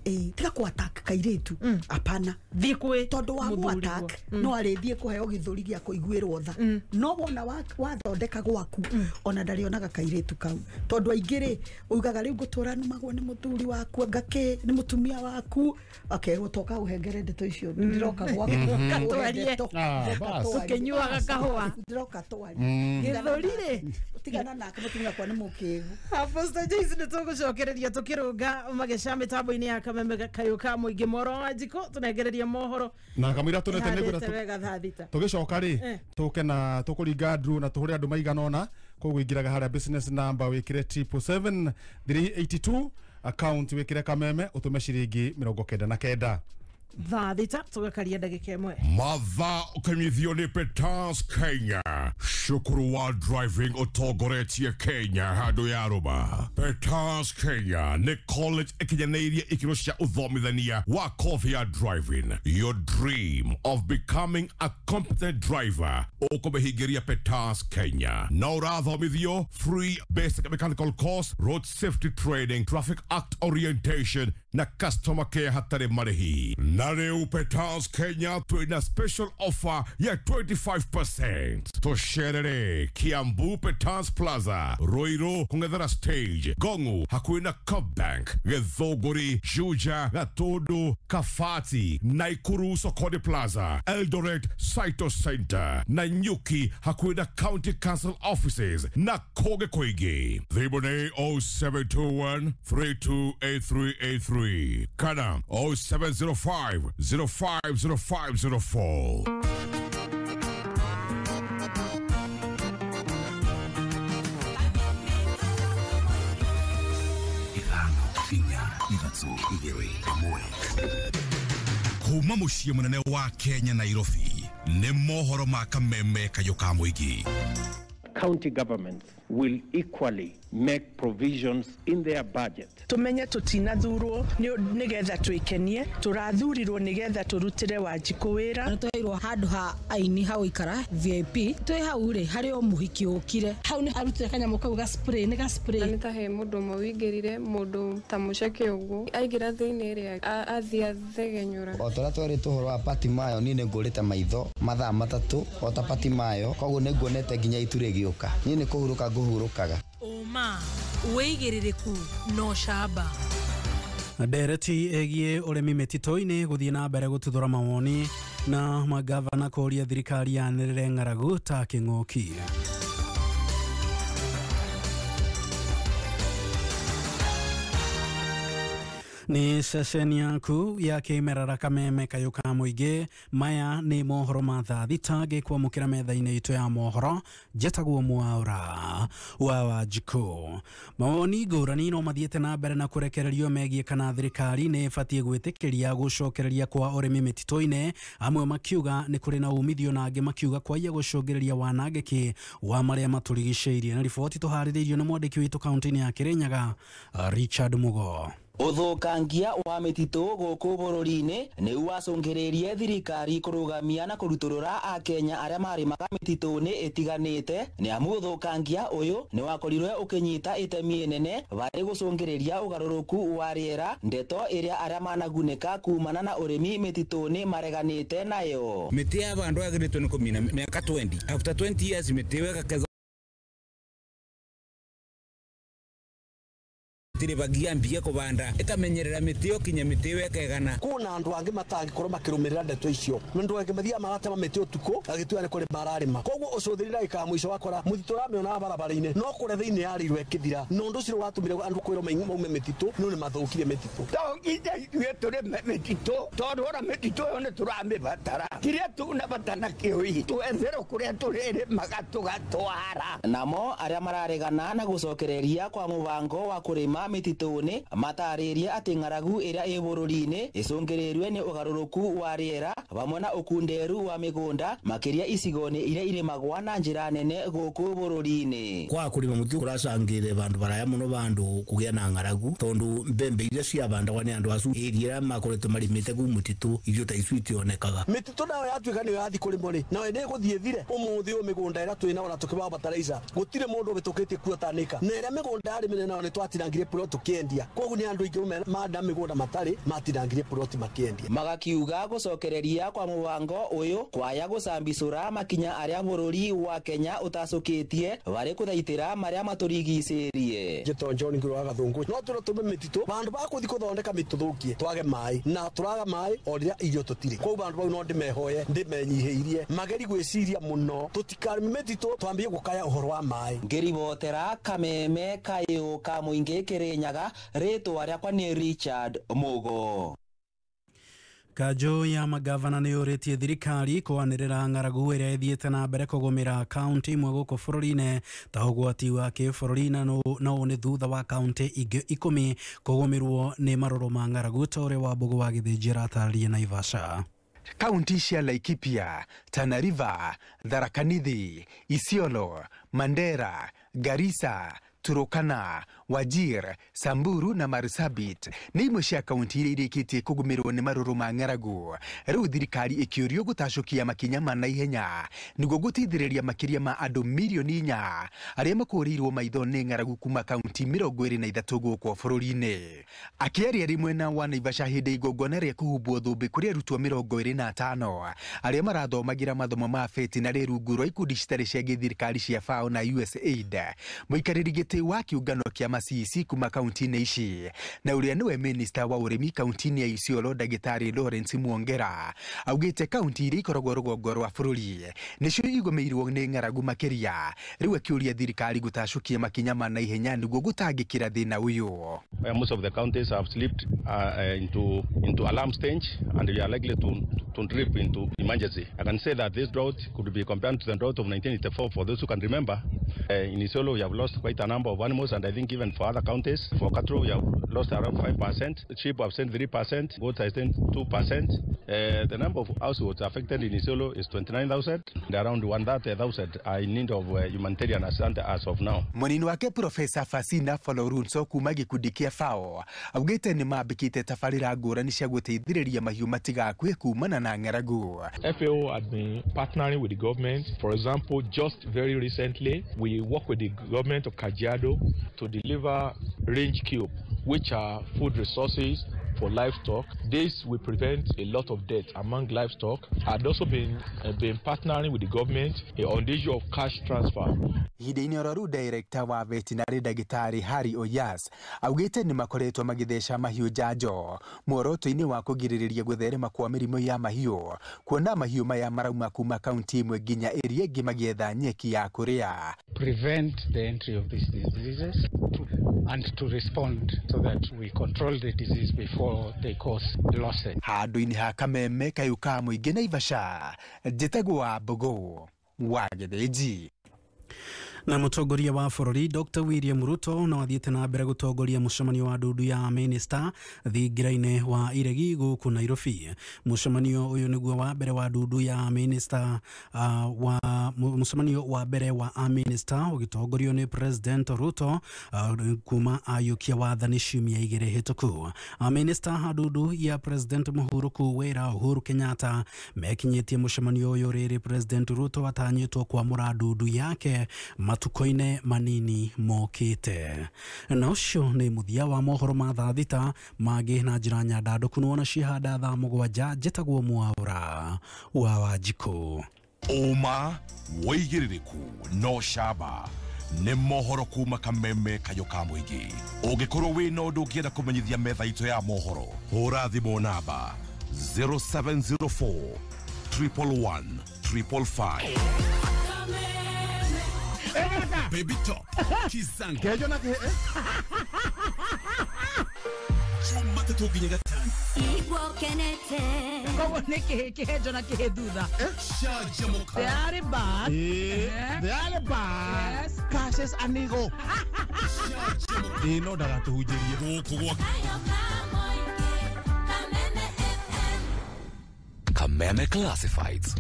Tiga ku attack kairĩtu, apana thiĩ kwĩ tondũ wa mu attack no arĩthiĩ kũheo gĩthũri gĩa kũiguĩrwo tha. No wona wathondeka gwaku ona ndarĩonaga kairĩtu kau, tondũ aingĩ rĩ ugaga rĩu ngũtũra numagwo nĩ mũthuri waku anga kĩ nĩ mũtumia waku, akerwo toka ũhengere ndeto icio ndĩroka gwaku Twarie. Ũkĩnyuaga kahũa ndĩroka twarie gĩthũri rĩ tigana nake mũtumia wakwa nĩ mũkĩgu. Apostle Joyce, nĩ tũgũcokereria tũkĩrũnga mageca mĩtambo-inĩ ya kameme kayũ ka mũingĩ. Mohoro wa njiko tũnengereria mohoro na kamũira tũnete nĩguo ĩhandĩte wega thaa 6 tũgĩcoka rĩ tũke na tũkũringa ndru na tũhũre andũ maigana ũna. Koguo ingĩraga harĩa business number wĩkĩre 777 382 account wĩkĩre kameme ũtũme ciringi 99. Thaa 6 tũgakaria ndagĩka 1. Mathaa ũkĩnyithio nĩ Peters Kenya, cukuru wa driving ũtongoretie Kenya handũ ya rũma. Peters Kenya nĩ college ĩkinyanĩirie ikĩro cia ũthomithania wa kothi ya driving. Your dream of becoming a competent driver ũkũmĩhingĩria Peters Kenya. Na ũrathomithio free basic mechanical course, road safety training, traffic act orientation na customer care hatarĩ marĩhi. Na rĩu Peters Kenya twĩna special offer ya 25%. Tũcerere Kiambu Peters Plaza, Ruiru kũng'ethera stage, Gongu hakuhĩ na Cobank, Gĩthũngũri, Juja, Gatundu, Kabati, Naikuru Sokoni Plaza, Eldoret Saito Center, Nanyuki hakuhĩ na County Council offices na kũngĩ kũingĩ. Thimũ nĩ 0721 328383 kana 0705 050504. Ithano, inya, ithatũ, igĩrĩ, ĩmwe. Kuma mũciĩ mũnene wa Kenya Nairobi nĩ mohoro ma kameme kayũ ka mũingĩ. County governments will equally make provisions in their budget. Tumenye tutinathurwo nigetha twikenie, turathurirwo nigetha turutire Wanjikũ wira. Nĩ twerirwo handũ ha aini ha gũikara VIP twĩ hau rĩ harĩ o mũhiki ũkire hau nĩ arutire kanyamũ kau ga spray nĩ ga spray. Nĩ ta he mũndũ ũmwe wĩingĩrire mũndũ ta mũceke ũguo aingĩra thĩinĩ rĩ athiĩ athegenyũra. O ta ũrĩa twerĩtwo ũhoro wa Patimayo niĩ nĩ ngũrĩte maitho mathaa 3 o ta Patimayo, koguo nĩ nguonete nginya itu rĩgĩũka. Niĩ nĩ kũhurũka ngũhurũkaga. Ũma wĩigĩrĩrĩku no camba. Ndereti ĩgiĩ ũrĩmi mĩtitũ-inĩ gũthiĩ na mbere gũtuthũra mawoni na magavana kũria thirikari yanĩrĩre ng'aragu ta kĩng'ũki. Nĩ ceceni yaku ya kĩmerera Kameme kayũ ka mũingĩ. Maya nĩ mohoro ma thaa thita ngĩkwamũkĩra metha-inĩ itũ ya mohoro. Njĩtagwo Mwaũra wa Wanjikũ. Mawoni ngũrani no mathiĩte na mbere na kũrekererio megiĩ kana thirikari nĩ ĩbatiĩ gwĩtĩkĩria gũcokereria kwa ũrĩmi mĩtitũ-inĩ, amwe makiuga nĩ kũrĩ na umithio na angĩ makiuga kwaiya gũcũngĩrĩria wanangĩki wa marĩa matũrigicĩirie. Na riboti tũharĩrĩirio nĩ mwandĩki witũ kaunti-inĩ ya Kĩrĩnyaga Richard Mugo. Ũthũkangia wa mĩtitũ gũkũ bũrũri-inĩ nĩu wacũngĩrĩirie thirikari kũrũgamia na kũrutũrũra akenya arĩa marĩmaga mĩtitũ-inĩ ĩtiganĩte, nĩ amu ũthũkangia ũyũ nĩ wakorirwe ũkĩnyita itemi inene harĩ gũcũngĩrĩria ũgarũrũku wa rĩera, ndeto ĩrĩa arĩa managunĩka kumana na ũrĩmi mĩtitũ-inĩ mareganĩte nayo. Mĩtĩ ya bandũ yagĩrĩtwo nĩ kũmina mĩaka 20 after 20 years mĩtĩ ĩyo ĩgakeza tiribagia mbia kubanda ikamenyerera mĩtĩ yo kinya mĩtĩ yo ĩkegana. Kuna andu angi matangĩkorwo makĩrũmĩrĩra ndeto icio, andu angĩ mathiaga magatema mĩtĩ ũtukũ agĩtua nĩ kũrĩma ararĩma, koguo ũcũthĩrĩria ndagĩka ya mũico wakora mũtitũ ũramĩona barabara-inĩ no kũrĩa thĩinĩ yarĩirwo ĩkĩthira, na ũndũ ũcio watũmire andũ kwĩrwo maume mĩtitũ no nĩ mathũkirie mĩtitũ. To nginya ithuĩ tũrĩme mĩtitũ tondũ ona mĩtitũ ĩyo nĩ tũramĩbatara, kĩrĩa tuna bata nakĩo hihi twetherwo kũrĩa tũrĩrĩmaga tũgatwara. Namo arĩa mararegana na gũcokereria kwa mũbango wa kũrĩma mĩtitũ-inĩ matarĩrie atĩ ng'aragu ĩrĩa ĩ bũrũri-inĩ ĩcũngĩrĩrwe nĩ ũgarũrũku wa rĩera hamwe na ũkunderu wa mĩgũnda makĩria icigo-inĩ iria irĩmagwo na njĩra nene gũkũ bũrũri-inĩ. Kwa kũrĩma mũtitũ kũracangĩre bandũ baraya mũno bandũ kũgĩa na ng'aragu tondũ mbembe iria ciabandagwo nĩ andũ acu ĩria ĩrĩa makoretwo marĩmĩte kũu mũtitũ irio ta icu itionekaga. Mĩtitũ nayo yatuĩka nĩyo yathi kũrĩmwo rĩ, nayo nĩ ĩgũthiĩ ĩthire. Ũmũthĩ ũyũ mĩgũnda ĩrĩa twĩ nayo na tũkĩbaga bataraitha gũtirĩ mũndũ ũhĩtũkĩtie kuotanĩka, na ĩrĩa mĩgũnda yarĩ mĩnene nayo nĩ twatinangire plot tukiendia, koguo nĩ andũ aingĩ manda mĩgũnda matarĩ matinangire plot makiendia. Magakiuga gũcokereria kwa mũbango ũyũ kwaya gũcambicũra makinya arĩa bũrũri wa Kenya ũtacũkĩtie harĩ kũthaitĩra marĩa matũrigicĩirie. Njĩtwo John Nguru wa Gathũngũ, no tũrĩ tũme mĩtitũ bandũ ba kũthi kũthondeka mĩtitũ thũkie twage maĩ, na tũraga maĩ o rĩrĩa irio tũtirĩ, koguo bandũ bau no ndĩmehoye ndĩmenyihĩirie mageri gwĩciria mũno tũtikarĩme mĩtitũ twambie gũkaya ũhoro wa maĩ. Ngĩribotera Kameme kayũ ka mũingĩ Kĩrĩnyaga, rĩtwa rĩakwa nĩ Richard Mugo. Kanjũ ya magavana nĩ yũrĩtie thirikari kwanĩrĩra ng'aragu ĩrĩa ĩthiĩte na mbere kũgũmĩra kaunti imwe gũkũ bũrũri-inĩ ta ũgwati wa kĩbũrũri, na ũũ nĩ thutha wa kaunti ingĩ 10 kũgũmĩrwo nĩ marũrũ ma ng'aragu ta ũrĩa Wambũgũ wa Gĩthĩnji aratarĩria Naivasha. Kaunti cia Laikipia, Tana River, Tharaka Nithi, Isiolo, Mandera, Garissa, Turukana, Wajir, Samburu na Marsabit nĩ imwe cia kaunti iria irĩkĩtie kũgũmĩrwo nĩ marũrũ ma ng'aragu. Rĩu thirikari ĩkĩũrio gũtacũkia makinya ma naihenya nĩguo gũteithĩrĩria makĩria ma andũ mirioni 4 arĩa makũrĩirwo maitho nĩ ng'aragu kuma kaunti 23 gũkũ bũrũri-inĩ. Akĩaria rĩ mwena wa Naivasha hĩndĩ igongona rĩa kũhumbwo thũmbĩ kũrĩ arutwo 25 arĩa marathomagĩra mathomo ma beti na rĩ rungu rwa ikundi citarĩ cia gĩthirikari cia FAO na USAID, mũikarĩri gĩtĩ wa kĩũngano kĩa Masisi kuma kaunti-inĩ ici na ũrĩa nĩwe minista wa ũrĩmi kaunti-inĩ ya Isiolo ndagĩtarĩ Lawrence Mwongera augĩte kaunti iria ikoragwo rũgongo rwa bũrũri nĩcio igũmĩirwo nĩ ng'aragu makĩria, rĩu akĩũria thirikari gũtacũkia makinya ma naihenya nĩguo gũtangĩkĩra thĩna ũyũ. Most of the counties have slipped into alarm stage and we are likely to drip into emergency. I can say that this drought could be compared to the drought of 1984 for those who can remember. In Isiolo we have lost quite a number of animals, and I think even for other counties, for cattle we have lost around 5%, sheep have sent 3%, goats have sent 2%. The number of households affected in Isiolo is 29,000, and around 130,000 are in need of humanitarian assistance as of now. Mũnini wake Profesa Fasina Folorunso kuma gĩkundi kĩa FAO augĩte nĩ mambĩkĩte tabarĩra ngũrani cia gũteithĩrĩria mahiũ matigakue kumana na ng'aragu. FAO had been partnering with the government. For example, just very recently we work with the government of Kajiado to deliver range cube, which are food resources for livestock. This will prevent a lot of death among livestock. I'd also been partnering with the government on the issue of cash transfer. Ihinda-inĩ oro rĩu director wa veterinary ndagĩtarĩ Harry Oyas augĩte nĩ makoretwo magĩtheca mahiũ njanjo muoroto-inĩ wa kũgirĩrĩria gũtherema kwa mĩrimũ ya mahiũ, kuona mahiũ maya marauma kuma kaunti ĩmwe nginya ĩrĩa ĩngĩ magĩetha nyeki ya kũrĩa. Prevent the entry of these diseases and to respond so that we control the disease before they cause losses. Handũ-inĩ ha Kameme kayũ ka mũingĩ Naivasha, njĩtagwo wa Mbũgũ wa Gĩthĩnji. Na mũtongoria wa bũrũri Dr William Ruto no athiĩte na mbere gũtongoria mũcemanio wa ndundu ya minista thingira-inĩ wa iregi gũkũ Nairobi. Mũcemanio ũyũ nĩguo wa mbere wa ndundu ya minista wa mũcemanio wa mbere wa aminista ũgĩtongorio nĩ President Ruto kuma ayũkia wathani ciumia igĩrĩ hĩtũku. Aminista a ndundu ya President mũhurũku wĩra Uhuru Kenyatta mekinyĩtie mũcemanio ũyũ rĩrĩ President Ruto atanyĩtwo kwamũra ndundu yake matuko-inĩ manini mokĩte. Na ũcio nĩ mũthia wa mohoro ma thaa thita mangĩ na njĩra nyandandũku nĩwona cihanda thaa mũgwanja. Njĩtagwo Mwaũra wa Wanjikũ. Ũma wĩigĩrĩrĩku no camba nĩ mohoro kuma Kameme kayũ ka mũingĩ. Ũngĩkorwo wĩna ũndũ ũngĩenda kũmenyithia metha itũ ya mohoro, hũra thimũ namba 0704 111 555. Baby Top Kizanga Kejo na kihe Jumatatu nginya gatano. Igwo kenete. Koguo nĩ kĩhĩ kĩhenjo na kĩhĩ thutha. Canjamũka. They are bad. They are bad. Yes. Cases anigo. Ĩ no ndagatũhunjĩrie. Gũkũ gwa Kameme Classifieds.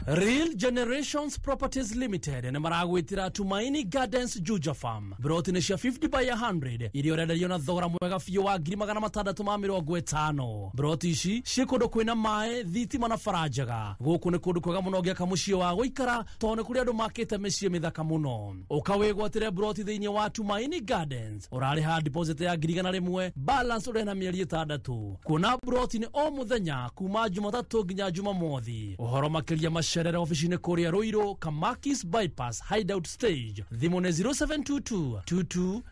Real Generations Properties Limited nĩ maragwĩtĩra Tumaini Gardens Juja Farm broti nĩ cia 50 by 100 iria ũrenderio na thogora mwega biũ wa 650,000. Broti ici ciĩ kũndũ kwĩna maĩ, thitima na bara njega. Gũkũ nĩ kũndũ kwega mũno ũngĩaka mũciĩ wa gũikara tondũ nĩ kũrĩ andũ makĩte mĩciĩ mĩthaka mũno. Ũka wĩgwatĩre broti thĩinĩ wa Tumaini Gardens, ũrarĩha deposit ya 100,000, balance ũrĩhe na mĩeri 6. Kuona broti nĩ o mũthenya kuma Jumatatũ nginya Jumamothi. Ũhoro makĩria macerere ofici-inĩ kũrĩa Ruiru, Kamakis Bypass Hideout Stage. Thimũ nĩ 0722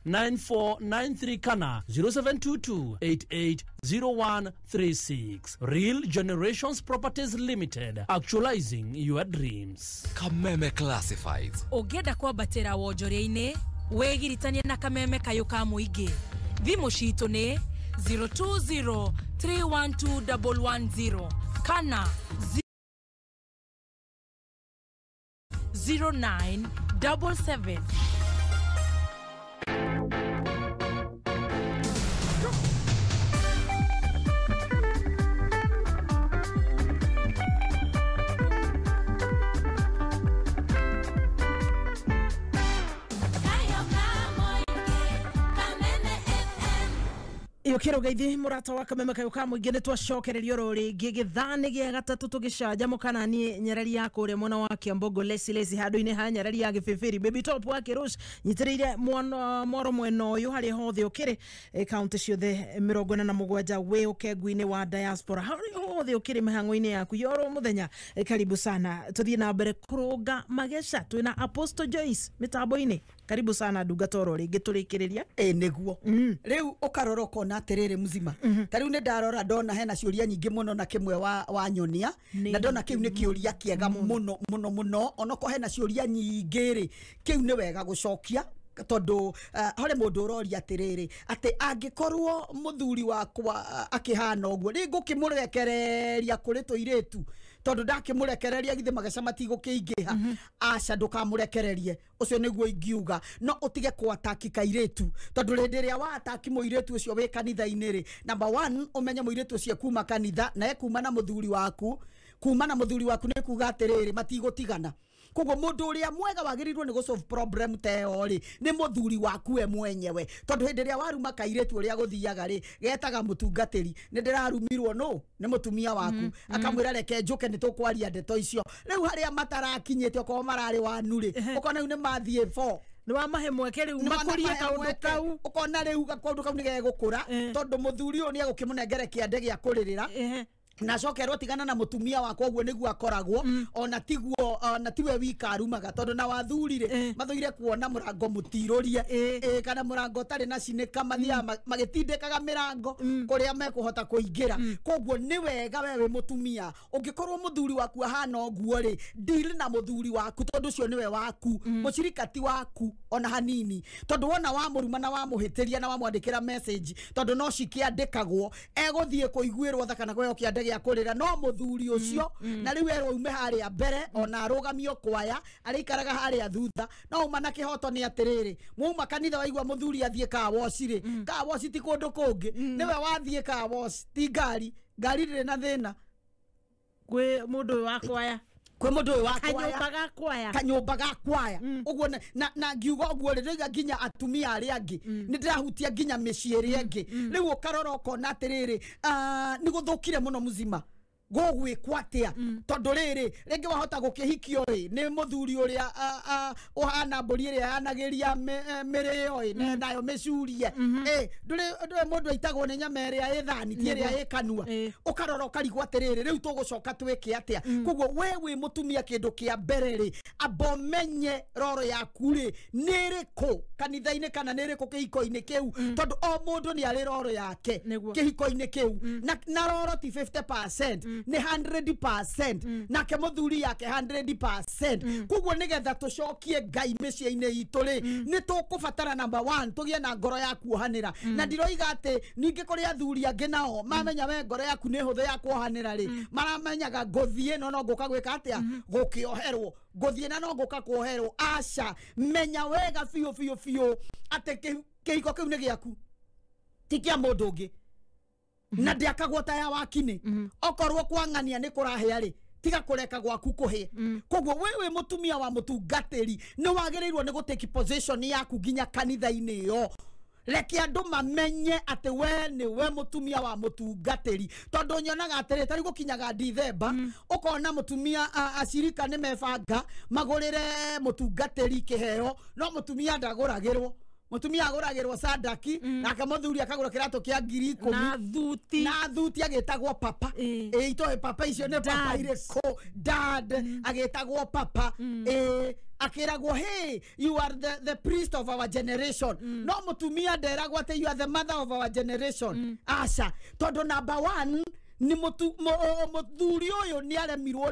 229493 kana 0722 880136. Real Generations Properties Limited, actualizing your dreams. Kameme Classifieds. Ũngĩenda kwambatĩra wonjoria-inĩ wĩgiritanie na Kameme kayũ ka mũingĩ. Thimũ citũ nĩ 020 312 110 kana 0977. Yukiro gaithi murata wa Kameme kayo ka mũingĩ nĩ twacokererio oro rĩngĩ gĩthaa nĩ gĩa gatatũ tũgĩcanjamũka na niĩ nyarari ya kũrĩa mwena wa Kiambogo Lesi Lesi handũ-inĩ ha nyarari ya Gĩbĩbĩri Baby Top wa Kĩrũsh nyitĩrĩire mwaro mwena ũyũ harĩa hothe ũkĩrĩ kaunti ciothe 47 wĩ ũkengu-inĩ wa diaspora harĩa hothe ũkĩrĩ mĩhang'o-inĩ yaku ya oro mũthenya. Karibu sana, tũthiĩ na mbere kũrũnga mageca twĩna Apostle Joyce mĩtambo-inĩ. Karibu sana ndungata oro rĩngĩ tũrĩkĩrĩria. Ĩ nĩguo rĩu ũkarora ũkona atĩrĩrĩ mzima ta rĩu nĩ ndarora ndona hena ciũria nyingĩ mũno na kĩmwe wa nyonia na ndona kĩu nĩ kĩũria kĩega mũno mũno mũno onokorwo hena ciũria nyingĩ rĩ kĩu nĩ wega gũcokia tondu hore mundu uroria atiriri ati angikorwo muthuri wakwa akihana uguo ri ngukimurekereria kuri tuiritu tondu ndakimurekereria githi mageca matigukiingiha aca ndukamurekererie ucio niguo ingiuga no utige kwataki kairitu tondu rindi ria wataki muiritu ucio wi kanitha-ini ri number 1 umenye muiritu ucio kuma kanitha na ekuma na muthuri waku kuma na muthuri waku ni kuga atiriri matigutigana koguo mundu uria mwega wagirirwo ni go solve problem ta ĩyo ri ni muthuri waku we mwenyewe tondu hindi ria waruma kairitu uria guthiaga ri getaga mutungatiri ni ndirarumirwo no ni mutumia waku akamwira reke njuke ni tukwaria ndeto icio riu haria matarakinyite okorwo marari wanu ri ukona riu ni mathie 4 Nĩ wamahe mweke rĩu makũrie kaũndũ kau. Ũkona rĩu kaũndũ kau nĩ gegũkũra tondũ mũthuri ũyũ nĩ egũkĩmũnengere kĩande gĩa kũrĩrĩra na acokerwo tigana na mutumia wakwa ũguo nĩguo akoragwo ona tiguo ona tiwe wika arumaga tondũ na wathuri-rĩ mathuire kuona mũrango mũtirũrie kana mũrango ũtarĩ na cinĩka mathiaga magĩtindĩkaga mĩrango kũrĩa mekũhota kũingĩra. Koguo nĩ wega we wĩ mũtumia ũngĩkorwo mũthuri waku ahana ũguo rĩ, deal na mũthuri waku tondũ ũcio nĩwe waku, mũcirika ti waku ona hanini, tondũ wona wamũruma na wamũhĩtĩria na wamwandĩkĩra message tondũ no cikĩandĩkagwo egũthiĩ kũiguĩrwo tha kana kũheo kĩande gĩa kũrĩra no mũthuri ũcio na rĩu erwo ume harĩa mbere ona arũgamio kwaya arĩikaraga harĩa thutha no uma na kĩhoto nĩ atĩrĩrĩ mwauma kanitha waigua mũthuri athiĩ car wash rĩ, car wash ti kũndũ kũngĩ nĩwe wathiĩ car wash ti ngari, ngari ndĩrĩ na thĩna kwĩ mũndũ ũyũ wa kwaya, kwĩ mũndũ ũyũ wa kwaya, kanyũmba ga kwaya, kanyũmba ga kwaya ũguo na ngiuga ũguo rĩ ndĩrauga nginya atumia arĩa angĩ nĩ ndĩrahutia nginya mĩciĩ ĩrĩa ĩngĩ rĩu ũkarora ũkona atĩrĩrĩ nĩ gũthũkire mũno mũzima gũgwĩkwo atĩa tondũ rĩrĩ rĩngĩ wahota gũkĩhikio rĩ nĩ mũthuri ũrĩa ũhana mbũri ĩrĩa yanagĩria mĩrĩo ĩ nayo mĩcurie ndũrĩ mũndũ aitagwo nĩ nyama ĩrĩa ĩ thani ti ĩrĩa ĩ kanua ũkarora ũkarigwo atĩrĩrĩ rĩu tũgũcoka twĩke atĩa. Koguo we wĩ mũtumia kĩndũ kĩa mbere rĩ amba ũmenye roro yaku rĩ nĩ ĩrĩkũ kanitha-inĩ kana nĩ ĩrĩkũ kĩhiko-inĩ kĩu tondũ o mũndũ nĩ arĩ roro yake kĩhiko-inĩ kĩu na roro ti 50% nĩ 100% nake mũthuri yake 100%. Koguo nĩgetha tũcokie Ngai mĩciĩ-inĩ itũ rĩ nĩ tũkũbatara number 1 tũgĩe na ngoro ya kuohanĩra na ndiroiga atĩ ningĩ kũrĩ athuri angĩ nao mamenya we ngoro yaku nĩ hũthũ ya kuohanĩra rĩ maramenyaga ngũthiĩ no ngũka gwĩka atĩa gũkĩoherwo ngũthiĩ na no ngũka kuoherwo. Aca menya wega biũ biũ biũ atĩ kĩhiko kĩu nĩ gĩaku ti kĩa mũndũ ũngĩ na ndiakagwo ta ya wakinĩ okorwo kwang'ania nĩ kũrahĩa rĩ tiga kũreka gwaku kũhĩe. Koguo we wĩ mũtumia wa mũtungatĩri nĩ wagĩrĩirwo nĩ gũtake position yaku nginya kanitha-inĩ ĩyo reke andũ mamenye atĩ we nĩwe mũtumia wa mũtungatĩri tondũ nyonaga atĩrĩ tarĩu gũkinyaga Dithemba ũkona mũtumia acirika nĩ mebanga magũrĩre mũtungatĩri kĩheo no mũtumia ndagũragĩrwo mutumia agũragĩrwo sadaki nake mũthuri akagũra kĩratũ kĩa 10,000 na thuti na thuti agĩtagwo papa ĩ itoĩ papa icio nĩ papa irĩkũ dad agĩtagwo papa ĩ akĩragwo hey you are the priest of our generation no mutumia nderagwo atĩ you are the mother of our generation aca tondũ number 1 ni muthuri uyu ni aremirwo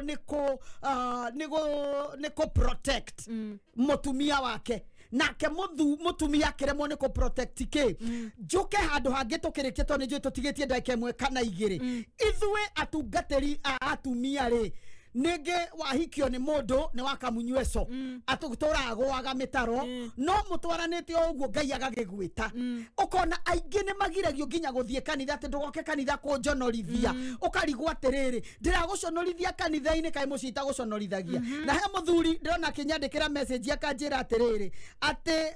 ni ku protect mutumia wake nake mutumia akiremwo ni ku protect ki njuke handu hangi tukirikie tondu ni njui tutigitie ndagika ĩmwe kana igĩrĩ ithuĩ atungatĩri a atumia rĩ ningĩ wahikio nĩ mũndũ nĩ wakamunyweco atũtũragũaga mĩtaro no mũtwaranĩte o ũguo Ngai agagĩgwĩta ũkona aingĩ nĩ magiragio nginya gũthiĩ kanitha atĩ ndũgoke kanitha kũnjonorithia ũkarigwo atĩrĩrĩ ndĩragũconorithia kanitha-inĩ kaĩ mũciĩ itagũconorithagia na he mũthuri ndĩrona akĩnyandĩkĩra message akanjĩra atĩrĩrĩ atĩ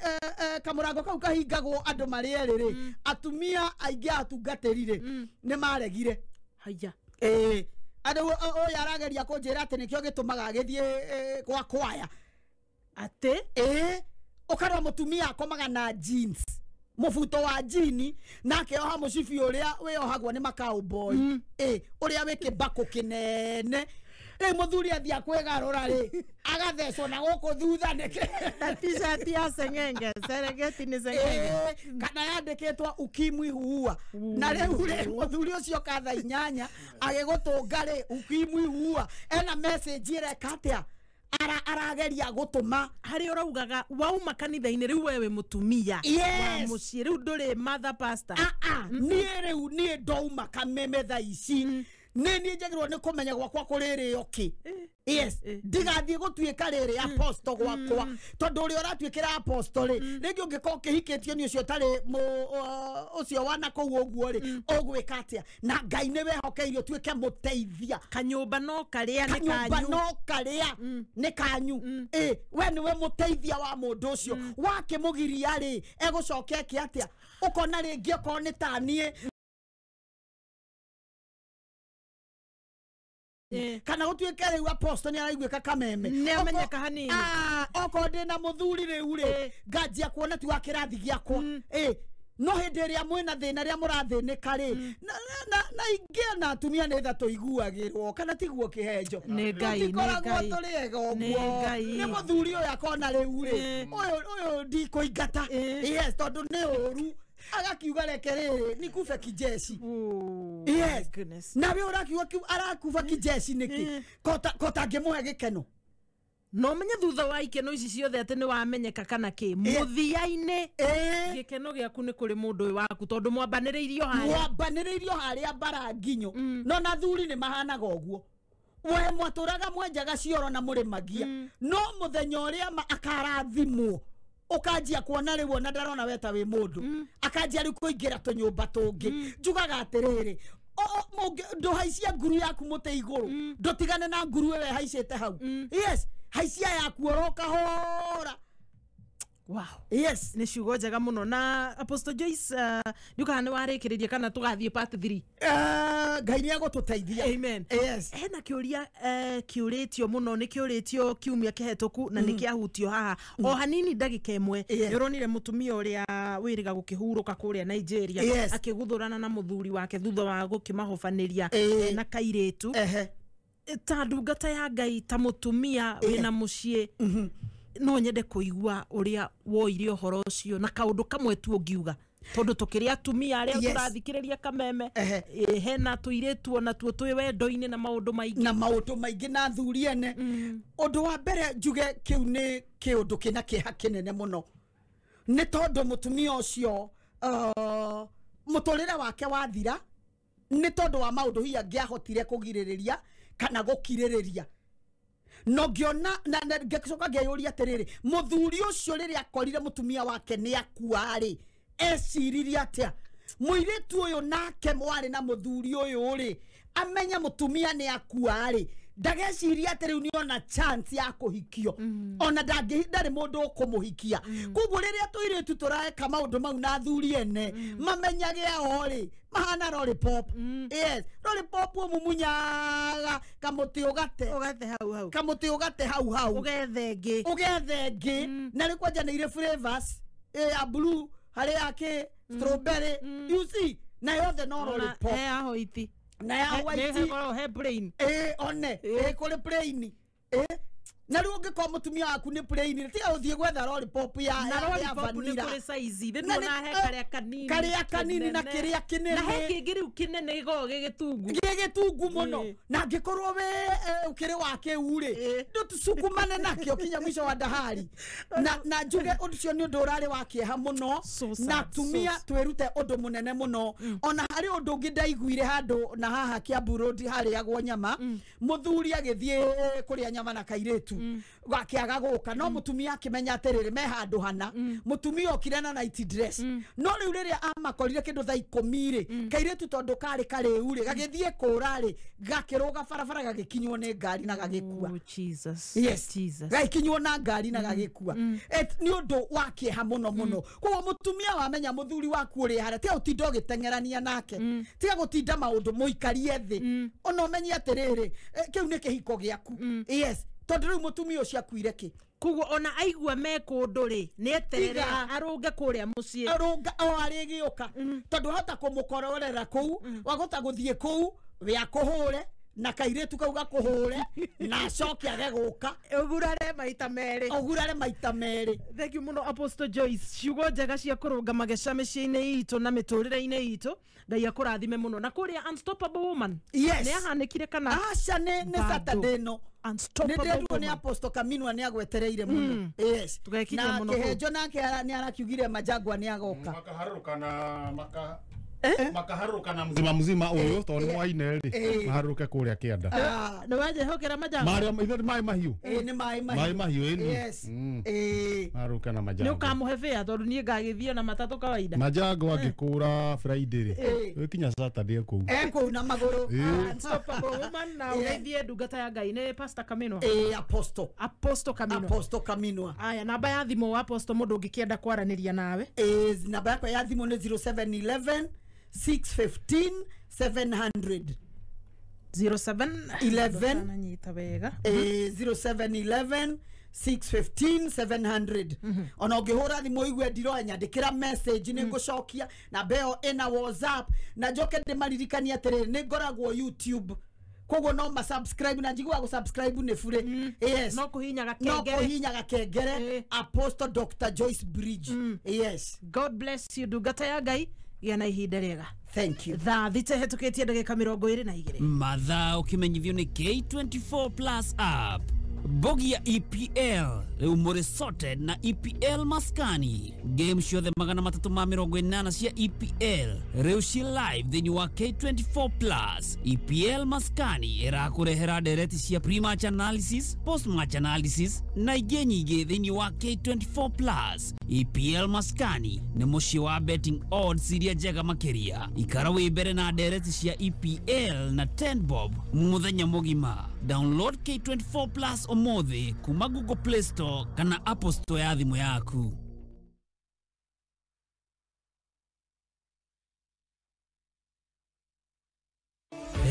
kamũrango kau kahingagwo andũ marĩ erĩ rĩ atumia aingĩ a atungatĩri rĩ nĩ maregire haya ĩĩ andũ ũyũ arageria kũnjĩra atĩ nĩkĩo gĩtũmaga agĩthiĩ gwa kwaya atĩ ĩĩ ũkarora mũtumia akomaga na jeans mũbuto wa jini na akeoha mũcibi ũrĩa wĩohagwo nĩ macowboy ĩĩ ũrĩa wĩ kĩbakũ kĩnene rĩu mũthuri athiĩ kwĩgarũra rĩ agathecwo na gũkũ thutha nĩkĩ na t-shirt ya seng'enge Serengeti nĩ seng'enge kana yandĩkĩtwo ukimwi huua na rĩu rĩ mũthuri ũcio ka thaa 8 agĩgũtũnga rĩ ukimwi huua ena message ĩreka atĩa arageria gũtũma harĩa ũraugaga wauma kanitha-inĩ rĩu wewe mũtumia wa mũciĩ rĩu ndũrĩ mother pastor niĩ rĩu niĩ ndauma kameme thaa ici nĩ niĩ njagĩrĩirwo nĩ kũmenya gwakwa kũrĩrĩo kĩ yes ndigathiĩ gũtuĩka rĩrĩ apostle gwakwa tondũ ũrĩa ũratuĩkĩra apostle rĩ rĩngĩ ũngĩkorwo ũkĩhikĩtio nĩ ũcio ũtarĩ ũcio wa nakũu ũguo rĩ ũgwĩka atĩa na Ngai nĩ wehokeire ũtuĩke mũteithia kanyũmba no karĩa nĩ kanyu kanyũmba no karĩa nĩ kanyu ĩ we nĩwe mũteithia wa mũndũ ũcio wakĩmũgiria rĩ egũcoka eke atĩa ũkona rĩngĩ okorwo nĩ ta niĩ Kana gũtuĩke rĩu apostle nĩ araiguĩka kameme. Nĩ amenyeka hanini. Okorwo ndĩna mũthuri rĩu rĩ, nganjia kuona ti wa kĩrathi gĩakwa. No hĩndĩ ĩrĩa mwĩna thĩna rĩrĩa mũrathĩnĩka rĩ, na ingĩ na atumia nĩ tha tũiguagĩrwo kana tiguo kĩhenjo. Nĩ Ngai, nĩ Tũtikoragwo Ngai. tũrĩ ega Nĩ ũguo. Ngai. Nĩ mũthuri ũyũ akona rĩu rĩ, ũyũ ndikũingata. Yes, tondũ nĩ ũru. Agakiuga reke rĩrĩ nikufe kijeshi. Yes. Nawe ũrakiuga kiu arakuba kijeshi nĩkĩ? Kota ngĩmũhe gĩkeno. No menye thutha wa ikeno ici ciothe atĩ nĩ wamenyeka kana kĩ mũthia-inĩ gĩkeno gĩaku nĩ kũrĩ mũndũ ũyũ waku tondũ mwambanĩrĩirio harĩa. Mwambanĩrĩirio harĩa mbara nginyo. No na thuri nĩ mahanaga ũguo. We mwatũraga mwenjaga cioro na mũrĩmagia. No mũthenya ũrĩa akarathimwo ukanjia kuona rĩu ona ndarona we ta wĩ mũndũ. Akanjia rĩu kũingĩra tũnyũmba tũngĩ. Njugaga atĩrĩrĩ, ndũhaicia nguru yaku mũtĩ igũrũ. Ndũtigane na nguru ĩyo ĩhaicĩte hau. Yes, haicia yaku oro kahora. Wow. Yes. Nĩ ciugo njega mũno. Na Apostle Joyce, ndiũkaga nĩ warĩkĩrĩria kana tũgathiĩ part 3? Ngai nĩ egũtũteithia. Amen. Yes. Hena kĩũria kĩũrĩtio mũno, nĩ kĩũrĩtio kiumia kĩhetũku na nĩ kĩahutio haha o hanini ndagĩka ĩmwe. Nĩ ũronire mũtumia ũrĩa wĩrĩga gũkĩhurũka kũrĩa Nigeria akĩguthũrana na mũthuri wake thutha wa gũkĩmahobanĩria na kairĩtu. Ta ndungata ya Ngai, ta mũtumia wĩna mũciĩ, no nyende kũigua ũrĩa woire ũhoro ũcio na kaũndũ kamwe tu ũngiuga, tondũ tũkĩrĩ atumia arĩa tũrathikĩrĩria kameme, hena tũirĩtu ona tuo twĩ wendo-inĩ na maũndũ maingĩ. Na maũndũ maingĩ na athuri ene. Ũndũ wa mbere njuge kĩu nĩ kĩũndũ kĩna kĩeha kĩnene mũno, nĩ tondũ mũtumia ũcio mũtũrĩre wake wathira nĩ tondũ wa maũndũ hihi angĩahotire kũgirĩrĩria kana gũkirĩrĩria. No ngiona na ngĩcoka ngĩyũria atĩrĩrĩ, mũthuri ũcio rĩrĩa akorire mũtumia wake nĩ akua rĩ, eciririe atĩa? Mũirĩtu ũyũ nake mwarĩ na mũthuri ũyũ rĩ, amenya mũtumia nĩ akua rĩ, ndageciria atĩ rĩu nĩona chance ya kũhikio. Ona ndarĩ mũndũ ũkũmũhikia. Koguo rĩrĩa tũirĩtu tũreka maũndũ mau na athuri ene, mamenyage ao rĩ, mahana lollipop. Yes, lollipop ũmumunyaga kamũtĩ ũgate. Ũgate hau hau. Kamũtĩ ũgate hau hau. Ũgethe ĩngĩ. Ũgethe ĩngĩ. Na rĩu kwanja nĩ irĩ flavors, ya blue, harĩ ya kĩ, strawberry. You see, na yothe no lollipop. He ya hoiti. Na ya white. He plain. One. Kũrĩ plain. Na rĩu ũngĩkorwo mũtumia waku nĩ plain, tiga gũthiĩ gwetha lollipop ya lollipop nĩ vanilla. kũrĩ size. Thĩ nĩwona he karĩa kanini. Karĩa kanini na kĩrĩa kĩnene. Na he kĩngĩ rĩu kĩnene gĩkoragwo gĩ gĩtungu. Gĩ gĩtungu mũno. Na angĩkorwo we ũkĩrĩ wa kĩu rĩ, ndũcukumane nakĩo kinya mwisho wa ndahari. Na njuge ũndũ ũcio nĩ ũndũ ũrarĩ wa kĩeha mũno. Na atumia twĩrute ũndũ mũnene mũno. Ona harĩ ũndũ ũngĩ ndaiguire handũ na haha Kiambu Road harĩagwo nyama, mũthuri agĩthiĩ kũrĩa nyama na kairĩtu. Gakĩaga gũka, no mũtumia akĩmenya atĩrĩrĩ me handũ hana. Mũtumia okire na night dress. No rĩu rĩrĩa amakorire kĩndũ thaa ikũmi rĩ, kairĩtu tondũ karĩ karĩu rĩ, gagĩthiĩ kũra rĩ, gakĩrũga barabara gagĩkinywo nĩ ngari na gagĩkua. Oh, Jesus. Yes. Jesus. Gagĩkinywo na ngari na gagĩkua. Nĩ ũndũ wa kĩeha mũno mũno. Koguo mũtumia wamenya mũthuri waku ũrĩ harĩa, tiga gũtinda ũgĩteng'erania nake. Tiga gũtinda maũndũ mũikarie thĩ. Ona ũmenye atĩrĩrĩ, kĩu nĩ kĩhiko gĩaku. Yes. Tondũ rĩu mũtumia ũcio akuire kĩ? Koguo ona aigua me kũndũ rĩ, nĩ eterere arũnge kũrĩa mũciĩ. Arũnga o arĩgĩũka. Tondũ wahota kũmũkororera kũu, wahota gũthiĩ kũu, we akũhũre, na kairĩtu kau gakũhũre, na acoke age gũka. Ũgurare maita merĩ. Ũgurare maita merĩ. Thank you mũno Apostle Joyce. Ciugo njega cia kũrũnga mageca mĩciĩ-inĩ itũ na mĩtũrĩre-inĩ itũ. Ngai akũrathime mũno. Na kũrĩa Unstoppable Woman. Yes. Nĩ ahanĩkire kana? Aca nĩ Saturday ĩno. Unstoppable Nĩ ndĩrerwo nĩ Woman. Apostle Kaminwa nĩ agwetereire mũno. Yes. Tũgekinyia Na mũno kũu. kĩhenjo nake nĩ arakiugire Majangwa nĩ agoka. Makaharũrũka na maka makaharũrũka mzima mzima ũyũ tondũ nĩ mwaine rĩ, maharũrũke kũrĩa kĩanda. Nĩ wanjĩhokera Majangwa? Marĩa ithe nĩ maĩ mahiũ. Nĩ maĩ mahiũ. Maĩ mahiũ ĩni. Yes. Maharũrũke na Nĩ Majangwa. ũkamũhe fare tondũ niĩ ngagĩthiĩ na matatũ kawaida. Majangwa angĩkũra Friday rĩ, wĩkinya Saturday kũu. Kũu na magũrũ. Unstoppable Woman na ũgeithie ndungata ya Ngai nĩ Pastor Kaminwa. Apostle. Apostle Kaminwa. Apostle Kaminwa. Aya, namba ya thimũ wa Apostle mũndũ ũngĩkĩenda kwaranĩria nawe. Namba yakwa ya thimũ nĩ 0711 615 700. 07 11 nyita wega. 0711 615 700. Ona ũngĩhũra thimũ igue ndiroya, nyandĩkĩra message nĩ ngũcokia. Namba ĩyo ĩna WhatsApp. Na njoke ndĩmaririkanie atĩrĩrĩ, nĩ ngoragwo YouTube, koguo no ma subscribe, na njiguaga gũ subscribe nĩ bure. Yes, no kũhihinya no gakengere. Kũhihinya gakengere, Apostle Dr Joyce Bridge. Yes. God bless you, ndungata ya Ngai, gĩa na ihinda rĩega. Thank you. Thaa 6 hetũkĩtie ndagĩka 22. Mathaa ũkĩmenyithio nĩ K24 Plus app. Bogi ya EPL rĩu mũrĩ sorted na EPL maskani. Game ciothe 380 cia EPL rĩu ci live thĩinĩ wa K24 Plus. EPL maskani ĩrakũrehera ndereti cia pre-match analysis, post-match analysis na ingĩ nyingĩ thĩinĩ wa K24 Plus. EPL maskani nĩ mũciĩ wa betting odds iria njega makĩria. Ikara wĩ mbere na ndereti cia EPL na 10 bob mũthenya mũgima. Download K24 Plus ũmũthĩ kuma Google Play Store kana Apple Store ya thimũ yaku.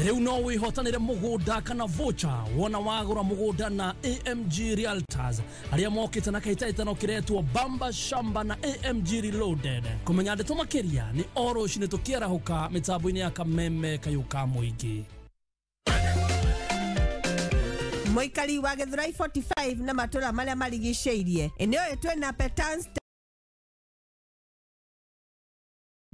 Rĩu no wĩhotanĩre mũgũnda kana voucher wona wagũra mũgũnda na AMG Realtors, arĩa mokĩte na kĩhĩtahĩtano kĩretwo Bamba Shamba na AMG Reloaded. Kũmenya ndeto makĩria nĩ o rũcinĩ tũkĩarahũka mĩtambo-inĩ ya Kameme Kayũ ka Mũingĩ. Mũikari wa Gĩthurai 45 na matũra marĩa marigicĩirie, eneo ĩyo twĩna Petans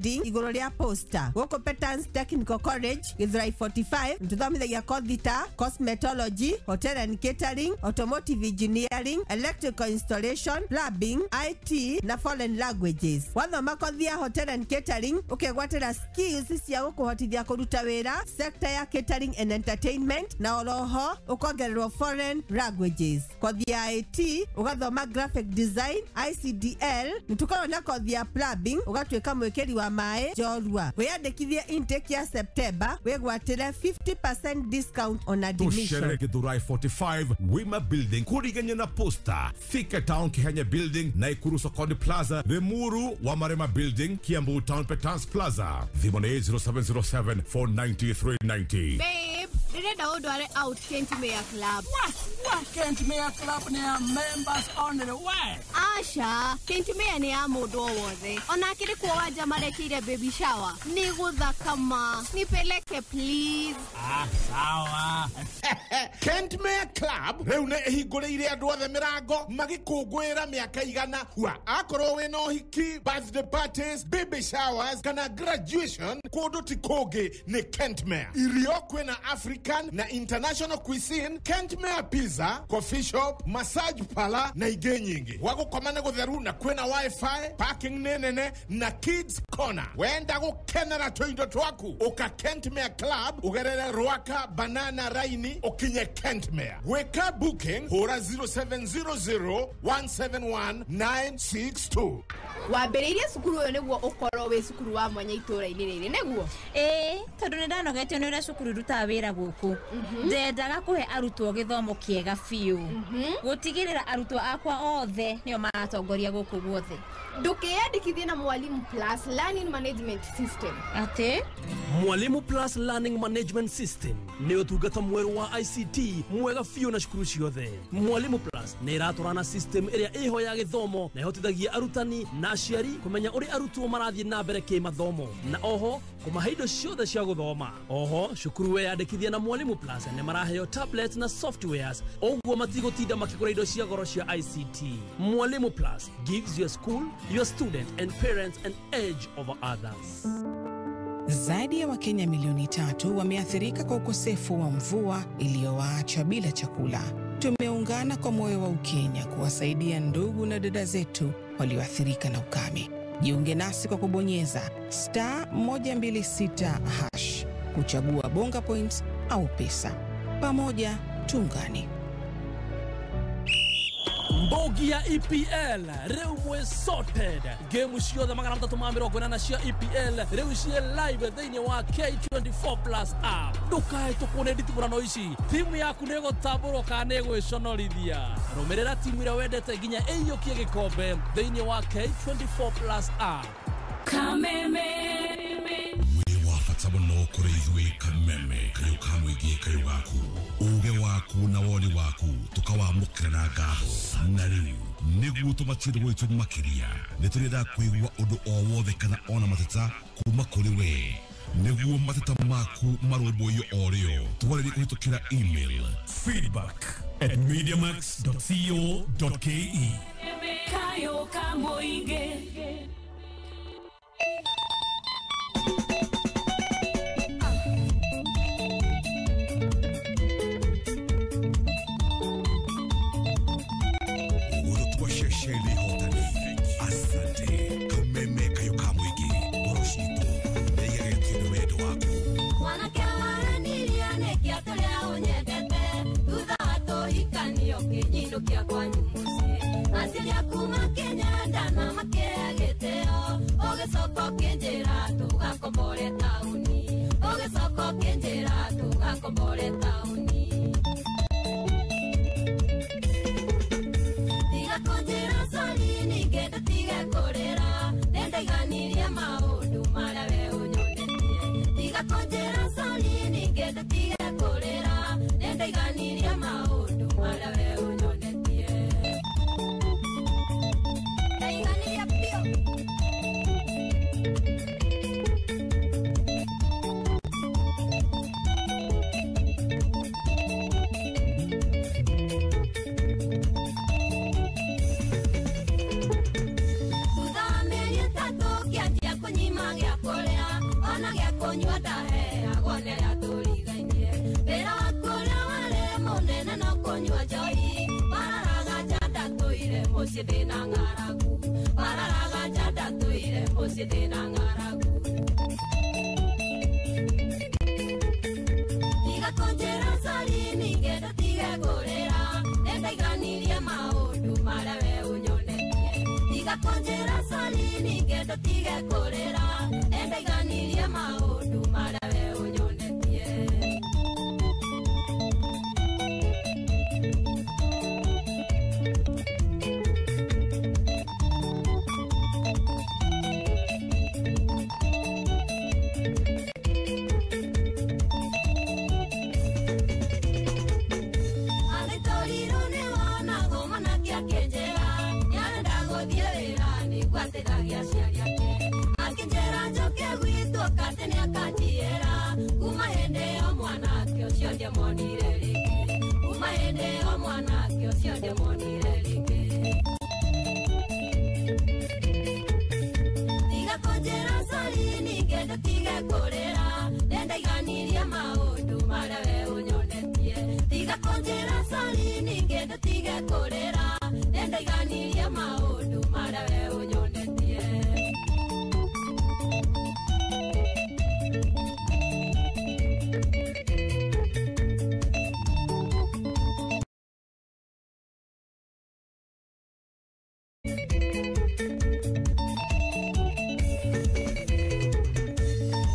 igũrũ rĩa posta gũkũ Petans Technical College Gĩthurai 45. Nĩtũthomithagia kothi ta cosmetology, hotel and catering, automotive engineering, electrical installation, plumbing, IT na foreign languages. Wathoma kothi ya hotel and catering ũkegwatĩra skills cia gũkũhotithia kũruta wĩra sector ya catering and entertainment, na oroho ũkongererwo foreign languages. Kothi ya IT ũgathoma graphic design, ICDL. Nĩtũkoragwo na kothi ya plumbing, ũgatuĩka mwĩkĩri wa maĩ njorua. Wĩyandĩkithie intake ya September wĩgwatĩre 50% discount on admission. Tushere Githurai 45 Wima Building, Kuriganya na Posta, Thika Town Kihenya Building, Naikuru Sokoni Plaza, Limuru Wamarema Building, Kiambu Town Petans Plaza. Thimũ nĩ 0707 490 390. Babe, ndĩrenda ũndware out Kent Mayor Club. Kent Mayor Club nĩ ya members only we. Aca, Kent Mayor nĩ ya mũndũ o wothe. Ona akĩrĩ kuo wanja marekĩire baby shower. Nĩ gũthaka ma. Nipeleke please. Ah, sawa. Kent Mayor Club rĩu nĩ ĩhingũrĩire andũ othe mĩrango magĩkũngũĩra mĩaka 100. Hua akorwo wĩna ũhiki, birthday parties, baby showers kana graduation, kũndũ ti kũngĩ nĩ Kent Mayor. Irio kwĩna African na international cuisine, Kent Mayor pizza, coffee shop, massage parlor na ingĩ nyingĩ. Gwa gũkoma nĩ gũtheru na kwĩna wifi, parking nĩ nene na kids corner. Wenda gũkenera tũindo twaku ũka Kent Mayor Club, ũgerere Rwaka Banana Raini ũkinye Kent Mayor. Gwĩka booking hũra 0700 171 962. Wambĩrĩirie cukuru ũyũ nĩguo ũkorwo wĩ cukuru wa mwanya itũũra-inĩ rĩrĩ, nĩguo? Ĩĩ, tondũ nĩ ndanogetio nĩ ũrĩa cukuru irutaga wĩra gũkũ. Ndendaga kũhe arutwo gĩthomo kĩega biũ, gũtigĩrĩra arutwo akwa othe nĩo maratongoria gũkũ guothe. Ndũkĩyandĩkithie na Mwalimu Plus Learning Management System. Atĩ? Mwalimu Plus Learning Management System nĩ ũtungata mwerũ wa ICT mwega biũ na cukuru ciothe. Mwalimu Plus nĩ ĩratwarana system ĩrĩa ĩho ya gĩthomo na ĩhotithagia arutani na aciari kũmenya ũrĩa arutwo marathiĩ na mbere kĩmathomo, na oho kũmahe indo ciothe cia gũthoma. Oho cukuru weyandĩkithia na Mwalimu Plus nĩ maraheo tablets na softwares, ũguo matigũtinda makĩgũra indo cia goro cia ICT. Mwalimu Plus gives your school, your student and parents an edge over others. Zaidi ya Wakenya milioni 3 wameathirika kwa ukosefu wa mvua iliyowaacha bila chakula. Tumeungana kwa moyo wa Ukenya kuwasaidia ndugu na dada zetu walioathirika na ukame. Jiunge nasi kwa kubonyeza *126# kuchagua Bonga Points au pesa. Pamoja tuungane. Mbogi ya EPL rĩu mwĩ sorted. Game ciothe 380 cia EPL rĩu ciĩ live thĩinĩ wa K24 Plus app. Ndũkahĩtũkwo nĩ nditimũrano ici, timu yaku nĩ ĩgũtambũrwo kana nĩ ĩgwĩconorithia. Rũmĩrĩra timu ĩrĩa wendete nginya ĩiyũkie gĩkombe thĩinĩ wa K24 Plus app. Kameme. Wĩ wa bata mũno. Kũrĩ ithuĩ Kameme kayũ ka mũingĩ kayũ gaku uge waku na woni waku tukawamũkĩra na ngatho. Na rĩu nĩguo tũmatie gwitũ makĩria nĩ tũrenda kũigua ũndũ o wothe kana ona mateta kuma kũrĩ we nĩguo mateta maku marũmbũiyo o rĩo twarĩrie kũhĩtũkĩra email feedback@mediamax.co.ke. Kayo ka mũingĩ. Gũgũtua ceceni hotani. Asante Kameme kayũ ka mũingĩ ngoro citũ nĩigegetio nĩ wendo waku. Mwanake waranirie nĩkĩ atũrĩa ũnyendete thutha wa tũhikanio kĩnyinũkia kwanyu mũciĩ aciari aku makĩnyenda na makĩhe gĩtĩo ũgĩcoka ũkĩnjĩra tũgakombore taũni ũgĩcoka ũkĩnjĩra tũgakombore taũni tiga kũnjĩra sori ningĩ ndũtige kũrĩra nĩndaiganirie maũndũ marĩa we ũnyonetie tiga kũnjĩra sori ningĩ ndũtige kũrĩra nĩndaiganirie maũndũ marĩa we ũnyonetie ndaiganirie biũ. Thutha wa mĩeri ĩtatũ ngĩanjia kũnyima gĩa kũrĩa ona gĩa kũnyua ndaheagwo nĩ arĩa tũrigainie wĩra waku ũrĩa warĩ mũnene no kũnyua njohi wararaga nja ndatũire mũciĩ ndĩna ng'aragu wararaga nja ndatũire mũciĩ ndĩna ng'aragu tiga kũnjĩra sori ningĩ ndũtige kũrĩra nĩndaiganirie maũndũ marĩa we ũnyonetie tiga kũnjĩra sori ningĩ ndũtige kũrĩra nĩndaiganirie maũndũ marĩa we ũnyonetie. Agĩtũrirwo nĩ wonagwo mwanake akĩnjĩra nĩarenda gũthiĩ wĩra nĩguo ateithagie aciari ake akĩnjĩra njoke gwitũ katĩ nĩakanjiĩra kuma hĩndĩ ĩyo mwanake ũcio ndiamuonire rĩngĩ kuma hĩndĩ ĩyo mwanake ũcio ndiamuonire rĩngĩ tiga kũnjĩra sori ningĩ ndũtige kũrĩra nĩndaiganirie maũndũ marĩa we ũnyonetie tiga kũnjĩra sori ningĩ ndũtige kũrĩra nĩndaiganirie maũndũ marĩa we ũnyonetie.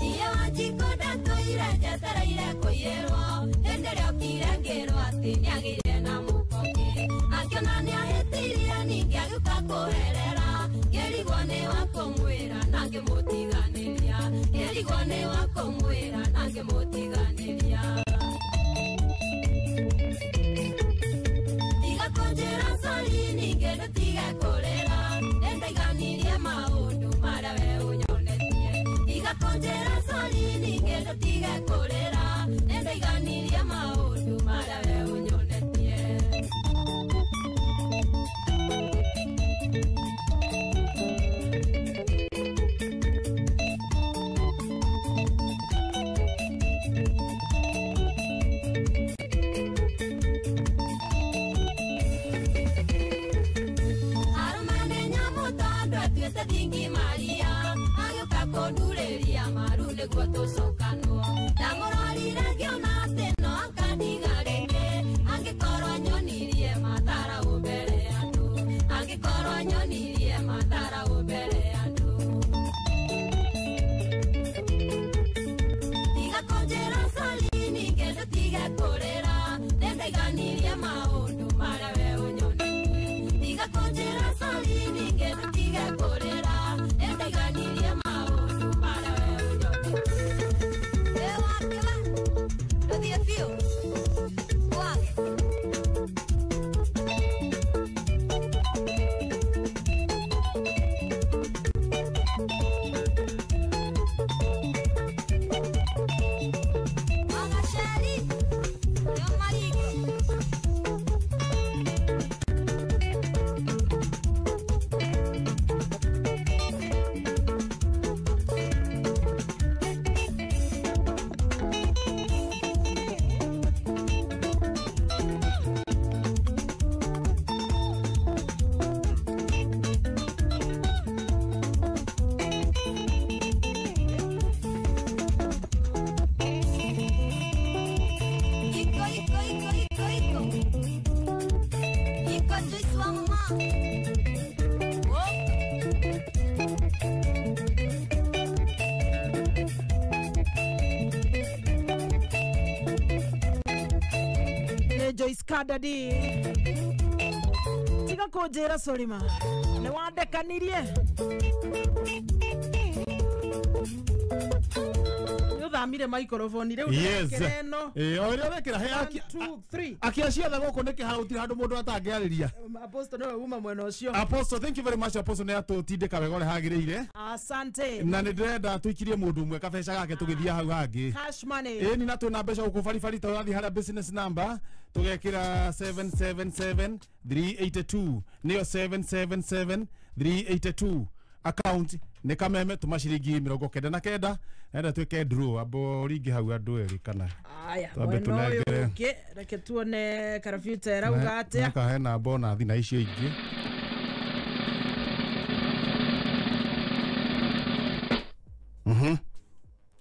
Iye Wanjikũ ndatũire njetereire kũiyĩrwo hĩndĩ ĩrĩa okire ngĩrwo atĩ nĩagĩire na mũkoki akĩona nĩahĩtirie ningĩ agĩũka kũherera ngĩrigwo nĩ wa kũmwĩra na ngĩmũtiganĩria ngĩrigwo nĩ wa kũmwĩra na ngĩmũtiganĩria tiga kũnjĩra sori ningĩ ndũtige kũrĩra nĩndaiganirie maũndũ marĩa we ũnyonetie tiga kũnjĩra sori ningĩ ndũtige kũrĩra nĩndaiganirie maũndũ marĩa we ũnyonetie. Arũme nĩ nyamũ tondũ atuĩte thingi Maria agĩũka kũndurĩria maru nĩguo tũcokanwo ndamũrorire ngĩona atĩ no akandiga rĩngĩ angĩkorwo nyonirie matharaũ mbere ya andũ angĩkorwo nyonirie matharaũ mbere ya andũ tiga kũnjĩra sori ningĩ ndũtige kũrĩra nĩndaiganirie maũndũ marĩa we ũnyonetie tiga kũnjĩra sori ningĩ ndũtige kũrĩra nĩndaiganirie maũndũ marĩa we ũnyonetie. Nĩ Joyce Kadadi tiga kũnjĩra sorima nĩ wandekanirie nĩ ũthamire microphone rĩu Yes. ndĩrekĩra ĩno. Ĩ, o ĩrĩa ũrekĩra he One, two, three. akia ciothe gũkũ nĩ kĩharo gũtirĩ handũ mũndũ atangĩarĩria. Apostle nĩwe uma mwena ũcio. Apostle, thank you very much. Apostle nĩ atũtindĩka wega ũrĩa hagĩrĩire. Asante. Na nĩ ndĩrenda tũikirie mũndũ ũmwe kabeca gake tũgĩthiĩ hau hangĩ. Cash money. Ĩni na twĩna mbeca gũkũ baribari ta ũrathiĩ harĩa business number tũgekĩra 777 382 nĩyo 777 382 account nĩ kameme tũma ciringi 99 enda twĩke draw ambo ringi hau andũ erĩ kana Aya, twambe mwena ũyũ tũnengere ũngĩ reke tuone karabiuta ĩrauga atĩa. Naka hena bonathi na icio ingĩ.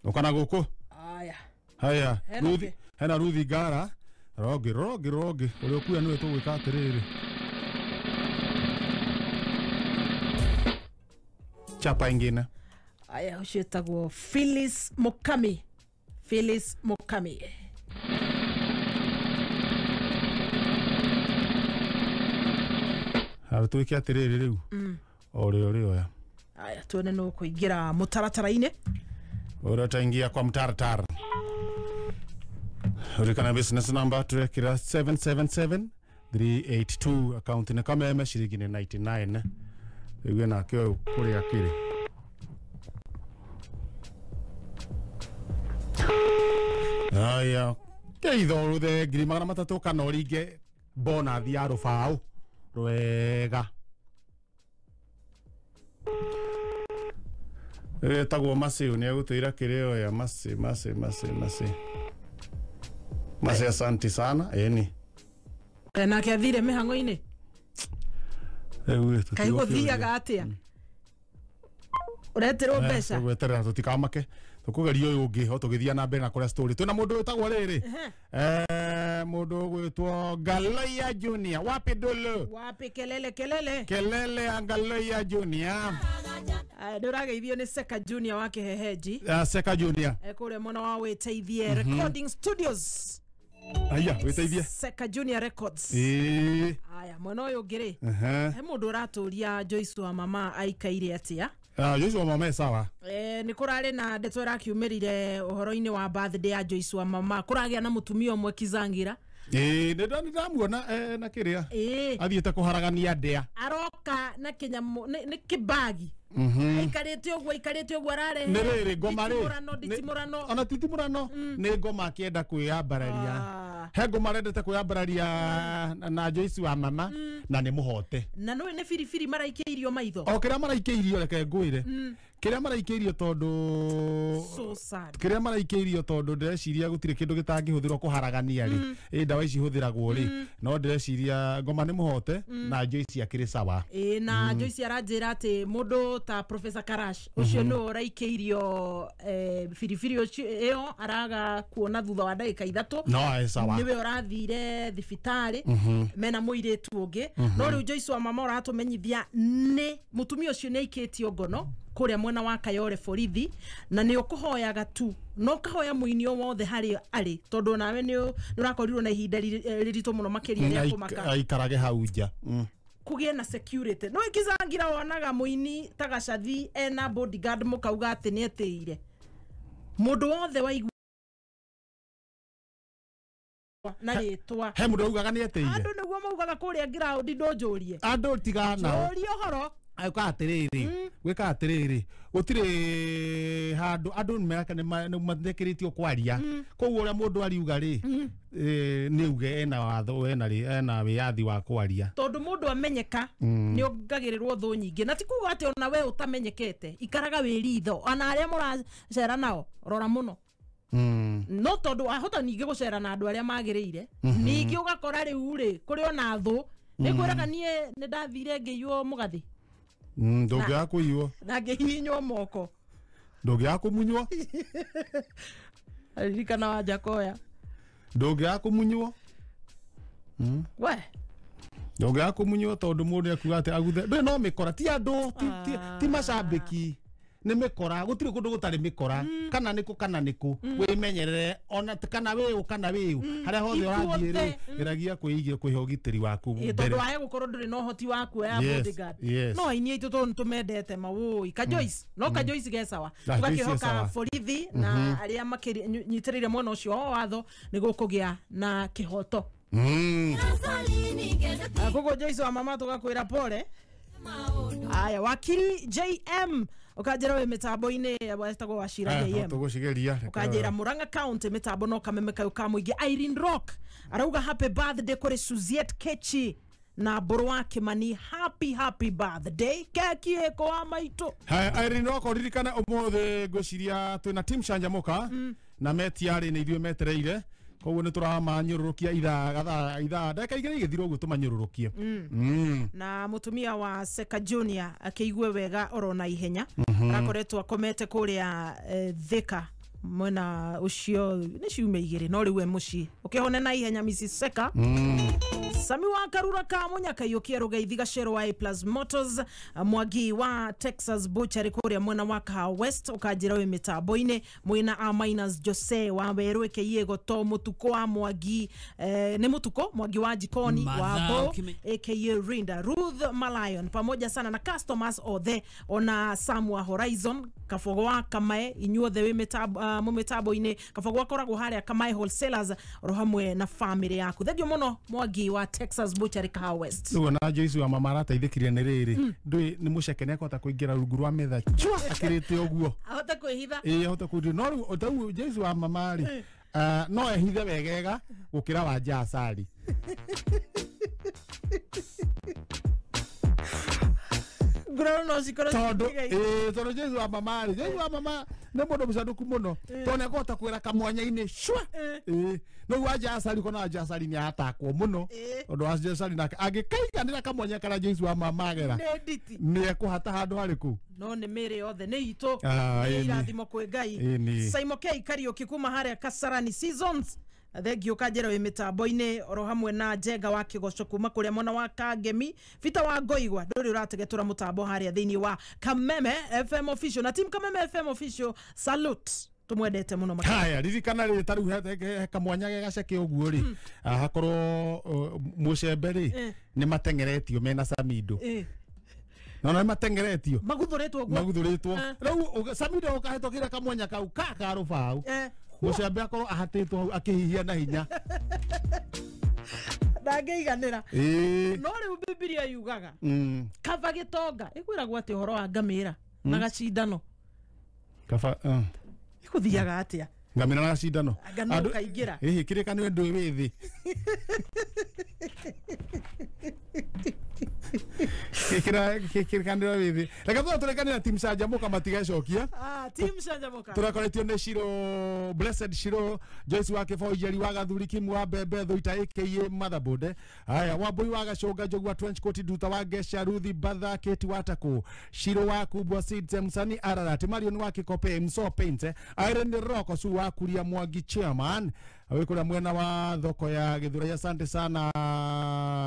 Ũkana gũkũ. Aya. Haya, Hena Ruthi, kĩ? hena Ruthi Ngara. Rogi, rogi, rogi. Ũrĩa ũkuya nĩwe tũgwĩka atĩrĩrĩ. Chapa ingine. Aya, ũcio ĩtagwo Phyllis Mukami. Phyllis Mukami. Hara twĩke atĩrĩrĩ rĩu. Ũrĩa ũrĩa oya. Aya, tuone nũ kũingĩra mũtaratara-inĩ. Ũrĩa ũtaingia kwa mtaratara. Ririkana business number turekira 777 382 account nĩ kameme ciringi nĩ 99 rĩu nake ũyũ kũrĩa akĩrĩ. Aya, keitho ruthe 300,000 kana ũringe bonathi ya rũbaũ rwega. Ĩtagwo Masi nĩ egũtwĩra kĩrĩa oya. Masi, Masi, Masi, Masi, Masi, asante sana. Ĩni. Nake athire mĩhang'o-inĩ. Rĩu Kaĩ gũthiaga atĩa? Ũretirwo mbeca. Tũgweterera tũtikamake tũkũgeria ũyũ ũngĩ o tũgĩthiĩ na mbere na kũrĩa story twĩna mũndũ wĩtagwo rĩrĩ mũndũ ũgwĩtwo Galoya Junior wapi dolo Wapi kelele kelele. Kelele ya Galoya Junior. Aya, nĩ ũrageithio nĩ Seka Junior wa Kĩhehenji. Seka Junior. Kũrĩa mwena wa Wĩteithie Recording Studios. Aya, wĩteithie. Seka Junior Records. Ĩĩ. Aya, mwena ũyũ ũngĩ rĩ Ehe. he mũndũ ũratũria Joyce wa mama aikaire atĩa. Joyce wa mama e sawa. Nĩ kũrarĩ na ndeto ĩrakiumĩrire ũhoro-inĩ wa birthday ya Joyce wa mama kũragĩa na mũtumia ũmwe Kizangira. Ĩĩ, nĩ ndamuona na kĩrĩa Ĩĩ. athiĩte kũharagania ndĩa. Aroka na kĩnyamũ nĩ kĩbagi. Aikarĩte ũguo aikarĩte ũguo ararehe Nĩ rĩrĩ ngoma rĩ nditimũrano nditimũrano. Ona titimũrano nĩ ngoma akĩenda kwĩyambararia. He ngoma arendete kwĩyambararia na Joyce wa mama na nĩ mũhote. Na nĩũĩ nĩ biribiri maraikĩirio maitho. O kĩrĩa maraikĩirio reke ngwĩre. Kĩrĩa maraikĩirio tondũ So sad. kĩrĩa maraikĩirio tondũ ndĩreciria gũtirĩ kĩndũ gĩtangĩhũthĩrwo kũharagania rĩ. Ĩ ndawa ici ihũthĩragwo rĩ no ndĩreciria ngoma nĩ mũhote na Joyce akĩrĩ sawa. Ĩĩ na Joyce aranjĩra atĩ mũndũ ta Professor Karash ũcio nĩwe ũraikĩirio biribiri ũcio ĩyo araga kuona thutha wa ndagĩka 3. No e sawa. Nĩwe ũrathire thibitarĩ mena mũirĩtu ũngĩ. No rĩu Joyce wa mama ũratũmenyithia nĩ mũtumia ũcio nĩ aikĩtio ngono kũrĩa mwena wa Kayole borithi na nĩ ũkũhoyaga tu no ũkahoya mũini o wothe harĩa arĩ tondũ nawe nĩ ũrakorirwo na ihinda rĩritũ mũno makĩria rĩa kũmaka. Aikarage hau nja. Kũgĩe na security no Kizangira wonaga mũini ta Gacathi ena bodyguard mũkauga atĩ nĩ etĩire mũndũ wothe waigua na rĩtwa He mũndũ augaga nĩ etĩire. Andũ nĩguo maugaga kũrĩa ground ndũnjũrie. Andũ tigana nao. Njũrie ũhoro. Gwĩka atĩrĩrĩ gwĩka atĩrĩrĩ gũtirĩ handũ andũ nĩ mathekĩrĩtio kwaria koguo ũrĩa mũndũ ariuga rĩ nĩ uge ena watho ena wĩyathi wa kwaria tondũ mũndũ amenyeka nĩ ongagĩrĩrwo thũ nyingĩ na ti kuga atĩ ona we ũtamenyekete ikaraga wĩ ritho ona arĩa mũracera nao rora mũno no tondũ wahota ningĩ gũcera na andũ arĩa magĩrĩire ningĩ ũgakora rĩu rĩ kũrĩ ona thũ nĩ ngwĩraga niĩ nĩ ndathire ngĩiywo mũgathĩ ndũngĩaga kũiywo na ngĩhihinywo moko ndũngĩaga kũmunywo ririkana wa Njakoya ndũngĩaga kũmunywo we Ndũngĩaga kũmunywo tondũ mũndũ ekuga atĩ aguthe ndũĩ no mĩkora ti andũ ti macambĩki nĩ mĩkora gũtirĩ kũndũ gũtarĩ mĩkora kana nĩkũ kana nĩkũ wĩmenyerere ona kana wĩũ kana wĩũ harĩa hothe ũrathiĩ rĩ geragia kwĩigia kwĩhe ũgitĩri waku mbere tondũ wae gũkorwo ndũrĩ na ũhoti wa kuoya bodyguard no aini aitũ tondũ nĩtũmendete mawũi ka Joyce no ka Joyce ge sawa tũgakĩhoka borithi na arĩa makĩnyitĩrĩire mwena ũcio wa watho nĩguo kũgĩa na kĩhoto. Koguo Joyce wa mama tũgakwĩra pole. Aya wakiri JM ukanjira wi mitambo-ini wetagwo Wachira JM tugucigeria ukanjira Murang'a County mitambo no kameme kayo ka muingi. Irene Rock arauga happy birthday kuri Suziet Kechi na mburu wa Kimani, happy happy birthday keki eko wa maitu. Hai Irene Rock uririkana umuthi ngwiciria twina team Canjamuka na metiarĩ nĩ ithuĩ metereire koguo nĩ tũramanyũrũrũkia ithaa ithaa ndagĩka igĩrĩ igĩthira ũguo tũmanyũrũrũkie. Na mũtumia wa Seka Junior akĩigue wega orona ihenya arakoretwo akomete kũrĩa Thika mwena ũcio nĩ ciumia igĩrĩ no rĩu e mũciĩ ũkĩhone na ihenya Mrs Seka. Sami wa Karura ka Munyakaiũkia Rugaithi Gacero wa A Plus Motors Mwangi wa Texas Butchery kũrĩa mwena wa Kahawa West ũkanjĩra wĩ mĩtambo-inĩ mwĩna A minus Jose wa Werũ aka Goto Mũtukũ wa Mwangi nĩ Mũtukũ Mwangi wa Jikoni wa Bo aka Rinda Ruth Malayon pamoja sana na customers othe ona Sam wa Horizon Kabogo wa Kamae inyuothe wĩ mĩtambo-inĩ Kabogo akoragwo harĩa Kamae Wholesalers oro hamwe na family yaku. Thengiũ mũno Mwangi wa Texas Butchery Kahawa West. Rĩu ona Joyce wa mama arateithĩkire nĩ rĩrĩ ndũĩ nĩ mũceke nĩ akũhota kũingĩra rungu rwa metha chua akĩrĩte ũguo ahote kwĩhitha. Ĩĩ ahote kwĩhitha no rĩu ta Joyce wa mama rĩ no ehithe wegega gũkĩra wa Jasari. Nguraro no cikorwo tondũ tondũ Joyce wa mama rĩ Joyce wa mama nĩ mũndũ mũcanũku mũno tondũ nĩ akũhota kwĩra kamwanya-inĩ cua no wa Jasari kona wa Jasari nĩ atakwo mũno tondũ wa Jasari nake angĩkaiganĩra kamwanya karĩa Joyce wa mama agera nĩ ekũhata handũ harĩkũ no nĩ mĩrĩ yothe nĩ itũ nĩ irathimo kwĩ Ngai. Simon K Kariũki kuma harĩa Kasarani Seasons thengio kanjĩra wĩ mĩtambo-inĩ oro hamwe na Njenga wa Kĩgoco kuma kũrĩa mwena wa Kangemi Peter wa Ngoigwa ndũrĩ ũrategetũra mũtambo harĩa thĩinĩ wa Kameme FM Official na team Kameme FM Official salute tumwendete mũno makĩria. Haya ririkana rĩ ta rĩu kamwanya ge gaceke ũguo rĩ hakorwo mũcembe rĩ nĩ mateng'eretio mena Samido no nĩ mateng'eretio maguthũrĩtwo ũguo maguthũrĩtwo rĩu Samido ũkahĩtũkĩra kamwanya kau ka karũbaũ mũcembe akorwo ahatĩtwo hau akĩhihia na hinya ndangĩiganĩra. No rĩu Bibilia yugaga kaba gĩtonga ĩkwĩragwo atĩ ũhoro wa ngamĩra na gacindano kaba ĩkũthiaga atĩa ngamĩra na gacindano anga no ũkaingĩra ĩhĩ kĩrĩkanĩro ndũĩ wĩ thĩ kĩrĩkanĩro wĩ thĩ reke tũrekanĩra team Canjamuka matigecokia. Team Canjamuka tũrakoretio nĩ Shiro Blessed Shiro Joyce wa Kĩboi Njeri wa Gathuri Kimu wa Mbembe Thuita aka Motherboard haya Wambui wa Gacũnga Njogu wa Trench Coat Nduta wa Ngesha Ruthi Batha Kate wa Takũ Shiro wa Kubwa Seeds Msani Ararat Marion wa Kĩkope Mso Paint Iron Rock Su wa Kuria Mwangi Chairman wĩ kũrĩa mwena wa thoko ya Gĩthurai asante sana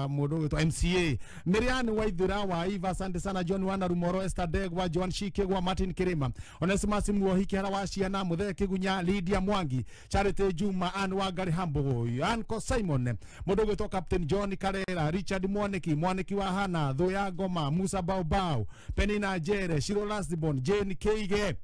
mũndũ ũgwĩtwo MCA Miriam Waithira wa Iva asante sana John Wana Rumoro Esther Degwa Joan Shikegwa Martin Kirima Onesimus Muohi Kihara wa Ciana Muthee Kigunya Lydia Mwangi Charity Juma Ann Wangari Hambo Anko Simon mũndũ ũgwĩtwo Captain John Karera Richard Mwaniki Mwaniki wa Hana Thuya Ngoma Musa Baobao Penina Jere Shiro Lasbon Jane Keige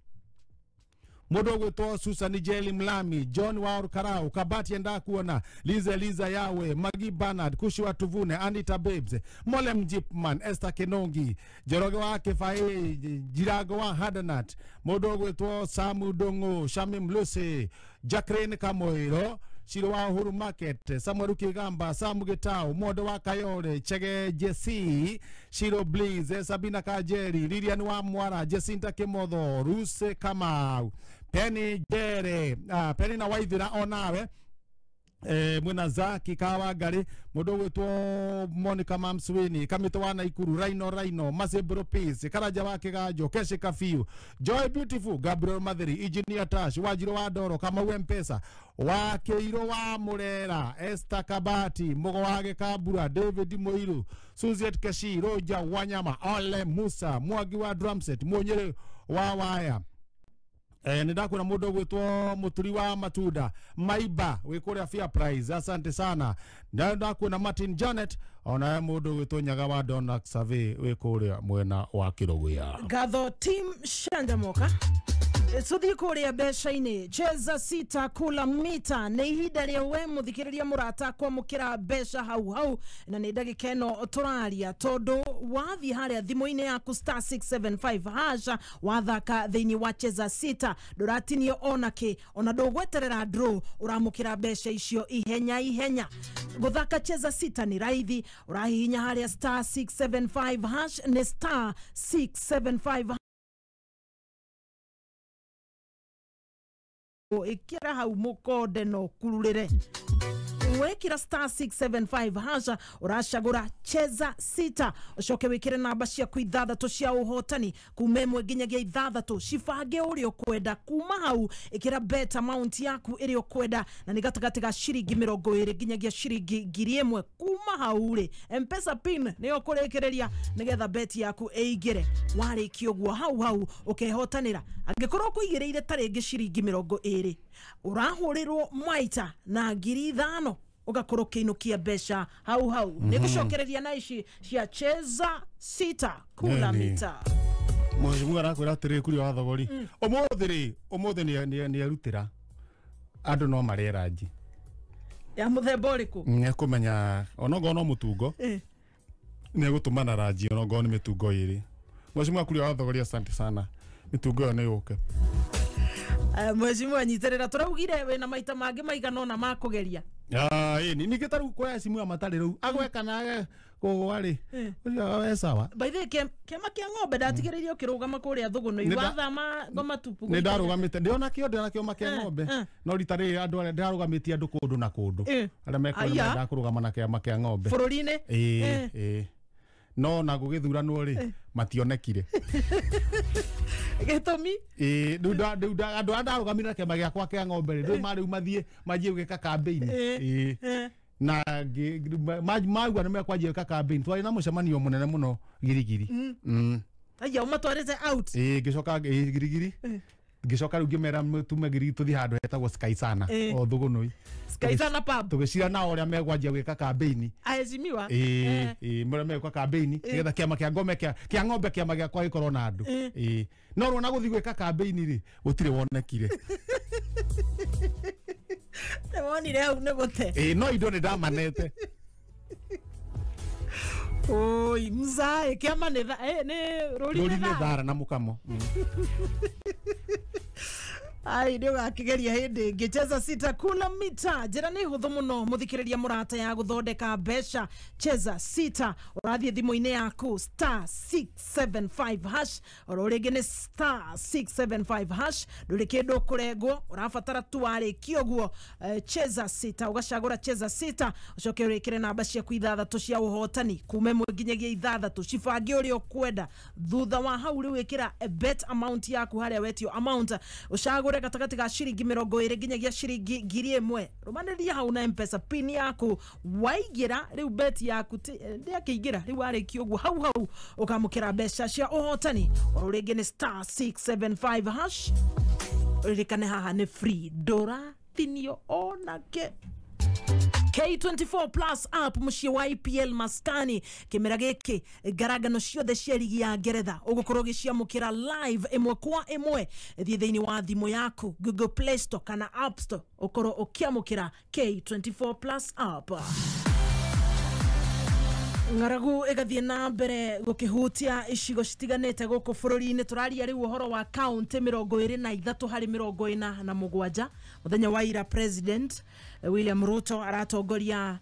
mũndũ ũgwĩtwo Susan Jeli Mlami John Waur Karau Kabati enda kuona Liza Liza Yawe Magi Bernard Kushi wa Tuvune Anita Babes Molem Jipman Esther Kenongi Njoroge wa Kĩbaĩ Jirago wa Hadanat mũndũ ũgwĩtwo Samu Ndung'u Shamim Lucy Jacqueline Kamoiro Shiro wa Uhuru Market Samuel Kigamba Samu Gitau Mondo wa Kayore Chege Jesse Shiro Blaze Sabina Kajeri Lilian wa Mwara Jacinta Kimotho Ruse Kamau Penny Jere Penny na Waithira onawe Mwena Zaki Kawangari mundu gwitwo Monica Mamswini Kamito wa Naikuru Raino Masebro Peace Karanja wa Kiganjo Keshe Kafiu Joy Beautiful Gabriel Matheri Engineer Tash Wajiro wa Ndoro Kamau Mpesa wa Keiro wa Murera Esther Kabati Mugo wa Gikambura David Muiru Suzette Keshi Roger Wanyama Ole Musa Mwangi wa Drumset Munyere wa Waya. Nä ndakwä må ndå å gwä Muturi wa Matunda Maiba wä kå rä a Fair Price, asante sana. Ndakwä Martin Janet onawe må ndå å gwä Nyaga wa Donax Survey wä kå rä a mwena wa Kä Rå. Ngatho team Shanjamoka. Tuthiĩ kũrĩa mbeca-inĩ. Cheza sita kula mita nĩ ihinda rĩa we mũthikĩrĩria mũrata kwamũkĩra mbeca hau hau, na nĩ ndagĩka ĩno tũraria tondũ wathiĩ harĩa thimũ-inĩ yaku star 675 hasha wathaka thĩinĩ wa cheza sita ndũratinio ona kĩ, ona ndũgweterera draw, ũramũkĩra mbeca icio ihenya ihenya. Gũthaka cheza sita nĩ raithi, ũrahihinya harĩa star 675 hash, nĩ star 675 ikira hau mukonde no kururire. Wekira star 675 hasha uracagura cheza sita ucoke wikire namba ciaku ithathatũ cia ũhotani kuma ĩmwe nginyagia ithathatũ, cibange ũrĩa ũkwenda. Kuma hau ikira bet amount yaku ĩrĩa ũkwenda, na nĩ gatagatĩ ga ciringi 20 nginyagia ciringi 1000. Kuma hau rĩ Mpesa pin nĩyo ũkũrĩkĩrĩria nĩgetha bet yaku ĩingĩre. Warĩkia ũguo hau hau ũkehotanĩra. Angĩkorwo ũkũigĩrĩire ta rĩngĩ ciringi 20 ũrahũrĩrwo maita na 5000 ugakorwo ukiinukia mbeca hau hau. Nĩ gũcokereria na ici cia cheza sita kula mita. Mheshimiwa arakwĩra atĩrĩ kuria wa thogori ũmũthĩ rĩ, ũmũthĩ nĩ arutĩra andũ no marĩe ranji ya mũthemba ũrĩkũ? Nĩekũmenya onokorwo no mũtungo nĩegũtũmana ranji onokorwo nĩ mĩtungo ĩrĩ. Mheshimiwa kuria wa thogori, asante sana, mĩtungo ĩyo nĩ yũke. Mheshimiwa nyitĩrĩra, tũraugire wĩna maita mangĩ maigana ũna ma kũgeria. Ningĩ ta rĩu kwa cimu ya matarĩ rĩu agwe kana age kũgũa rĩ ũcio we sawa. By the way, kĩama kĩa ng'ombe ndatigĩrĩirie ũkĩrũgama kũrĩa Thũgũnũ wathama ngoma tupu. Nĩ ndarũgamĩte ndĩona kĩo kĩa ng'ombe, no rita rĩrĩ andũ arĩa ndĩrarũgamĩtie andũ kũndũ na kũndũ arĩa mekwenda kũrũgama na kĩama kĩa ng'ombe bũrũri-inĩ. Ĩĩ no na gũgĩthuranwo rĩ mationekire gĩtũmi. Ĩĩ rĩu andũ arĩa ndarũgamire na kĩama gĩakwa kĩa ng'ombe rĩ rĩu marĩu mathiĩ manjie gwĩka campaign. Ĩĩ na maigua nĩ mekwanjia gwĩka campaign, twarĩ na mũcemanio mũnene mũno Girigiri. Aya ũmatwarĩte out. Ĩĩ ngĩcoka Girigiri ngĩcoka rĩu ngĩmera tume Girigiri tũthiĩ handũ hetagwo Sky Sana o Thũgũnũi. Sky Sana pub. Tũgĩcira nao ũrĩa megwanjia gwĩka campaign. Aheshimiwa. Ĩĩ ũrĩa megwĩka campaign nĩgetha kĩama kĩa ng'ombe kĩa ng'ombe kĩama gĩakwa gĩkorwo na andũ. Ĩĩ no rwona gũthiĩ gwĩka campaign rĩ gũtirĩ wonekire. Nĩwonire hau nĩ gũte. Ĩĩ no indo nĩ ndamanete. Oi mzae kĩama nĩ rũri nĩ thara na mũkamo. Ai nĩ ũgakĩgeria hĩndĩ ĩngĩ. Cheza sita kula mita, njĩra nĩ hũthũ mũno mũthikĩrĩria mũrata ya gũthondeka mbeca. Cheza sita, ũrathiĩ thimũ-inĩ yaku star 675 hash oro rĩngĩ nĩ star 675 hash, ndũrĩ kĩndũ ũkũrengwo, ũrabatara tu warĩkia ũguo cheza sita ũgacagũra cheza sita ũcoke ũrĩkĩre namba ciaku ithathatũ cia ũhotani kuma ĩmwe nginyagia ithathatũ, cibange ũrĩa ũkwenda. Thutha wa hau rĩu ĩkĩra bet amount yaku harĩa wetio amount, ũcagũre gatagatĩ ga ciringi 20 nginyagia ciringi 1000. Rũmanĩrĩria hau na Mpesa pin yaku, waingĩra rĩu bet yaku ndĩakĩingĩra rĩu warĩkia ũguo hau hau ũkamũkĩra mbeca cia ũhotani. Oro rĩngĩ nĩ star 675 hash, ririkane haha nĩ free, ndũratinio onake. K24 Plus app muciĩ wa IPL maskani kĩmera gĩkĩ ngarangano ciothe cia ligi ya Ngeretha ũgũkorwo ũgĩciamũkĩra live ĩmwe kwa ĩmwe. Thiĩ thĩinĩ wa thimũ yaku Google Play Store kana App Store ũkorwo ũkĩamũkĩra K24 Plus app. Ng'aragu ĩgathiĩ na mbere gũkĩhutia icigo citiganĩte gũkũ bũrũri-inĩ. Tũraria rĩu ũhoro wa kaunti 23 harĩ 47. Mũthenya wa ira President William Ruto aratongoria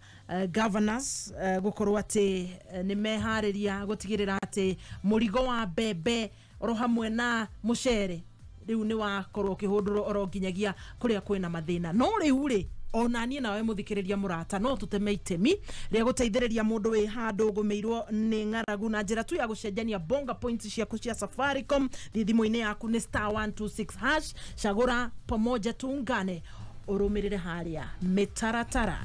governors gũkorwo atĩ nĩ meharĩria gũtigĩrĩra atĩ mũrigo wa mbembe oro hamwe na mũcere rĩu nĩ wakorwo ũkĩhũndũrwo oro nginyagia kũrĩa kwĩna mathĩna. No rĩu rĩ Ona niĩ nawe mũthikĩrĩria mũrata no tũteme itemi rĩa gũteithĩrĩria mũndũ wĩ handũ ũgũmĩirwo nĩ ng'aragu na njĩra tu ya gũcenjania bonga points ciaku cia Safaricom thiĩ thimũ-inĩ yaku nĩ star 126 hash cagũra pamoja tuungane ũrũmĩrĩre harĩa mĩtaratara.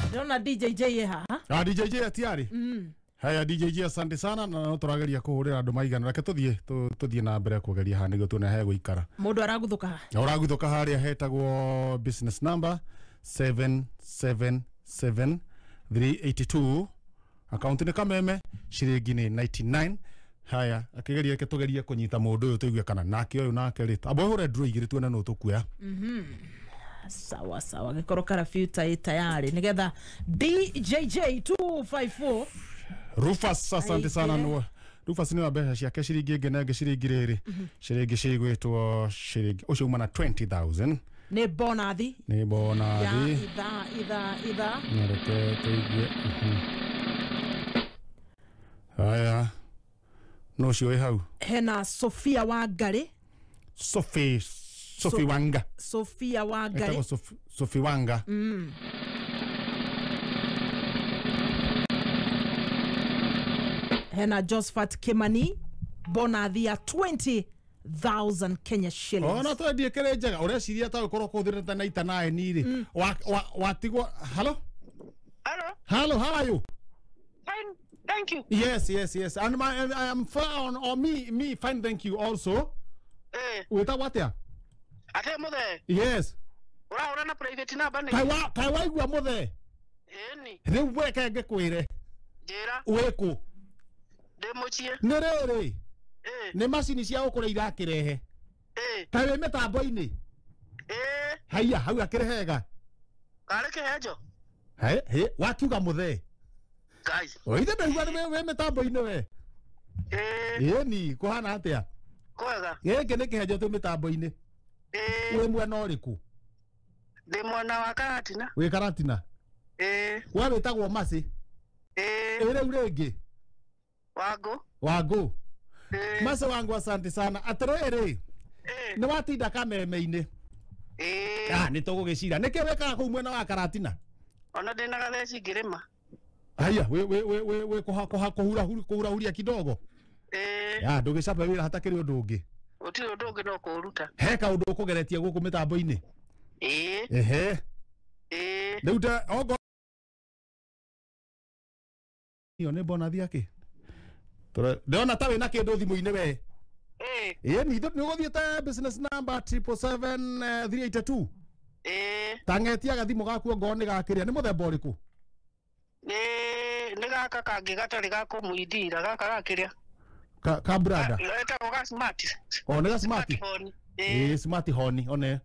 Ndĩrona DJJ ĩ haha. Ah, DJJ atiari. Haya DJJ, asante sana na no tũrageria kũhũrĩra andũ maigana. Reke tũthiĩ tũthiĩ na mbere kũgeria haha nĩguo tuone he gũikara. Mũndũ araguthũka ha? Na ũraguthũka harĩa hetagwo business number 777382, akaunti nĩ Kameme, ciringi nĩ 99. Haya, akĩgeria, reke tũgerie kũnyita mũndũ ũyũ tũigue kana nake ũyũ nake rĩ, amba ũhũre draw igĩrĩ tuone nũ tũkuoya. Sawa sawa, gĩkorwo karabiuta ĩ tayari nĩgetha DJJ 254 Rufus, asante sana. Aingĩre. Nĩ Rufus nĩ wa mbeca ciake ciringi ĩngĩ na ĩngĩ ciringi rĩrĩ ciringi cigwĩtwo ciringi ũcio uma na 20,000. Nĩ bonathi nĩ ya bonathi ithaa ithaa ithaa. Na reke tũigue. Haya, no ũcio wĩ hau. Hena Sofia Wangari. Sophie, Sophie Wanga. Sofia Wangari. Etagwo Sophie Wanga. Hena Josephat Kimani bonathi ya 20,000 Kenya shillings. Ona twendie kĩrĩ njega ũreciria ta ũkorwo kũhũthĩrĩte na itanaeni rĩ watigwo. Hello, hello, how are you? Fine, thank you. Yes, yes, yes. And my, I am fine, or me, fine, thank you also. Eh. Wĩtagwo atĩa? Ate muthe. Yes. Ũrahũra na private number nĩ? Kaĩ waigua mũthee? Ĩni. Rĩu weke ngĩkwĩre. Njĩra. Wĩkũ? Ndĩ mũciĩ. Nĩ rĩrĩ. Nĩ macini cia gũkũra irakĩrehe. Kaĩ wĩ mĩtambo-inĩ? Haiya, hau akĩrĩ hega. Karĩ kĩhenjo? He, he, wakiuga mũthee. Ngai. Oithe ndaigua nĩ wĩ mĩtambo-inĩ we. Ĩni, kũhana atĩa? Kwega. Gĩkĩ nĩ kĩhenjo twĩ mĩtambo-inĩ. Wĩ mwena ũrĩkũ? Ndĩ mwena wa Karatina. Wĩ Karatina? We wĩtagwo Mercy? Ĩ rĩu rĩngĩ? Wangũ. Wangũ. Mercy wangu, asante sana. Atĩrĩrĩ, nĩ watinda kameme-inĩ. Ah, nĩ tũgũgĩcira. Nĩkĩ wĩkaga kũu mwena wa Karatina? Ona ndĩna gatheci ngĩrĩma. Haya, wĩ wĩ wĩ wĩ wĩ kũha kũha kũhurahuria kidogo. Ya, ndũgĩcabe wĩra hatakĩrĩ ũndũ ũngĩ. Gũtirĩ ũndũ ũngĩ no kũũruta. He kaũndũ ũkũgeretie gũkũ mĩtambo-inĩ? Ehe. Rĩu ta ongo iyo nĩ bonathi akĩ? Ndĩrona ta wĩna kĩndũ thimũ-inĩ we. Ĩni, nĩ ũgũthiĩte business number 777 382. Tang'etia gathimũ gaku ongorwo nĩ gakĩrĩa. Nĩ mũthemba ũrĩkũ? Nĩ gaka kangĩ gatarĩ ga kũmũindira, gaka gakĩrĩa. Ka brada. Getagwo ga smart. O nĩ ga smart. Smartphone. Ĩ smart honi one.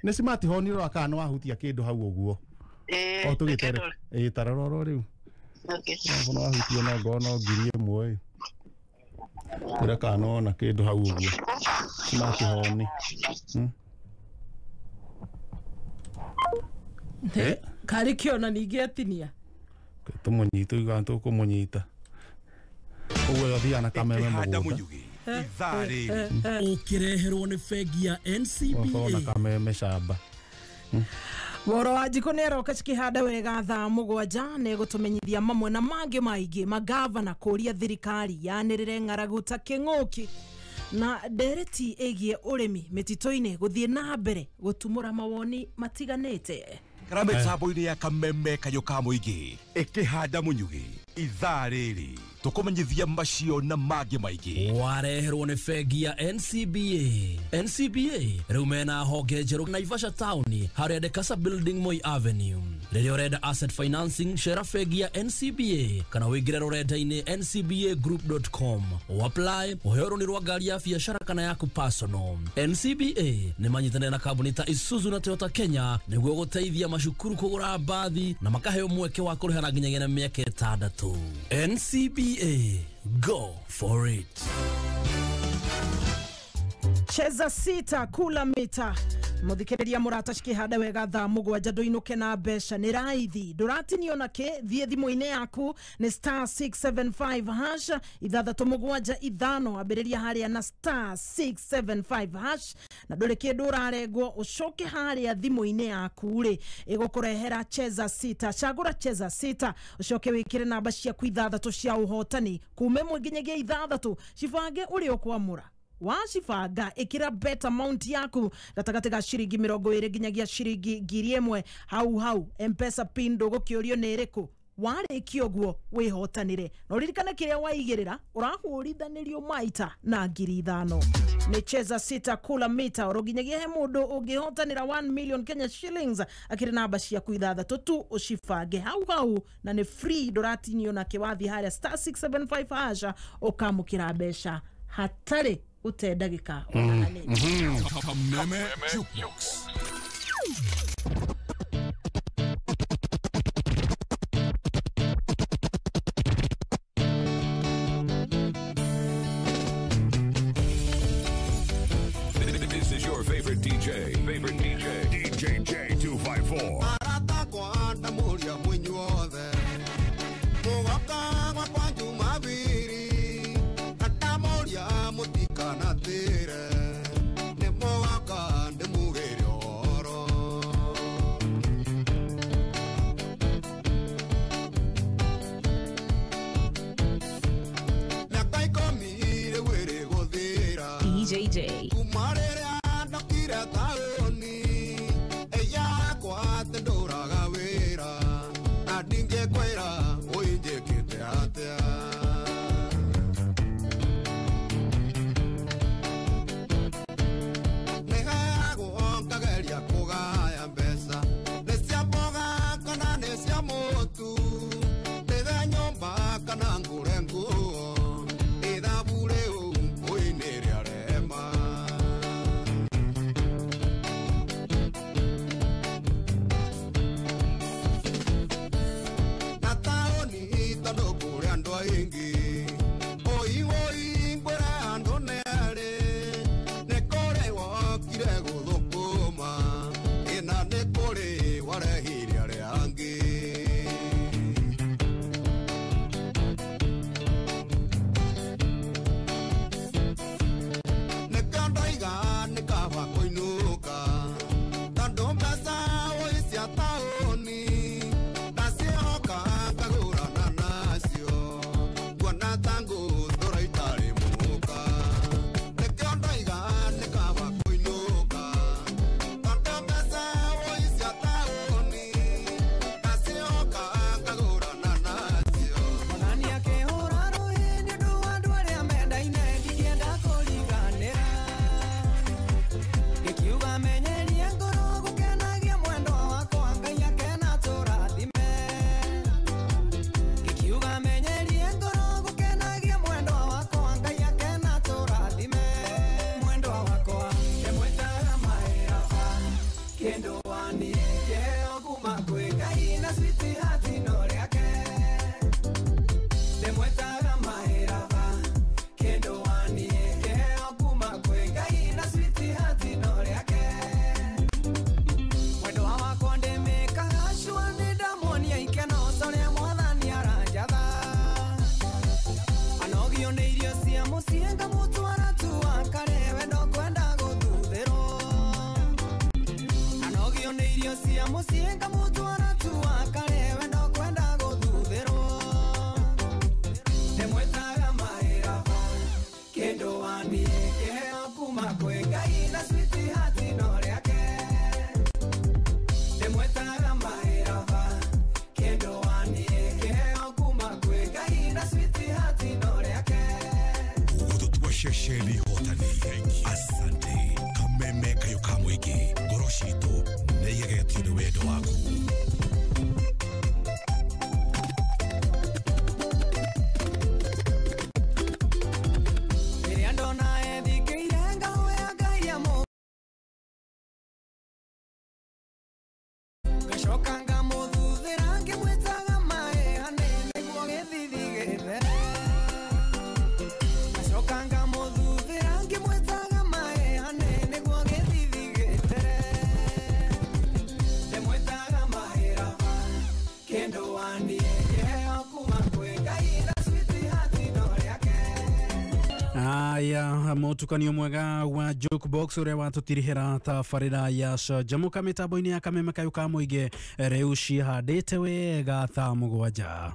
Nĩ smart honi rora kana nĩ wahutia kĩndũ hau ũguo. O tũgĩtere. Ĩ tarora rĩu. Okay. Okorwo wahutia no ngorwo no 1,000 ĩ. Twĩre kana nĩwona kĩndũ hau ũguo. Smart honi. Karĩ kĩona ningĩ atinia. Tũmũnyite uga tũkũmũnyita. Ũguo athiaga na kameme mũgũnda. Ithaa rĩrĩ ũkĩreherwo nĩ bengi ya Ũgakorwo na NCBA. kameme camba. Woro wa njikũ nĩ aroka cikĩhanda wega thaa 7 nĩ gũtũmenyithia mamwe na mangĩ maingĩ magavana kũria thirikari yanĩrĩre ng'aragu ta kĩng'ũki na ndereti ĩgiĩ ũrĩmi mĩtitũ-inĩ gũthiĩ na mbere gũtumũra mawoni matiganĩte. Kana mĩtambo-inĩ ya kameme kayũ ka mũingĩ ĩkĩhanda mũnyugĩ ithaa rĩrĩ tũkũmenyithia macio na mangĩ maingĩ. Wareherwo nĩ bengi ya NCBA. NCBA rĩu mena honge njerũ Naivasha town harĩa Dekasa building Moi Avenue. Rĩrĩa ũrenda asset financing cera bengi ya NCBA kana wĩingĩre rũrenda-inĩ ncbagroup.com. Apply ũheo rũni rwa ngari ya biacara kana yaku personal. NCBA nĩ manyitanĩire na kambuni ta Isuzu na Toyota Kenya nĩguo gũteithia macukuru kũgũra mbathi na makaheo mweke wa kũrĩha na nginyagia na mĩaka 6. NCBA, go for it. Cheza sita kula mita. Muthikiriria murata cikihanda wega thaa mugwanja nduinuke na mbeca ni raithi nduratinio na ki thie thimu-ini yaku ni star 675 hash 675 ambiriria haria na star 675 hash na nduri kindu urarengwo ucoke haria thimu-ini yaku ri igukurehera cheza sita cagura cheza sita ucoke wikire namba ciaku ithathatu cia uhotani kuma ĩmwe nginyagia ithathatu cibange uria ukwamura wacibanga ikira bet amount yaku gatagati ga ciringi 20 nginyagia ciringi 1000 hau hau Mpesa pin ndũgũkĩũrio nĩ ĩrĩkũ warĩkia ũguo wĩhotanĩre na ũririkane kĩrĩa waigĩrĩra ũrahũrithanĩrio maita na 5000 nĩ cheza sita kula mita oro nginyagia he mũndũ ũngĩhotanĩra 1 million Kenya shillings akĩrĩ namba ciaku ithathatũ tu ũcibange hau hau na nĩ free ndũratinio na kĩwathi harĩa star 675 hash ũkamũkĩra mbeca hatarĩ ute ndagĩka Kameme Jukebox. This is your favorite DJ. Favorite DJ. DJ J254. Aratakwa ndamuria mwinyuothe mugoka gwakwa Jumabiri ndamuria mutikanathire ni mugoka ndimugire ũhoro mĩaka ikũmi rĩu ĩrĩ gũthira DJJ. kuma rĩrĩa ndokire taũni ĩyakwa atĩ ndũraga wĩra na ndingĩkwĩra ũinjĩkĩte atĩa nĩheagwo ngageria kũgaya mbeca nĩ cia mboga kana nĩ cia mũtu ndĩge nyũmba kana ngũre nguo ithabu rĩu ũinĩ rĩarema na taũni tondũ kũrĩ andũ aingĩ oi oi ngwĩre andũ nĩ erĩ nĩ kũrĩ wokire gũthũkũma ĩna nĩ kũrĩ warehire arĩa angĩ nĩkĩo ndoiga nĩ kaba kũinũka tondũ mbeca oi cia taũni ndacihoka ngagũrana nacio nguona ta ngũtũra itarĩ mũka nĩkĩo ndoiga nĩ kaba kũinũka tondũ mbeca oi cia taũni ndacihoka ngagũrana nacio Onani akĩhũra rũhĩ nĩ ũndũ wa andũ arĩa mendaine ndingĩenda kũriganĩra ngĩkiuga menyerie ngoro gũkenagia mwendwa wakwa Ngai akena tũrathime ngĩkiuga menyerie ngoro gũkenagia mwendwa wakwa Ngai akena tũrathime mwendwa wakwa ndĩmwĩtaga maĩraba kĩndũ waniĩ kĩheo kuma kwĩ Ngai na sweetheart no rĩake ndĩmwĩtaga maĩraba kĩndũ waniĩ kĩheo kuma kwĩ Ngai na sweetheart no rĩake mwendwa wakwa ndĩmĩkaga cua nĩ ndamuonia ikeno ta ũrĩa mwathani aranjatha anogio nĩ irio cia mũciĩ ngamũtwara tu akare wendo kwenda gũthuthĩrwo anogio nĩ irio cia mũciĩ ngamũtwara tu akare wendo kwenda gũthuthĩrwo ndĩmwĩtaga maĩraba kĩndũ waniĩ kĩheo kuma kwĩ Ngai na sweetheart no rĩake ndĩmwĩtaga maĩraba kĩndũ waniĩ kĩheo kuma kwĩ Ngai na sweetheart no rĩake Gũgũtua ceceni hotani. Asante. Kameme kayo ka mũingĩ. Ngoro citũ nĩ igegetio nĩ wendo waku. Rĩrĩa ndona ethikĩire ngahoya Ngai amũ ngacoka ngamũthuthĩra ngĩmwĩtaga maĩ hanĩ nĩguo gĩthithi gĩthere ngacoka ngamũthuthĩra Mũtukanio mwega wa jukebox ũrĩa watũtirihĩra tabarĩra ya canjamũka mĩtambo-inĩ ya kameme kayũ ka mũingĩ rĩu cihandĩte wega thaa 7.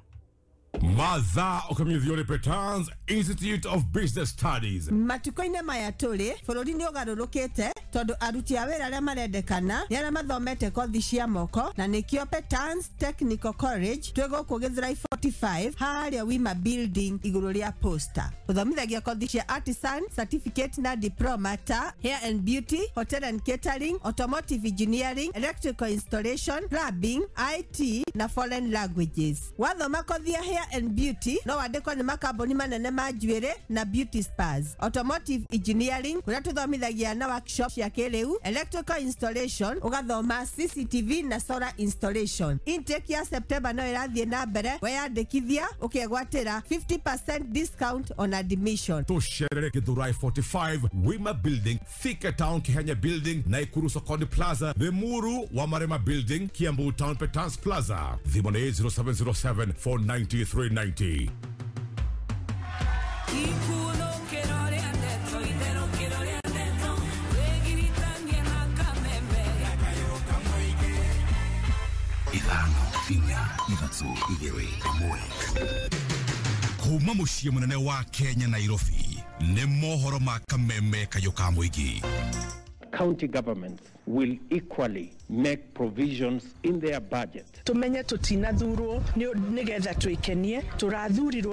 Mathaa ũkamenyithio Petans Institute of Business Studies. Matukũ-inĩ maya tũrĩ bũrũri nĩ ũgarũrũkĩte tondũ aruti a wĩra arĩa marendekana nĩ arĩa mathomete kothi cia moko na nĩkĩo Petans Technical College twĩ gũkũ Gĩthurai 45 harĩa Wima Building igũrũ rĩa posta. Tũthomithagia kothi cia artisan certificate na diploma ta hair and beauty, hotel and catering, automotive engineering, electrical installation, plumbing, IT na foreign languages. Wathoma kothi ya hair and beauty no wandĩkwo nĩ makambuni manene ma njuĩrĩ na beauty spas. Automotive engineering kũrĩa tũthomithagia na workshop cia kĩrĩu, electrical installation ũgathoma CCTV na solar installation. Intake ya September no ĩrathiĩ na mbere, weyandĩkithia ũkegwatĩra 50% discount on admission. Tũcerere Githurai 45 Wima Building, Thika Town Kihenya Building, Naikuru Sokoni Plaza, Limuru Wamarema Building, Kiambu Town Petans Plaza. Thimũ nĩ 0707 490 390. Ithano, inya, ithatũ, igĩrĩ, ĩmwe. Kuma mũciĩ mũnene wa Kenya Nairobi nĩ mohoro ma kameme kayũ ka mũingĩ. County governments will equally make provisions in their budget. Tumenye tutinathurwo nigetha twikenie, turathurirwo